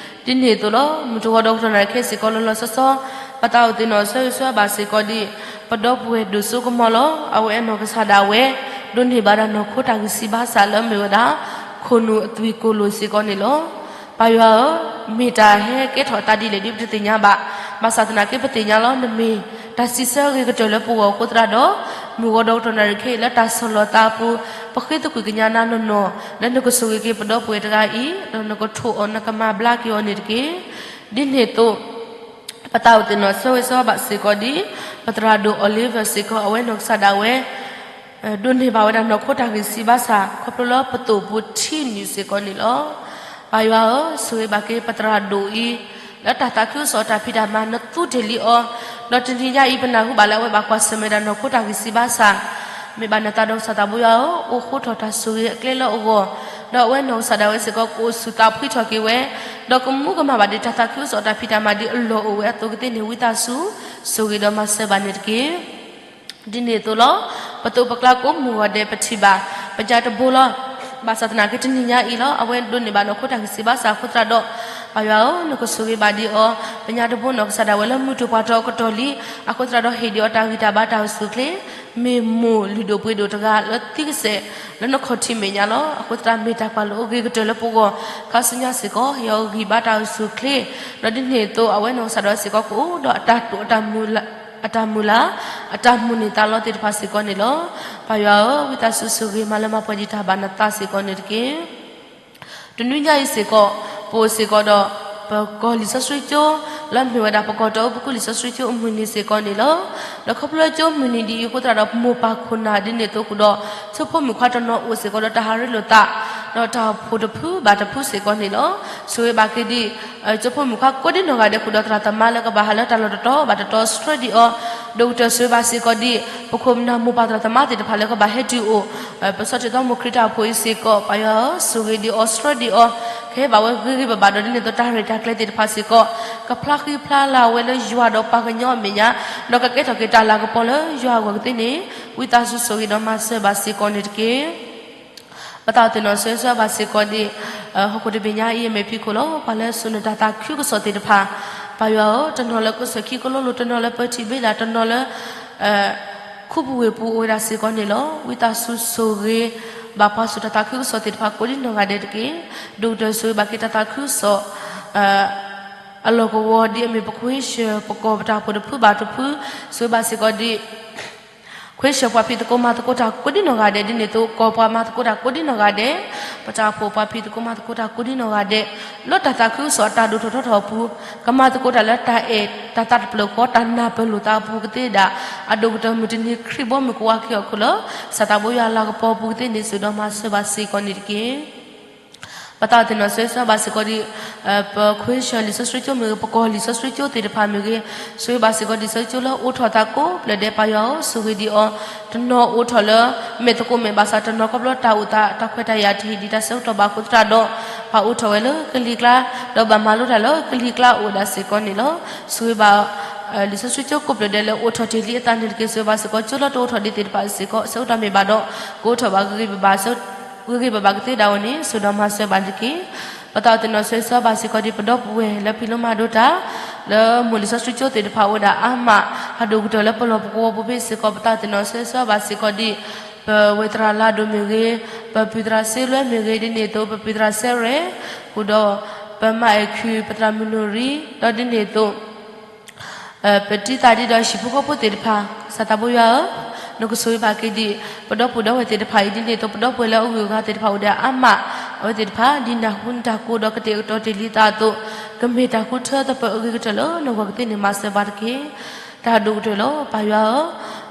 ဒ်န့ၣ်အသိးလီၤ မုၢ်တဂီၤဒီးကတီၢ်နၣ်ရံၣ်ခဲအံၤစ့ၢ်ကီးလီၤလီၤဆီဆီ ပသးအိၣ်သ့ၣ်နီၣ်ဆိၣ်ဂ့ၤဆိၣ်ဝါဘၣ်စ့ၢ်ကီးဒံး ပဒီပုၢ်ဝဲၢ်ဒိၣ်စိကမီၤလီၤ. အဝဲအနီၢ်ကစၢ်ဒၣ်ဝဲ ဒိးန့ၢ်ဘၣ်ဒၣ်နီၢ်ခိတၢ်ဂံၢ်စၢ်ဘါစၢ်လၢအမ့ၢ်ဝဲဒၣ် ခိၣ်နူာ်အသွံၣ်ကိၢ်လိာ်စ့ၢ်ကီးန့ၣ်လီၤ. ပၢ်ယွၤဧၢ, မ့ၢ်တၢ်ဟဲကဲထီၣ်အသးဒ်လဲၣ်ဒ်ပတသ့ၣ်ညါဘၣ်. ဘၣ်ဆၣ်သနာ်က့ပသ့ၣ်ညါလီၤ နမ့ၢ်တၢ်စံးဆၢဂ့ၤကတၢၢ်လၢပဂီၢ်အဃိသတးဒီး မုၢ်ဂီၤဒီးကတီၢ်နၣ်ရံၣ်ခဲအံၤလၢတၢ်ဆီၣ်လီၤသးအပူၤ ပဃ့သကွံာ်ကညးနၤနီၢ်နီၢ် လၢနကဆိၣ်ဂ့ၤက့ၤပဒီပုၢ်ဝဲၢ်တဂၤအံၤ ဒီးနကထိၣ်အီၤ နကမၤဘျါက့ၤအီၤန့ၣ်တက့ၢ်. ဒ်န့ၣ်အသိး ပသးအိၣ်သ့ၣ်နီၣ်ဆိၣ်ဂ့ၤဆိၣ်ဝါဘၣ်စ့ၢ်ကီးဒ် ပသရၣ်ဒိၣ် Oliver စ့ၢ်ကီး အဝဲနီၢ်ကစၢ်ဒၣ်ဝဲ ဒိးန့ၢ်ဘၣ်ဝဲဒၣ်နီၢ်ခိတၢ်ဂံၢ်စၢ်ဘါစၢ် ခီဖျိလၢပသိၣ်ပူၤထံနုာ်စ့ၢ်ကီးန့ၣ်လီၤ. ပၢ်ယွၤဧၢ, ဆိၣ်ဂ့ၤဘၣ်က့ၤပသရၣ်ဒိၣ်အံၤ လၢတၢ်သးခုကစီၣ်တၢ်ဖံးတၢ်မၤ နသူတ့ၢ်လံအီၤ, ဒီးတနံၤညါအံၤပနၢ်ဟူဘၣ်လၢအဝဲဘၣ်ကွၢ်ဆၢၣ်မဲာ်ဒၣ်နီၢ်ခိတၢ်ဂံၢ်စၢ်ဘါစၢ်, မ့ၢ်ဘၣ်နသးဒီးကစၢ်သးဘိယွၤဧၢ, အိၣ်ဃူထီၣ်တၢ်ဆိၣ်ဂ့ၤအကျဲလၢအဂီၢ်, ဒီးအဝဲနီၢ်ကစၢ်ဒၣ်ဝဲစ့ၢ်ကီး ကအိၣ်ဆူၣ်သးဖှံထီၣ်က့ၤဝဲ, ဒီးကမူကမၣ်ဘၣ်ဒ်တၢ်သးခုကစီၣ်တၢ်ဖံးတၢ်မၤဒ်အလီၢ်အိၣ်ဝဲအသိးကသ့န့ၣ် ဝံသးစူၤ ဆိၣ်ဂ့ၤဒီးမၤစၢၤဘၣ်န့ၣ်တက့ၢ်. ဒ်န့ၣ်အသိးလီၤ. ပသိးပကျါကိးမုၢ်ဂီၤဒဲး ပထံၣ်ဘၣ် ပညၣ်တဘိလီၤ. ဘၣ်ဆၣ်သနာ်က့ တနံၤညါအံၤလီၤ အဝဲဒိးန့ၢ်ဘၣ်နီၢ်ခိတၢ်ဂံၢ်စၢ်ဘါစၢ်အဃိသတးဒီး, ပၢ်ယွၤဧၢ, နကဆိၣ်ဂ့ၤဘၣ်ဒံးအီၤ, ပညၣ်တဘိနီၢ်ကစၢ်ဒၣ်ဝဲလၢမုၢ်တြီၢ်ပှၢ်တြီၢ်အကတီၢ်လံ, အဃိသတးဒီးဟ့ၣ်ဒံးအီၤတၢ်ဂံၢ်တၢ်ဘါတၢ်အိၣ်ဆူၣ်အိၣ်ချ့, မ့ၢ်မိၢ်လုၢ်ဒိၣ်ပှ့ၤဒိၣ်တဂၤလၢသံကစဲးလၢနခီၣ်ထံးမဲာ်ညါလီၤ. အဃိသတးမ့ၢ်တၢ်ကွၢ်လိအဂ့ၤကတၢၢ်လၢပဂီၢ်, ခါဆူညါစ့ၢ်ကီး ဟ့ၣ်အီၤဂံၢ်ဘါတၢ်အိၣ်ဆူၣ်အိၣ်ချ့, ဒီးဒ်န့ၣ်အသိး အဝဲနီၢ်ကစၢ်ဒၣ်ဝဲစ့ၢ်ကီးကအိၣ်ဒီးအတၢ်တိာ် အတၢ်မုၢ်လၢ်, အတၢ်မုၢ်လၢ်အတၢ်မုၢ်န့ၢ်သးလီသ့ၣ်တဖၣ်စ့ၢ်ကီးန့ၣ်လီၤ. ပၢ်ယွၤဧၢ, ဝံသးစူၤဆိၣ်ဂ့ၤမၤလၢမၤပှဲၤဒံးတၢ်ဘၣ်နသးစ့ၢ်ကီးန့ၣ်တက့ၢ်. တနွံညါအံၤစ့ၢ်ကီး, ပအိၣ်စ့ၢ်ကီးဒီး ပကီၢ်လံာ်စီဆှံကၠိ, လၢအမ့ၢ်ဝဲဒၣ်ပကီၢ်တၢ်အိၣ်ဖှိၣ်ခိၣ်လံာ်စီဆှံကၠိအမုၢ်နံၤစ့ၢ်ကီးန့ၣ်လီၤ. ဒီးခီဖျိကၠိမုၢ်နံၤဒ်အံၤအဃိသတးဒီး ပမိၢ်ပၢ်ခိၣ်နၢ်ဒ်န့ၣ်အသိးဃုာ်ဒီး ဆိဖိမုၣ်ခွါတနီၤအိၣ်စ့ၢ်ကီးဒီးတၢ်ဟးရ့လိာ်သး, ဒီးတၢ်အိၣ်ဖှိၣ်တဖုဘၣ်တဖုစ့ၢ်ကီးန့ၣ်လီၤ. ဆိၣ်ဂ့ၤဘၣ်က့ၤဒံး ကၠိဖိမုၣ်ခွါကိးဒံနီၢ်ဂၤဒဲးဃုာ်ဒီးသရၣ်သမါလၢကဘၣ်ဟးလၢတၢ်လီၢ်တတီၤဘၣ်တတီၤဆှၢဒံးအီၤ, ဒိၣ်ကတၢၢ်ဆိၣ်ဂ့ၤဘၣ်စ့ၢ်ကီးဒံး ပခိၣ်ပနၢ်မိၢ်ပၢ်သရၣ်သမါသ့ၣ်တဖၣ်လၢကဘၣ်ဟဲတုၤအိၣ် ပဆီၣ်ထွဲသီမိၢ်ခရံာ်တၢ်အိၣ်ဖှိၣ်အံၤစ့ၢ်ကီး ပၢ်ယွၤဧၢ, ဆိၣ်ဂ့ၤဒံးအီၤဆှၢဒံးအီၤ, ကဟဲဘၣ်ဝဲဂ့ၤဂ့ၤဘၣ်ဘၣ်ဒီးဒ်န့ၣ်အသိးတၢ်ရဲၣ်တၢ်ကျဲၤသ့ၣ်တဖၣ်စ့ၢ်ကီး ကဖျါဃံဖျါလၤဝဲလၢယွၤဒီးပှၤကညီအမဲာ်ညါ, ဒီးကကဲထီၣ်က့ၤတၢ်လၤကပီၤလၢယွၤအဂီၢ်ကသ့န့ၣ် ဝံသးစူၤဆိၣ်ဂ့ၤဒီးမၤစၢၤဘၣ်စ့ၢ်ကီးန့ၣ်တက့ၢ်. ပသးအိၣ်သ့ၣ်နီၣ်ဆိၣ်ဂ့ၤဆိၣ်ဂ့ၤဘၣ်စ့ၢ်ကီးဒံး ဟီၣ်ခိၣ်တဘ့ၣ်ညါအံၤအမဲာ်ဖံးခိၣ်လီၤ. ပှၤလၢအစိာ်န့ၢ်တၢ်သးခုကစီၣ်သ့ၣ်တဖၣ်, ပၢ်ယွၤဧၢ, တနီၤလၢကစၢၢ်ခံကလိလိၤ, တနီၤလၢပၢထံဘ့လး, တနီၤလၢ ခူပူၤဝ့ၢ်ပူၤအိၣ်ဝဲဒၣ်စ့ၢ်ကီးန့ၣ်လီၤ. ဝံသးစူၤဆိၣ်ဂ့ၤဘၣ်ပှၤစိာ်တၢ်သးခုကစီၣ်သ့ၣ်တဖၣ်ကိးဒံနီၢ်ဂၤဒဲးတက့ၢ်. ဒိၣ်ကတၢၢ်ဆိၣ်ဂ့ၤဘၣ်က့ၤတၢ်သးခုကစီၣ် အလီၢ်ကဝီၤဒ်အမ့ၢ်ပခွ့ၡၢၣ် ပကီၢ်ပတၢ်အိၣ်ဖှိၣ်တဖုဘၣ်တဖု, ဆိၣ်ဂ့ၤဘၣ်စ့ၢ်ကီးဒံး ခွ့ၡၢၣ်ပှၤဖံးသကိးမၤသကိးတၢ်ကိးဒံနီၢ်ဂၤဒဲး, ဒ်န့ၣ်အသိးကီၢ်ပှၤမၤသကိးတၢ်ကိးဒံနီၢ်ဂၤဒဲး, ပတၢ်အိၣ်ဖှိၣ်ပှၤဖံးသကိးမၤသကိးတၢ်ကိးဒံနီၢ်ဂၤဒဲး, လၢတၢ်သးခုကစီၣ်အတၢ်ဒိၣ်ထီၣ်ထီထီၣ်အပူၤ, ကမၤသကိးတၢ်လၢတၢ်အဲၣ်တၢ်သးတဖျၢၣ်ဃီ တၢ်နၢ်ပၢၢ်လိာ်သးအပူၤကသ့ဒၣ်, အဒိၣ်ကတၢၢ်မုၢ်တနံၤခရံာ်ဘီမုၢ်ကဝါက့ၤအီၤခိၣ်လၢ စၢ်သးဘိယွၤလၤကပီၤအပူၤကသ့န့ၣ် ဆိၣ်ဂ့ၤဒီးမၤစၢၤဘၣ်စ့ၢ်ကီးန့ၣ်တက့ၢ်. ပသးအိၣ်သ့ၣ်နီၣ်ဆိၣ်ဂ့ၤဆိၣ်ဂ့ၤဘၣ်စ့ၢ်ကီးဒံး ပခွ့ၡၢၣ်လံာ်စီဆှံကၠိမ့ၢ်ဂ့ၤ, ပကီၢ်လံာ်စီဆှံကၠိသ့ၣ်တဖၣ်မ့ၢ်ဂ့ၤ, ဆိၣ်ဂ့ၤဘၣ်စ့ၢ်ကီးဒံး လံာ်စီဆှံကၠိလၢအိးထီၣ်သးကိးဖျၢၣ်ဒဲး ပၢ်ယွၤဧၢ, ဆိၣ်ဂ့ၤဒံးအီၤ, တနီၤအိးထီၣ်လၢမဲာ်သကိးမဲာ်ဘၣ်ဆၣ် တနီၤခီဖျိတၢ်အိၣ်သးတၢ်ခွဲးတၢ်ယာ်တဟ့ၣ်ဒံးတၢ်ဆၢကတီၢ်ဘၣ်အဃိသတးဒီး ပှၤအိးထီၣ်ဝဲလၢကလံၤကျါ, ဒီးဘၣ်မၤလိတၢ်လၢကလံၤကျါအိၣ်ဝဲဒၣ်စ့ၢ်ကီးန့ၣ်လီၤ. ဆိၣ်ဂ့ၤဘၣ် လံာ်စီဆှံကၠိကိးဖျၢၣ်ဒဲးလၢအိးထီၣ်တ့ၢ်လံအသးန့ၣ်တက့ၢ်. ဆိၣ်ဂ့ၤဘၣ်စ့ၢ်ကီးကၠိလၢတအိးထီၣ်ဒံးသ့ၣ်တဖၣ်စ့ၢ်ကီး, ဆၢကတီၢ်မ့ၢ်ဘၣ်ဒီး ကအိးထီၣ်ဘၣ်ဂ့ၤဂ့ၤဘၣ်ဘၣ် ဂ့ၤဂ့ၤဘၣ်ဘၣ်ကသ့ဒၣ်ဝဲန့ၣ် ဆိၣ်ဂ့ၤဒီးမၤစၢၤဘၣ်န့ၣ်တက့ၢ်. ပသးအိၣ်သ့ၣ်နီၣ်ဆိၣ်ဂ့ၤဆိၣ်ဂ့ၤဘၣ်စ့ၢ်ကီးဒံး ပဒီပုၢ်ဝဲၢ်လၢဖံးလိမၤဒိးတၢ် လၢမိၢ်လံာ်စီဆှံကၠိသ့ၣ်တဖၣ်အိၣ်ဝဲဒၣ်အါမး, ဟးဒိၣ်ကတၢၢ်လၢပလီၢ်ပကဝီၤပူၤဖဲစ့ၢ်ကီး ပသးအိၣ်သ့ၣ်နီၣ်ဆိၣ်ဂ့ၤဆိၣ်ဂ့ၤဘၣ်စ့ၢ်ကီးဒံး ပဝဲၢ်သရၣ်လါဒိၣ်မ့ၢ်ဂ့ၤ, ပပုၢ်သရၣ်စ့လွဲမ့ၢ်ဂ့ၤ, ဒ်န့ၣ်အသိး ပပုၢ်သရၣ်စဲရဲၣ်, ဃုာ်ဒီး ပမၤအဲၣ်ခုၣ် ပသရၣ်မုၢ်နူၤရံ, ဒီးဒ်န့ၣ်အသိး ပတံၤသးဒံးဒီးဟံၣ်ဖိဃီဖိသ့ၣ်တဖၣ်, စၢ်သးဘိယွၤဧၢ, နကဆိၣ်ဂ့ၤဘၣ်က့ၤဒံး ပဒီပုၢ်ဒီဝဲၢ်သ့ၣ်တဖၣ်အံၤ ဒ်န့ၣ်အသိး ပဒီပုၢ်ဝဲၢ်လၢအဂုၤအဂၤသ့ၣ်တဖၣ်အိၣ်ဒီးအါမး, အဝဲသ့ၣ်တဖၣ် ဒ်နၢ်ဟူနတၢ်ကိးဒီးကတဲာ်ကတီၤတ့ၢ်လံအသးအသိး, ကမ့ၢ်တၢ်ဃုထၢသပၢၤအဂ့ၤကတၢၢ်လၢနဂီၢ်ကသ့န့ၣ် မၤစၢၤဘၣ်တက့ၢ်. တၢ်ဒိၣ်ကတၢၢ်လီၤ ပၢ်ယွၤဧၢ,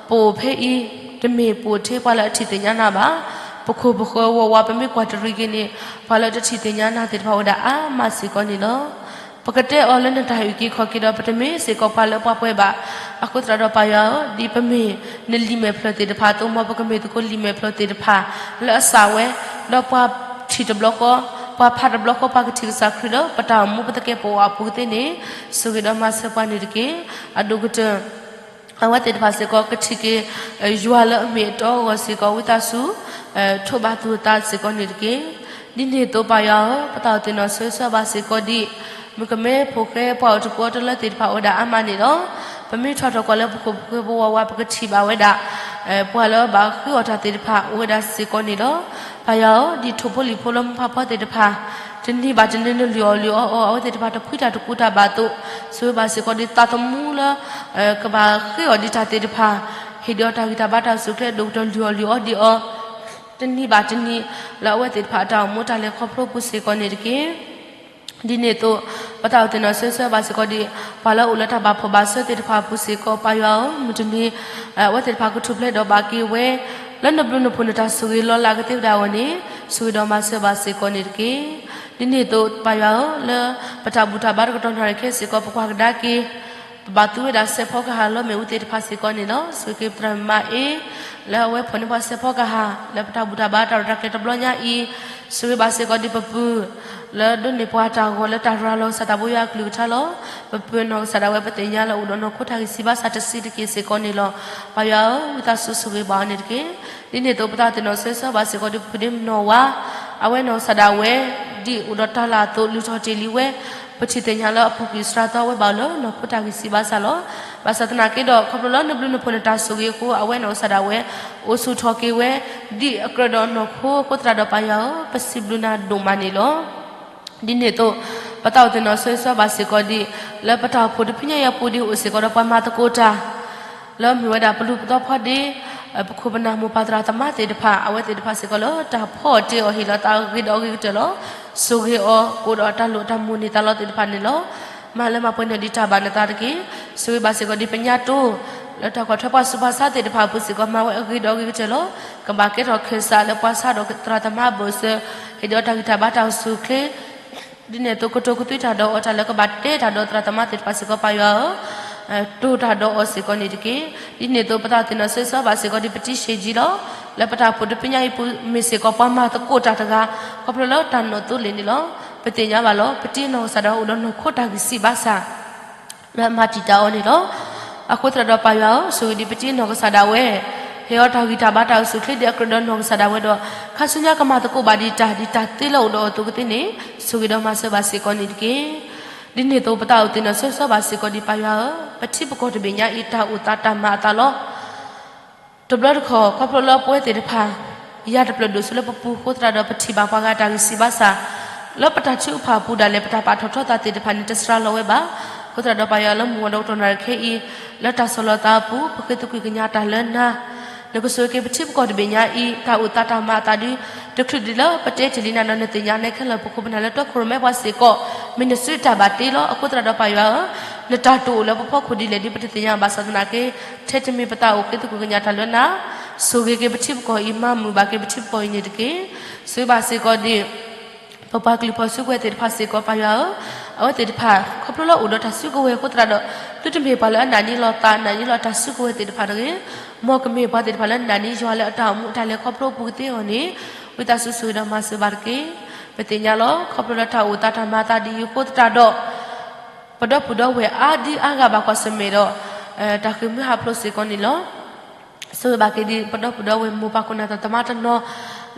ပအိၣ်ဖဲအံၤ တမ့ၢ်ပအိၣ်ထဲပှၤလၢအထံၣ်သ့ၣ်ညါနၤဘၣ်. ပခိၣ်ပဃၢၤဝီဝါ ပမ့ၢ်ကွၢ်တရံးက့ၤန့ၣ် ပှၤလၢတထံၣ်သ့ၣ်ညါနၤသ့ၣ်တဖၣ်အိၣ်ဝဲဒၣ်အါမးစ့ၢ်ကီးန့ၣ်လီၤ. ပကတဲအီၤလၢနတၢ်အုၣ်က့ၤခီၣ်က့ၤဒီး ပတမ့ၢ်စ့ၢ်ကီးပှၤလၢပှၤပှဲၤဘၣ်. အဃိသတးဒီးပၢ်ယွၤဧၢ, ဒ်ပမ့ၢ်နလံာ်မဲာ်ဖျၢၣ်သ့ၣ်တဖၣ်အသိး မ်ပကမ့ၢ်သကိးလံာ်မဲာ်ဖျၢၣ်သ့ၣ်တဖၣ်လၢအစှၤဝဲ, ဒီးပှၤထံၣ်တဘျီဃီ, ပှၤဖးတဘျီဃီ ပှၤကထံၣ်ကစၢ်ခရံာ်လၢပတၢ်အိၣ်မူပသကဲာ်ပဝးအပူၤကသ့န့ၣ်, ဆိၣ်ဂ့ၤဒီးမၤစၢၤပှၤန့ၣ်တက့ၢ်. အဒိၣ်ကတၢၢ် အဝဲသ့ၣ်တဖၣ်စ့ၢ်ကီး ကထံၣ်က့ၤ ယွၤလၢအမ့ၢ်အတီအဂီၢ်စ့ၢ်ကီး ဝံသးစူၤ ထိးဘၣ်သူၣ်သးစ့ၢ်ကီးန့ၣ်တက့ၢ်. ဒ်န့ၣ်အသိးပၢ်ယွၤဧၢ, ပသးအိၣ်သ့ၣ်နီၣ်ဆိၣ်ဂ့ၤဆိၣ်ဂ့ၤဘၣ်စ့ၢ်ကီးဒ် မုၣ်ကမဲဖိဃဲ ပှၤအိၣ်တပူၤအိၣ်တလၢသ့ၣ်တဖၣ်အိၣ်ဝဲဒၣ်အါမးန့ၣ်လီၤ. ပမ့ၢ်ထီၣ်ထီၣ်ကွၢ်လၢပခိၣ်ပဃၢၤပဝးဝါ ပကထံၣ်ဘၣ်ဝဲဒၣ် ပှၤလၢဘၣ်ဃ့အီၣ်တၢ်သ့ၣ်တဖၣ်အိၣ်ဝဲဒၣ်စ့ၢ်ကီးန့ၣ်လီၤ. ပၢ်ယွၤဧၢ, ဒ်ထိၣ်ဖိလံၣ်ဖိလၢမူဖးဖီသ့ၣ်တဖၣ် တနံၤဘၣ်တနံၤနလုၢ်အီၣ်လုၢ်အီအီၤ အဝဲသ့ၣ်တဖၣ်တဖှံတၢ်တကူတၢ်ဘၣ်အသိး, ဆိၣ်ဂ့ၤဘၣ်စ့ၢ်ကီးဒ်သးသမူလၢ ကဘၣ်ဃ့အီၣ်ဒံးတၢ်သ့ၣ်တဖၣ်, ဟ့ၣ်ဒံးအီၤတၢ်ဂံၢ်တၢ်ဘါတၢ်အိၣ်ဆူၣ်အိၣ်ချ့ ဒိၣ်ကတၢၢ်လုၢ်အီၣ်လုၢ်အီဒံးအီၤ တနံၤဘၣ်တနံၤ လၢအဝဲသ့ၣ်တဖၣ်အတၢ်အိၣ်မူတၢ်လဲၤခီဖျိပူၤစ့ၢ်ကီးန့ၣ်တက့ၢ်. ဒ်န့ၣ်အသိး ပသးအိၣ်သ့ၣ်နီၣ်ဆိၣ်ဂ့ၤဆိၣ်ဂ့ၤဘၣ်စ့ၢ်ကီးဒ် ပှၤလၢအအိၣ်လၢတၢ်ဘၣ်ဖှီၣ်ဘၣ်ဆၢသ့ၣ်တဖၣ်အပူၤစ့ၢ်ကီး ပၢ်ယွၤဧၢ, မုၢ်တနံၤ အဝဲသ့ၣ်တဖၣ်ကထူၣ်ဖျဲးဒီးဘၣ်က့ၤဝဲ လၢနဘျုးနဖှိၣ်နတၢ်ဆိၣ်ဂ့ၤလီၤလးကသ့ဝဲဒၣ်အဂီၢ်န့ၣ် ဆိၣ်ဂ့ၤဒီးမၤစၢၤဘၣ်စ့ၢ်ကီးန့ၣ်တက့ၢ်. ဒ်န့ၣ်အသိး ပၢ်ယွၤဧၢ, လၢပတၢ်ဘူၣ်တၢ်ဘါတကတီၢ်နၣ်ရံၣ်ခဲစ့ၢ်ကီး ပကွၢ်ကဒါက့ၤ ပဘၣ်သူဝဲဒၣ်စဲးဖီကဟၣ်လီၤမ့ၣ်အူသ့ၣ်တဖၣ်စ့ၢ်ကီးန့ၣ်လီၤ. ဆိၣ်ဂ့ၤက့ၤပသရၣ်မုၣ်မၤအ့ လၢအဝဲဖိန့ၢ်ပှၤစဲးဖီကဟၣ် လၢပတၢ်ဘူၣ်တၢ်ဘါတၢ်ရဲၣ်တၢ်ကျဲၤတဘျီညါအံၤ, ဆိၣ်ဂ့ၤဘၣ်စ့ၢ်ကီးဒ်ပပုၢ် လၢဒိးန့ၢ်ပှၤတၢ်ဂီၤလၢတၢ်ရၤလီၤကစၢ်သးဘိယွၤအကလုၢ်ကထါလီၤ. ပပုၢ်အနီၢ်ကစၢ်ဒၣ်ဝဲပသ့ၣ်ညါလၢအိၣ်ဒီးနီၢ်ခိတၢ်ဂံၢ်စၢ်ဘါစၢ်တဆံးတက့ၢ်စ့ၢ်ကီးန့ၣ်လီၤ. ပၢ်ယွၤဧၢ, ဝံသးစူၤဆိၣ်ဂ့ၤဘၣ်အီၤန့ၣ်တက့ၢ်. ဒ်န့ၣ်အသိးပသးသ့ၣ်နီၣ်ဆိၣ်ဂ့ၤဘၣ်စ့ၢ်ကီးဒ်ပပုၢ်ဒ့မုၣ်နီၢ်ဝါ, အဝဲနီၢ်ကစၢ်ဒၣ်ဝဲ ဒ်အိၣ်ဒီးတၢ်လၢအသိးလုၢ်ထီၣ်တ့ၢ်လံဝဲ, ပထံၣ်သ့ၣ်ညါလၢအပူၤကွံာ်စှၤသီဝဲဘၣ်အီၤလၢနီၢ်ခိတၢ်ဂံၢ်စၢ်ဘါစၢ်လီၤ. ဘၣ်ဆၣ်သနာ်က့ဒီး ခီဖျိလၢနဘျုးနဖှိၣ်နတၢ်ဆိၣ်ဂ့ၤအဃိ အဝဲနီၢ်ကစၢ်ဒၣ်ဝဲ အိၣ်ဆူၣ်ထီၣ်က့ၤဝဲ ဒ်အကြၢးဒီးနီၢ်ခိအဃိသတးဒီးပၢ်ယွၤဧၢ, ပစံးဘျုးနၤဒိၣ်မးန့ၣ်လီၤ. ဒ်န့ၣ်အသိး ပသးအိၣ်သ့ၣ်နီၣ်ဆိၣ်ဂ့ၤဘၣ်စ့ၢ်ကီးဒ် လၢပတၢ်အိၣ်ဖှိၣ်တဖုညါအံၤအပူၤဒ်အိၣ်စ့ၢ်ကီးဒီးပှၤမၤသကိးတၢ် လၢမ့ၢ်ဝဲဒၣ်ပလူၤပသီဖီဒ့ ပခိၣ်ပနၢ်မိၢ်ပၢ်သရၣ်သမါသ့ၣ်တဖၣ် အဝဲသ့ၣ်တဖၣ်စ့ၢ်ကီးလၢတၢ်ဖီအီၤတ့ၢ်အီၤဟ့ၣ်လီၤသးအဂ့ၤဒီးအဂ့ၤကတၢၢ်လီၤ. ဆိၣ်ဂ့ၤအီၤကအိၣ်ဒီးတၢ်လိၣ်တၢ်မူန့ၢ်သးလီသ့ၣ်တဖၣ်န့ၣ်လီၤ. မၤလၢမၤပှဲၤန့ၢ်ဒံးတၢ်ဘၣ်နသးတက့ၢ်. ဆိၣ်ဂ့ၤဘၣ်စ့ၢ်ကီးဒ်ပညါတိ လၢတၢ်ကွၢ်ထွဲပှၤဆူးပှၤဆါသ့ၣ်တဖၣ်အပူၤစ့ၢ်ကီး မၤဝဲအဂ့ၤဒီးအဂ့ၤကတၢၢ်လီၤ. ကဘၣ်ကဲထီၣ်ခၢၣ်စးလၢပှၤဆါဒီးသရၣ်သမါအဘၢၣ်စၢၤ ဟ့ၣ်ဒံးအီၤတၢ်ဂံၢ်တၢ်ဘါတၢ်အိၣ်ဆူၣ်အိၣ်ချ့ ဒ်န့ၣ်အသိးကတိၤကသွံတၢ်ဒီးအီၤ တၢ်လၢကဘၣ်တဲတၢ်ဒီးသရၣ်သမါသ့ၣ်တဖၣ်စ့ၢ်ကီးပၢ်ယွၤဧၢ, တိၤတၢ်ဒီးအီၤစ့ၢ်ကီးန့ၣ်တက့ၢ်. ဒ်န့ၣ်အသိးပသးသ့ၣ်နီၣ်ဆိၣ်ဂ့ၤဘၣ်စ့ၢ်ကီးဒ်ပတံၤရှ့ၣ်ကၠံလီၤ. လၢပတၢ်အိၣ်ဖှိၣ်တဖုညါအံၤပူၤမ့ၢ်စ့ၢ်ကီးပှၤမၤသကိးတၢ်တဂၤ ခီဖျိလၢတၢ်နီၢ်သိလ့ၣ်န့ၣ်လီၤ. ပသ့ၣ်ညါဘၣ်လီၤ. ပတံၤအနီၢ်ကစၢ်ဒၣ်ဝဲအိၣ်ဒီးနီၢ်ခိတၢ်ဂံၢ်စၢ်ဘါစၢ် လၢအမၤတံာ်တာ်အီၤန့ၣ်လီၤ. အဃိသတးဒီးပၢ်ယွၤဧၢ, ဆိၣ်ဂ့ၤဒံးပတံၤအနီၢ်ကစၢ်ဒၣ်ဝဲ ဟ့ၣ်အီၤတၢ်ဂံၢ်တၢ်ဘါတၢ်အိၣ်ဆူၣ်အိၣ်ချ့ဒ်အကြၢးဒီးနီၢ်ကစၢ်ဒၣ်ဝဲဒီး ခါဆူညါကမၤသကိးဘၣ်ဒံးတၢ်ဒ်တၢ်သ့လၢအိၣ်ဒီးအီၤအသိးကသ့န့ၣ် ဆိၣ်ဂ့ၤဒီးမၤစၢၤဘၣ်စ့ၢ်ကီးန့ၣ်တက့ၢ်. ဒ်န့ၣ်အသိးပသးအိၣ်သ့ၣ်နီၣ်ဆိၣ်ဂ့ၤဘၣ်စ့ၢ်ကီးဒံးပၢ်ယွၤဧၢ, ပထံပကီၢ်တဘ့ၣ်ညါအံၤတၢ်အိၣ်သးတၢ်မၤအသးလီၤ. တဘျီတခီၣ် ခီဖျိလၢပဝဲသ့ၣ်တဖၣ် ယၤတဖျၢၣ်ဒိၣ်ဆူလၢပပူၤအဃိသတးဒီး ပထံၣ်ဘၣ်ပှၤဂၤတၢ်ဂံၢ်စၢ်ဘါစၢ် လၢပတၢ်ထုကဖၣ်အပူၤဒၣ်လဲာ် ပတၢ်ပာ်ထီၣ်ထီသးသ့ၣ်တဖၣ်န့ၣ် တစှၤလီၤဝဲဘၣ်. အဃိသတးဒီးပၢ်ယွၤလၢမုၢ်ဂီၤဒီးကတီၢ်နၣ်ရံၣ်ခဲအံၤ လၢတၢ်ဆီၣ်လီၤသးအပူၤ ပဃ့သကွံာ်ကညးတၢ်လၢနၤ နကဆိၣ်ဂ့ၤက့ၤပထံပကီၢ်တဘ့ၣ်ညါအံၤ တၢ်အိၣ်သးတၢ်မၤအသးဒ် တချုးဒံးလၢပတဲတ့ၢ်လံနၤဒီး နသ့ၣ်ညါနဲခဲလၢာ် ပခိၣ်ပနၢ်လၢတၢ်ခိၣ်ရိၣ်မဲပှၤစ့ၢ်ကီး မ့ၢ်နစုတၢ်ဘၣ်တ့လီၤ. အဃိသတးဒီးပၢ်ယွၤဧၢ, နတၢ်တအိၣ်လၢပဖီခိၣ်ဒ်လဲၣ်ဒ်ပတသ့ၣ်ညါဘၣ်ဆၣ်သနာ်က့ ထဲတမံၤပသးအိၣ်ဃ့သကွံာ်ကညးတၢ်လၢနၤ, ဆိၣ်ဂ့ၤက့ၤပထံပကီၢ်အံၤ မၤမုာ်ဘၣ်က့ၤပထံပကီၢ်အံၤန့ၣ်တက့ၢ်. ဆိၣ်ဂ့ၤဘၣ်စ့ၢ်ကီးဒ် ပပှၤကလုာ်ဖီၣ်စုကဝဲၤသ့ၣ်တဖၣ်စ့ၢ်ကီးပၢ်ယွၤဧၢ, အဝဲသ့ၣ်တဖၣ် ခီဖျိလၢအိၣ်ဒီးတၢ်စုကဝဲၤအဃိသတးဒီး သုတမ့ၢ်ပှၤလၢအနာ်န့ၢ်လီၤသး နာ်န့ၢ်လီၤတၢ်စုကဝဲၤသ့ၣ်တဖၣ်တဂ့ၤ, မ်ကမ့ၢ်ပှၤသ့ၣ်တဖၣ်လၢနာ်န့ၢ်ယွၤလၢအတၢ်အိၣ်မူအတၢ်လဲၤခီဖျိအပူၤကသ့အဂီၢ်န့ၣ် ဝံသးစူၤဆိၣ်ဂ့ၤဒီးမၤစၢၤဘၣ်တက့ၢ်. ပသ့ၣ်ညါလီၤ ခီဖျိလၢတၢ်အိၣ်သးတၢ်မၤအသးဒ်အံၤအဃိသတးဒီး ပဒီပုၢ်ဒီဝဲၢ်အါဒံအါဂၤဘၣ်ကွၢ်ဆၢၣ်မဲာ်ဒီး တၢ်ဃ့ၢ်မှံဟးဖျိးစ့ၢ်ကီးန့ၣ်လီၤ. ဆိၣ်ဂ့ၤဘၣ်က့ၤဒ်ပဒီပုၢ်ဒီဝဲၢ်မိၢ်ပၢ်ခိၣ်နၢ်သရၣ်သမါတနီၤ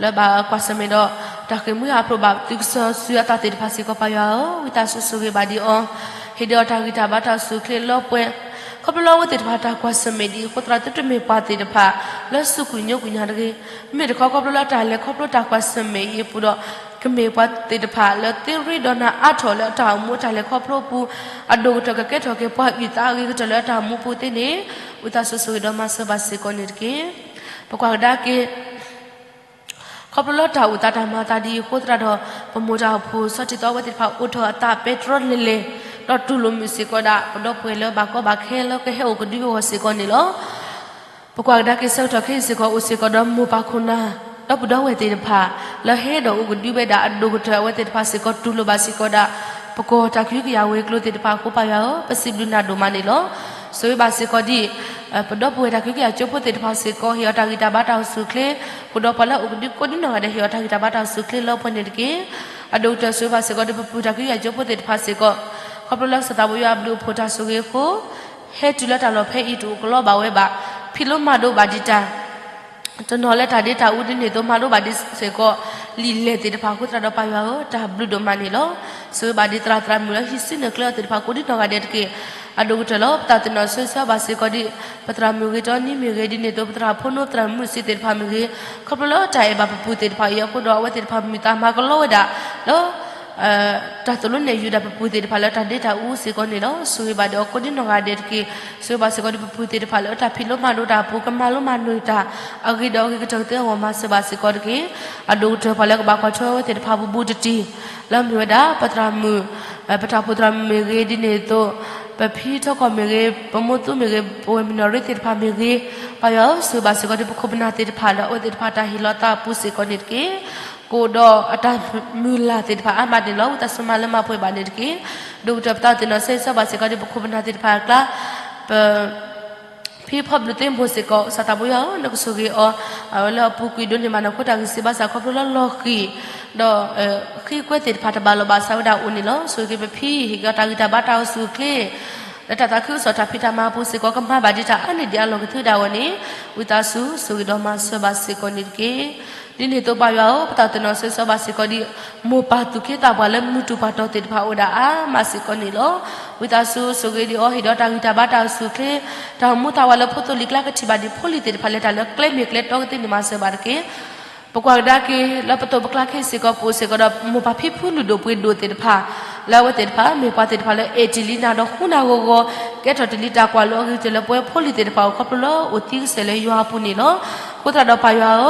လၢဘၣ်ကွၢ်ဆၢၣ်မဲာ်ဒီး တၢ်ဃ့ၢ်မှံဟးဖျိးဘၣ်သုကစီၤစုၤအသးသ့ၣ်တဖၣ်စ့ၢ်ကီးပၢ်ယွၤဧၢ, ဝံသးစူၤဆိၣ်ဂ့ၤဘၣ်ဒံးအီၤ, ဟ့ၣ်ဒံးအီၤတၢ်ဂံၢ်တၢ်ဘါတၢ်အိၣ်ဆူၣ်အိၣ်ချ့လၢပှဲၤ ခီဖျိလၢအဝဲသ့ၣ်တဖၣ်တၢ်ကွၢ်ဆၢၣ်မဲာ်ဒ်အံၤအဃိသတး သုတမ့ၢ်ပှၤသ့ၣ်တဖၣ် လၢစူၢ်ကွံာ်ညိကွံာ်ညါတဂ့ၤ, မ့ၢ်တခီခီဖျိလၢတၢ်လဲၤခီဖျိတၢ်ကွၢ်ဆၢၣ်မဲာ်အံၤအပူၤဒီး ကမ့ၢ်ပှၤသ့ၣ်တဖၣ်လၢသ့ရ့ဒီးနၤအါထီၣ်လၢအတၢ်အိၣ်မူအတၢ်လဲၤခီဖျိအပူၤ, အဒိၣ်ကတၢၢ်ကကဲထီၣ်က့ၤပှၤအုၣ်သးအဂ့ၤကတၢၢ်လၢအတၢ်အိၣ်မူအပူၤသ့န့ၣ်, ဝံသးစူၤဆိၣ်ဂ့ၤဒီးမၤစၢၤဘၣ်စ့ၢ်ကီးန့ၣ်တက့ၢ်. ပကွၢ်ကဒါက့ၤ ခီဖျိလၢတၢ်အိၣ်သးတၢ်မၤအသးဒ်အံၤအဃိသတးဒီး ပမိၢ်တၢ်အိၣ်ဖှိၣ်စီၤထံးသီအဝဲသ့ၣ်တဖၣ်အိးထီၣ်အသးပဲတြီလဲၤလဲၤ ဒီးတူၢ်လိာ်မုာ်စ့ၢ်ကီးဒၣ် ပဒီပုၢ်ဝဲၢ်လၢဘၣ်ကီဘၣ်ခဲလၢကဟဲအိၣ်ကဒုအဂီၢ်စ့ၢ်ကီးန့ၣ်လီၤ. ပကွၢ်ကဒါက့ၤဆၢကတီၢ်ခဲအံၤစ့ၢ်ကီး အိၣ်စ့ၢ်ကီးဒီးမိၢ်ပၢ်ခိၣ်နၢ် ဒီပုၢ်ဒီဝဲၢ်သ့ၣ်တဖၣ် လၢဟဲဒီးအိၣ်ကဒုဝဲဒၣ်အဒိၣ်ကတၢၢ်အဝဲသ့ၣ်တဖၣ်စ့ၢ်ကီးတူၢ်လိာ်ဘၣ်စ့ၢ်ကီးဒၣ် ပကီၢ်တၢ်ကဟုကယာ်ဝဲၤကျိၤသ့ၣ်တဖၣ်အဃိ ပၢ်ယွၤဧၢ, ပစံးဘျုးနၤဒိၣ်မးန့ၣ်လီၤ. ဆိၣ်ဂ့ၤဘၣ်စ့ၢ်ကီးဒ် ပဒီပုၢ်ဝဲၢ်တၢ်ကဟုကယာ်ကၠိဖိသ့ၣ်တဖၣ်စ့ၢ်ကီး ဟ့ၣ်အီၤတၢ်ဂံၢ်တၢ်ဘါတၢ်အိၣ်ဆူၣ်အိၣ်ချ့, ဃုာ်ဒီးပှၤလၢအအိၣ်ကဒုကိးဒံနီၢ်ဂၤဒဲး ဟ့ၣ်အီၤတၢ်ဂံၢ်တၢ်ဘါတၢ်အိၣ်ဆူၣ်အိၣ်ချ့လၢပှဲၤန့ၣ်တက့ၢ်. အဒိၣ်ကတၢၢ်ဆိၣ်ဂ့ၤဘၣ်စ့ၢ်ကီးဒ်ပပုၢ်တၢ်ကဟုကယာ်ကၠိဖိသ့ၣ်တဖၣ်စ့ၢ်ကီး ခီဖျိလၢကစၢ်သးဘိယွၤအဘျုးအဖှိၣ်တၢ်ဆိၣ်ဂ့ၤအဃိ ဟဲတုၤလၢတၢ်လီၢ်ဖဲအံၤတအိၣ်ကလီဘၣ်ဝဲဘၣ်, ဖံးလိမၤဒိးဘၣ်ဒံးတၢ် တနီၤလၢတၢ်ဒ့တၢ်အူဒ်န့ၣ်အသိး မၤလိဘၣ်ဒံးစ့ၢ်ကီး လံာ်လဲၢ်သ့ၣ်တဖၣ်အဃိသတးဒီး ပၢ်ယွၤဧၢ, တၢ်ဘျုးဒိၣ်မးန့ၣ်လီၤ. ဆိၣ်ဂ့ၤဘၣ်ဒံးသရၣ်သရၣ်မုၣ်လၢဟံးစုနဲၣ်ကျဲအီၤသ့ၣ်တဖၣ်ကိးဒံနီၢ်ဂၤဒဲးတက့ၢ်. အဒိၣ်ကတၢၢ်လၢပသးသ့ၣ်နီၣ်ဆိၣ်ဂ့ၤဘၣ်စ့ၢ်ကီးဒ် ပသရၣ်မုၣ်ဂ့ၤတီနံမ့ၢ်ဂ့ၤ ဒ်န့ၣ်အသိး ပသရၣ်ဖိနီၣ်သရၣ်မုၣ်စ့ၢ်သ့ၣ်တဖၣ်မ့ၢ်ဂ့ၤ, ခီဖျိလၢတၢ်အဲၣ်ဘၣ်ပပုၢ်သ့ၣ်တဖၣ်အံၤအဃိဒီး အဝဲသ့ၣ်တဖၣ်မုာ်သးမၤကလီဝဲဒၣ်လၢ တၢ်သိၣ်လိနဲၣ်ယုၤဒၣ်ပပုၢ်သ့ၣ်တဖၣ်လၢတၢ်ဒ့တၢ်အူစ့ၢ်ကီးန့ၣ်လီၤ. ဆိၣ်ဂ့ၤဘၣ်ဒံးအီၤကိးဒံနီၢ်ဂၤဒဲးတက့ၢ်. ဆိၣ်ဂ့ၤဘၣ်စ့ၢ်ကီးဒံးပပုၢ်သ့ၣ်တဖၣ်လၢတၢ်ဖံးလိမၤဒိးတၢ်အပူၤ ကမၤလိမၤနၢၤတၢ် အဂ့ၤဒီးအဂ့ၤကတၢၢ်ကသ့အဂီၢ် မၤစၢၤဘၣ်စ့ၢ်ကီးတက့ၢ်. အဒိၣ်ကတၢၢ်ပှၤလၢကဘၣ်ကွၢ်ထွဲဝဲသ့ၣ်တဖၣ်ဘူးဘူးတံၢ်တံၢ် လၢမ့ၢ်ဝဲဒၣ် ပသရၣ်မုၣ် ပတၢ်အိၣ်ဖှိၣ်သရၣ်မုၣ်မ့ၢ်ဂ့ၤ ဒ်န့ၣ်အသိး ပဖံထီကီၢ်မ့ၢ်ဂ့ၤ ပမိၢ်သူမ့ၢ်ဂ့ၤ ပဝဲၢ်မုၣ်နီၢ်ရ့သ့ၣ်တဖၣ်မ့ၢ်ဂ့ၤ, ပၢ်ယွၤဧၢ ဆိၣ်ဂ့ၤဘၣ်စ့ၢ်ကီးဒံးပခိၣ်ပနၢ်သ့ၣ်တဖၣ်လၢအဝဲသ့ၣ်တဖၣ်တၢ်ဟ့ၣ်လီၤသးအပူၤစ့ၢ်ကီးန့ၣ်တက့ၢ်. ကအိၣ်ဒီးအတၢ်မုၢ်လၢ်သ့ၣ်တဖၣ်အါမးန့ၣ်လီၤ. ဝံသးစူၤမၤလၢမၤပှဲၤဘၣ်န့ၣ်တက့ၢ်. ဒိၣ်ကတၢၢ်ပသးသ့ၣ်နီၣ်ဆိၣ်ဂ့ၤဘၣ်စ့ၢ်ကီးဒံးပခိၣ်ပနၢ်သ့ၣ်တဖၣ်အကျါ ပ ဖံဖီဘျုးသ့ၣ်မိၢ်စ့ၢ်ကီး စီၤသးဘိယွၤဧၢ, နကဆိၣ်ဂ့ၤအီၤ လၢအပူၤကွံာ်ဒိးန့ၢ်ဘၣ်နခိၣ်တၢ်ဂံၢ်စၢ်ဘါစၢ်ခီဖျိလၢလီၢ်ဃံၤ, ဒီးဃ့ကွဲသ့ၣ်တဖၣ်တဘၣ်လိာ်ဘၣ်စးဝဲဒၣ်အိၣ်န့ၣ်လီၤ. ဆိၣ်ဂ့ၤက့ၤပဖံ ဟ့ၣ်က့ၤအီၤတၢ်ဂံၢ်တၢ်ဘါတၢ်အိၣ်ဆူၣ်အိၣ်ချ့ လၢတၢ်သးခုကစီၣ်တၢ်ဖံးတၢ်မၤအပူၤစ့ၢ်ကီး ကမၤဘၣ်ဒံးတၢ်အါန့ၢ်ဒံးအလီၢ်ကသံၣ်ဒၣ်ဝဲန့ၣ် ဝံသးစူၤ ဆိၣ်ဂ့ၤဒီးမၤစၢၤဘၣ်စ့ၢ်ကီးန့ၣ်တက့ၢ်. ဒ်န့ၣ်အသိးပၢ်ယွၤဧၢ, ပတၢ်အိၣ်သးနီၢ်ဆၢဂ့ၤဆၢဝါဘၣ်စ့ၢ်ကီးဒ် မိၢ်ပၢ်သူၣ်က့သးပှၢ်လၢမုၢ်တူၢ်ပှၢ်တီၢ်သ့ၣ်တဖၣ်အိၣ်ဒၣ်အါမးစ့ၢ်ကီးန့ၣ်လီၤ. ဝံသးစူၤ ဆိၣ်ဂ့ၤဒံးအီၤ ဟ့ၣ်ဒီးတၢ်ဂံၢ်တၢ်ဘါတၢ်အိၣ်ဆူၣ်အိၣ်ချ့, တၢ်အိၣ်မူသးဝးလၢဖိသိလံၤကျါ ကထံၣ်ဘၣ်ဒံးဖိလံၤသ့ၣ်တဖၣ်လၢတၢ်လၢကျဲမ့ၢ်ကျဲတီကသ့န့ၣ် မၤစၢၤဘၣ်တက့ၢ်. ပကွၢ်ကဒါက့ၤ လၢပသိးပကျါခ့စ့ၢ်ကီး ပအိၣ်စ့ၢ်ကီးဒီး မိၢ်ပၢ်ဖံဖုလုၢ်ဒိၣ်ပှ့ၤဒိၣ်သ့ၣ်တဖၣ်, လၢအဝဲသ့ၣ်တဖၣ် မ့ၢ်ပှၤသ့ၣ်တဖၣ်လၢအဲၣ်တ့ၢ်လံနၤဒီးဃူနၤဂီၤဂီၤ, ကဲထီၣ်တ့ၢ်လံတၢ်ကွၢ်လိအဂ့ၤကတၢၢ်လၢပဝဲဖိလံၤသ့ၣ်တဖၣ်အအိၣ် ခီဖျိလၢအိၣ်သံကစဲာ်လၢယွၤအပူၤန့ၣ်လီၤ. အဃိသတးဒီးပၢ်ယွၤဧၢ,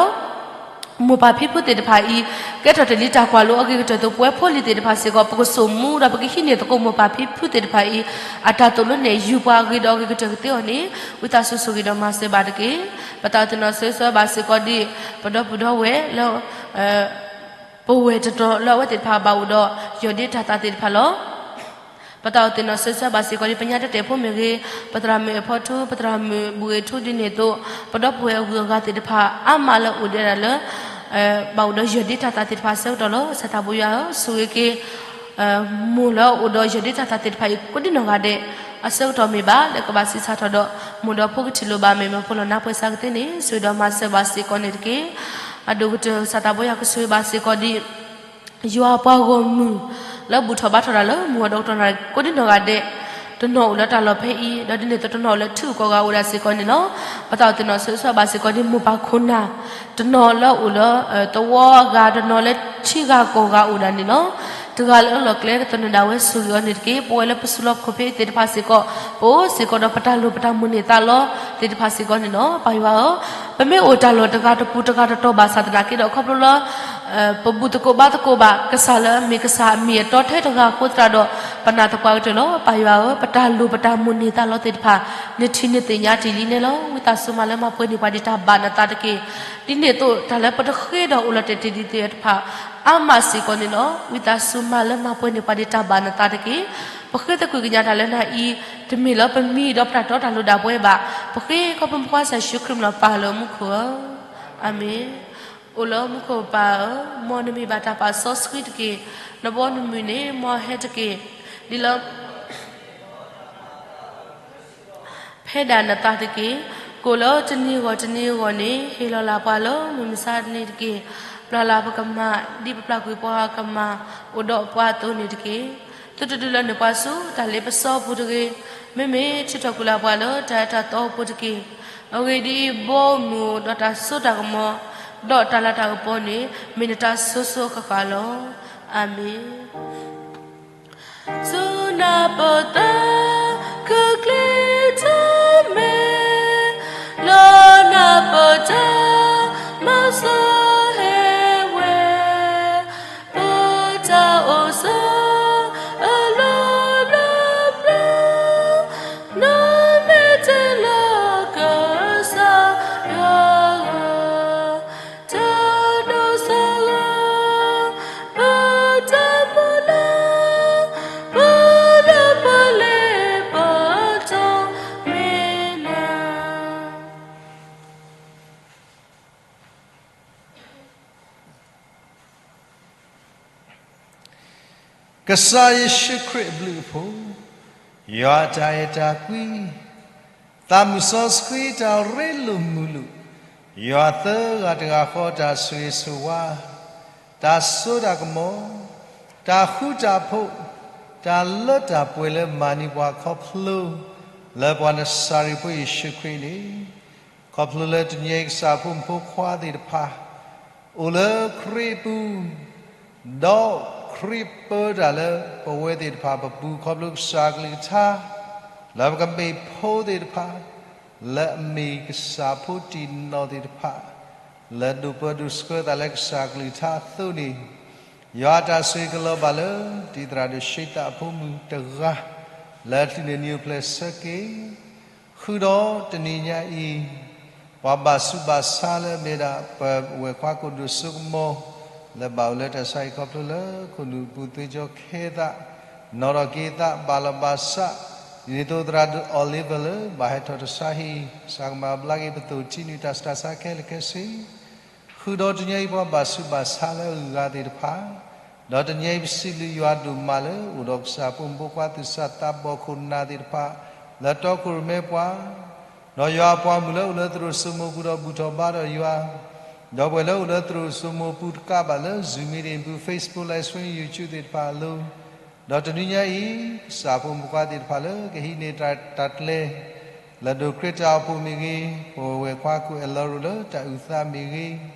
မိၢ်ပၢ်ဖံဖုသ့ၣ်တဖၣ်အံၤ ကဲထီၣ်တ့ၢ်လံတၢ်ကွၢ်လိအဂ့ၤကတၢၢ်အသိး ပဝဲဖိလံၤသ့ၣ်တဖၣ်စ့ၢ်ကီး ပကစိာ်မူဒီးပကဟံးန့ၢ်သကိးမိၢ်ပၢ်ဖံဖုသ့ၣ်တဖၣ်အံၤ အတၢ်သိၣ်လိနဲၣ် ယူၤပှၤအဂ့ၤဒီးအဂ့ၤကတၢၢ်ကသ့အီၤန့ၣ် ဝံသးစူၤဆိၣ်ဂ့ၤဒီးမၤစၢၤဘၣ်တက့ၢ်. ပတၢ်အိၣ်သးနီၢ်ဆၢဂ့ၤဆၢဝါဘၣ်စ့ၢ်ကီးဒ် ပဒီပုၢ်ဒီဝဲၢ်လၢ ပဝဲၢ်တနီၤလၢအဝဲသ့ၣ်တဖၣ်ဘၣ်အိၣ်ဒီး ယီၢ်ဒ့တၢ်သၣ်သ့ၣ်တဖၣ်လီၤ. ပတၢ်အိၣ်သးနီၢ်ဆၢဂ့ၤဆၢဝါဘၣ်စ့ၢ်ကီးဒ် ပညါတဲာ်တဲာ်ဖိမ့ၢ်ဂ့ၤ, ပသရၣ်မုၣ်အဲၣ်ဖီထူ, ပသရၣ်မုၣ်ဘူၣ်ဂ့ၤထူဒ်န့ၣ်အသိး ပဒီပုၢ်ဝဲၢ်အဂုၤအဂၤသ့ၣ်တဖၣ် အါမးလၢအိၣ်ဒံးဒၣ်လၢ ဘၣ်အိၣ်ဒီးယီၢ်ဒ့တၢ်သၣ်သ့ၣ်တဖၣ်အဆၢကတီၢ်လီၤ. စီၤသးဘိယွၤဧၢ, ဆိၣ်ဂ့ၤက့ၤ မိၢ်လၢအအိၣ်ဒီးယီၢ်ဒ့တၢ်သၣ်သ့ၣ်တဖၣ်အံၤ ကိးဒံနီၢ်ဂၤဒဲး အဆၢကတီၢ်မ့ၢ်ဘၣ် လၢကဘၣ်ဆံးစၢ်ထီၣ်ဒီး မိၢ်ဒီးဖိကထံၣ်လိာ်ဘၣ် မ့ၢ်မ့ၢ်ဖိလီၤနါပှဲၤစးကသ့န့ၣ် ဆိၣ်ဂ့ၤဒီးမၤစၢၤဘၣ်စ့ၢ်ကီးန့ၣ်တက့ၢ်. အဒိၣ်ကတၢၢ် စီၤသးဘိယွၤကဆိၣ်ဂ့ၤဘၣ်စ့ၢ်ကီးဒ် ယွၤပှၤဂီၢ်မုၢ် လၢဘူၣ်ထီၣ်ဘါထီၣ်တၢ်လၢမုၢ်ဂီၤဒီးကတီၢ်နၣ်ရံၣ် ကိးဒံနီၢ်ဂၤဒဲး, တနီၤအိၣ်လၢတၢ်လီၢ်ဖဲအံၤ ဒီးဒ်န့ၣ်အသိးတနီၤအိၣ်လၢထံဂုၤကီၢ်ဂၤအိၣ်ဒၣ်စ့ၢ်ကီးန့ၣ်လီၤ. ပတၢ်အိၣ်သးနီၢ်ဆၢဂ့ၤဆၢဝါဘၣ်စ့ၢ်ကီးဒ်မိၢ်ပၢ်ခိၣ်နၢ်, တနီၤလၢအအိၣ်လၢ သဝီအဂၤ, တနီၤလၢထံဂၤကီၢ်ဂၤအိၣ်ဒၣ်န့ၣ်လီၤ. တဂၤလၢအလီၢ်ကျဲကသနၢၣ်ဒၣ်ဝဲ ဆိၣ်ဂ့ၤအီၤန့ၣ်တက့ၢ်. ပဝဲလၢပစုလီၢ်ခီၣ်ဖံးသ့ၣ်တဖၣ်စ့ၢ်ကီး ပအိၣ်စ့ၢ်ကီးဒီးပတၢ်လိၣ်ပတၢ်မိၣ်န့ၢ်သးလီသ့ၣ်တဖၣ်စ့ၢ်ကီးန့ၣ်လီၤ. ပၢ်ယွၤဧၢ, ပမ့ၢ်အိၣ်တၢ်လီၢ်တဂၤတပူၤတဂၤတတီၤဘၣ်ဆၣ်သနာ်က့ဒီး ခီဖျိလၢ ပဘူၣ်သကိးဘါသကိးဘၣ် ကစၢ်လၢအမ့ၢ်ကစၢ်အမံၤအတီထဲတဂၤအဃိသတးဒီး ပနာ်သပှၢ်ကတၢၢ်လီၤ. ပၢ်ယွၤဧၢ, ပတၢ်လိၣ်ပတၢ်မိၣ်န့ၢ်သးလီသ့ၣ်တဖၣ် နထံၣ်နသ့ၣ်ညါတ့ၢ်လံန့ၣ်လီၤ. ဝံသးစူၤမၤလၢမၤပှဲၤန့ၢ်ပှၤဒ်တၢ်ဘၣ်နသးတက့ၢ်. ဒ်န့ၣ်အသိး တၢ်လၢပတဃ့ဒီးအိၣ်လီၤတဲာ်တ့ၢ်ဒံးသ့ၣ်တဖၣ် အါမးစ့ၢ်ကီးန့ၣ်လီၤ. ဝံသးစူၤမၤလၢမၤပှဲၤန့ၢ်ပှၤဒ်တၢ်ဘၣ်နသးတက့ၢ်. ပဃ့သကွံာ်ကညးတၢ်လၢနၤအံၤ တမ့ၢ်လၢပမံၤဒီးပတၢ်တီတၢ်လိၤဒၣ်ပဝဲဘၣ်. ပဃ့ခီဖျိမုၢ်ခွါကစၢ်ယ့ၣ်ၡူးခရံာ်မံၤလီၤ. ပၢ်လၢမူခိၣ်ဧၢ, အၤမ့ၣ်. အိၣ်လၢမူခိၣ်ပၢ်ဧၢ, မ်နမံၤဘၣ်တၢ်ပာ်စီဆှံတက့ၢ်. နဘီနမုၢ်န့ၣ် မ်ဟဲတက့ၢ်. ဒ်လၢ ဖဲဒၣ်နသးတက့ၢ်. ကိၣ်လၢတနံၤဂီၢ်တနံၤဂီၢ်န့ၣ် ဟ့ၣ်လီၤလၢ်ပှၤလၢမုၢ်မဆါတနံၤတက့ၢ်. ပျၢ်လၢ်ပကမၢ် ဒ်ပပျၢ်ကွံာ်ပှၤကမၢ် အိၣ်ဒီးပှၤအသိးန့ၣ်တက့ၢ်. သုတဒုးလၢနုာ်ပှၤဆူတၢ်လ့ပစီအပူၤတဂ့ၤ. မ့မ့ၢ်ထုးထီၣ်ကွံာ်လၢ်ပှၤလၢတၢ်အဲၣ်တၢ်သီအပူၤတက့ၢ်. အဂ့ၢ်ဒ်အံၤ, ဘီမုၢ်ဒီးတၢ်စိတၢ်ကမီၤ ဒီးတၢ်လၤတၢ်ကပီၤန့ၣ် မ့ၢ်နတၢ်စိၤစိၤအဃၣ်ဃၣ်လီၤ. အၤမ့ၣ်. ဆူနၢ်ပၢၢ်တၢ် ကကျ့ထီၣ်မ့ၢ် လၢနၢ်ပၢၢ်တၢ် မၤစၢၤဟဲဝဲ ပတၢ်အိၣ်ဆၢ အလီၢ်လၢပျၢၤ နမ့ၢ်တ့လီၤကစၢ်ယွၤဧၢ, တၢ်ဒိးစၢ်လၢ ပတၢ်မုၢ်လၢ် ပလၢပလ့ပတီၢ်မ့ၢ်နၤ. ကစၢ်ယ့ၣ်ၡူးခရံာ်အဘျုးအဖှိၣ်, ယွၤအတၢ်အဲၣ်တၢ်ကွံ, သးမုၢ်စီဆှံတၢ်ရ့လိာ်မုာ်လိာ်, ယွၤသၢဂၤတဂၤဃီတၢ်ဆိၣ်ဂ့ၤဆိၣ်ဝါ, တၢ်စိတၢ်ကမီၤ, တၢ်ဃူတၢ်ဖိး, တၢ်လၢတၢ်ပှဲၤလၢမၤန့ၢ်ပှၤခီဖျိ လၢပှၤနစၤရ့းဖိယ့ၣ်ၡူးခရံာ်န့ၣ် ခီဖျိလၢတနံၤအံၤကစၢ်ဖိမုၣ်ဖိခွါသ့ၣ်တဖၣ် အိၣ်လၢခရံာ်ပူၤ, ဒီးခရံာ်ပၢတၢ်လၢပဝဲသ့ၣ်တဖၣ်ပပူၤ ခီဖျိကစၢ်ကလုၢ်ကထါ လၢပကမ့ၢ်ဖိသ့ၣ်တဖၣ် လၢအမ့ၢ်ကစၢ်ဖိတံၢ်နီၢ်သ့ၣ်တဖၣ် လၢဒိၣ်ပၢဒိၣ်ဆှၢသးလၢကစၢ်ကလုၢ်ကထါအသိးန့ၣ် ယွၤအတၢ်ဆိၣ်ဂ့ၤကလီၤဘၣ်လၢ တံၤသရၣ်ဒိၣ်ဆှံသးအဖိမုၣ်တဂၤ လၢအချုးန့ၢ်နံၤအိၣ်ဖျဲၣ်ဆၢက့ၤ ဃုာ်ဒီးတနံၤညါအံၤ ပှၤဘၣ်ဆူးဘၣ်ဆါလၢအမ့ၢ်ဒၣ်ပဝဲၢ်ခွါကိၣ်ဒိၣ်စိကမီၤ လၢဘၣ်အိၣ်လၢတၢ်ဆါဟံၣ်ခီဖျိလၢခိၣ်နူာ်ပူၤ သွ့ၣ်စီခဲသး နီၣ်ထီၣ်က့ၤသး ဘၣ်လီၤဘၣ်စး ဒ်န့ၣ်အသိးသရၣ် Oliver လၢဘၣ်ဟဲထီၣ်တၢ်ဆါဟံၣ် စးကမၤဘျါက့ၤပသိၣ်ထံနုၢ်တၢ်ဆူးတၢ်ဆါခဲလၢာ်ခဲဆ့, ဃုာ်ဒီးတနံၤအံၤပှၤဘၣ်ဆူးဘၣ်ဆါလၢအဂုၤအဂၤသ့ၣ်တဖၣ်, ဒီးတနံၤအံၤပစံးဘျုးယွၤဒိၣ်မးလၢအိၣ်ဒီးပသးဖိမုၣ်ဖိခွါ သူၣ်စၢ်သးဘီၣ်ခိၣ်နၢ်သ့ၣ်တဖၣ် လၢတီခိၣ်ရိၣ်မဲပှၤ ဒီးယွၤအပှၤမုၣ်လၢအိၣ်လၢသရိာ်စိမိၢ်ပူၤဒီးဘူၣ်ထီၣ်ဘါထီၣ်ယွၤ, ဒီးပှၤလၢအိၣ်လၢသရိာ်စိမိၢ်ပူၤတကးဘၣ်လၢ Zoom meeting ပူၤ Facebook Live Stream YouTube သ့ၣ်တဖၣ်အလိၤ, ဒီးတနွံညါအံၤ ပသးဖိမုၣ်ဖိခွါသ့ၣ်တဖၣ်လၢကဟံးန့ၢ်တၢ် တၢ်ကျဲ လၢဒိၣ်ခရံာ်တၢ်အိၣ်ဖှိၣ်မ့ၢ်ဂ့ၤ, ပဝဲၢ်ခွါခိၣ်အဲၣ်လီၤရိၣ်လၢတၢ်အုၣ်သးမ့ၢ်ဂ့ၤ,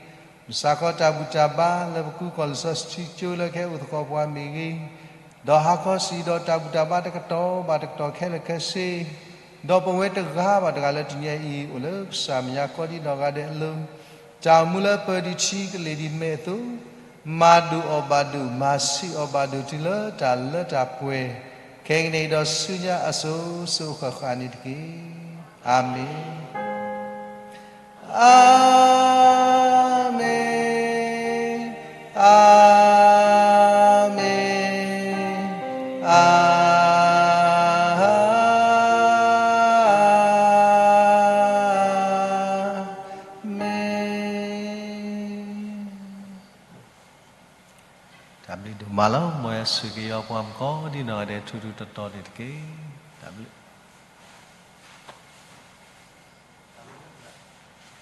ပစးခီတၢ်ဘူၣ်တၢ်ဘါလၢပကူကီၢ်လံာ်စီဆှံကၠိလၢကဟဲအိၣ်သကိးပှၤမ့ၢ်ဂ့ၤ, ဒီးဟါခီစံးဒီးတၢ်ဘူၣ်တၢ်ဘါတကတီၢ်ဘၣ်တကတီၢ်ခဲလၢာ်ခဲဆ့, ဒီးပဝဲတဂၤဘၣ်တဂၤလၢတနံၤညါအံၤ အိၣ်လၢပသးမညါကိးဒံနီၢ်ဂၤဒဲးအလိၤ, တၢ်အိၣ်မူလၢပၢၤဒံးထံကလ့ၢ်ဒံးမဲာ်အသိး, မၤဒိၣ်အီၣ်ဘၣ်ဒိၣ် မၤဆံးအီၣ်ဘၣ်ဒိၣ်တုၤလၢတၢ်လၢတၢ်ပှဲၤ, ခဲကနံၣ်အံၤဒီးဆူညါအစိၤစိၤဃၣ်ဃၣ်န့ၣ်တက့ၢ်. အၤမ့ၣ်. အၤမ့ၣ်, အၤမ့ၣ်, အၤမ့ၣ်. တၢ်ဘျုးဒိၣ်မးလီၤ. မ်ယွၤဆိၣ်ဂ့ၤက့ၤပှၤကိးဒံနီၢ်ဂၤဒဲးထူထူတီတီန့ၣ်တက့ၢ်.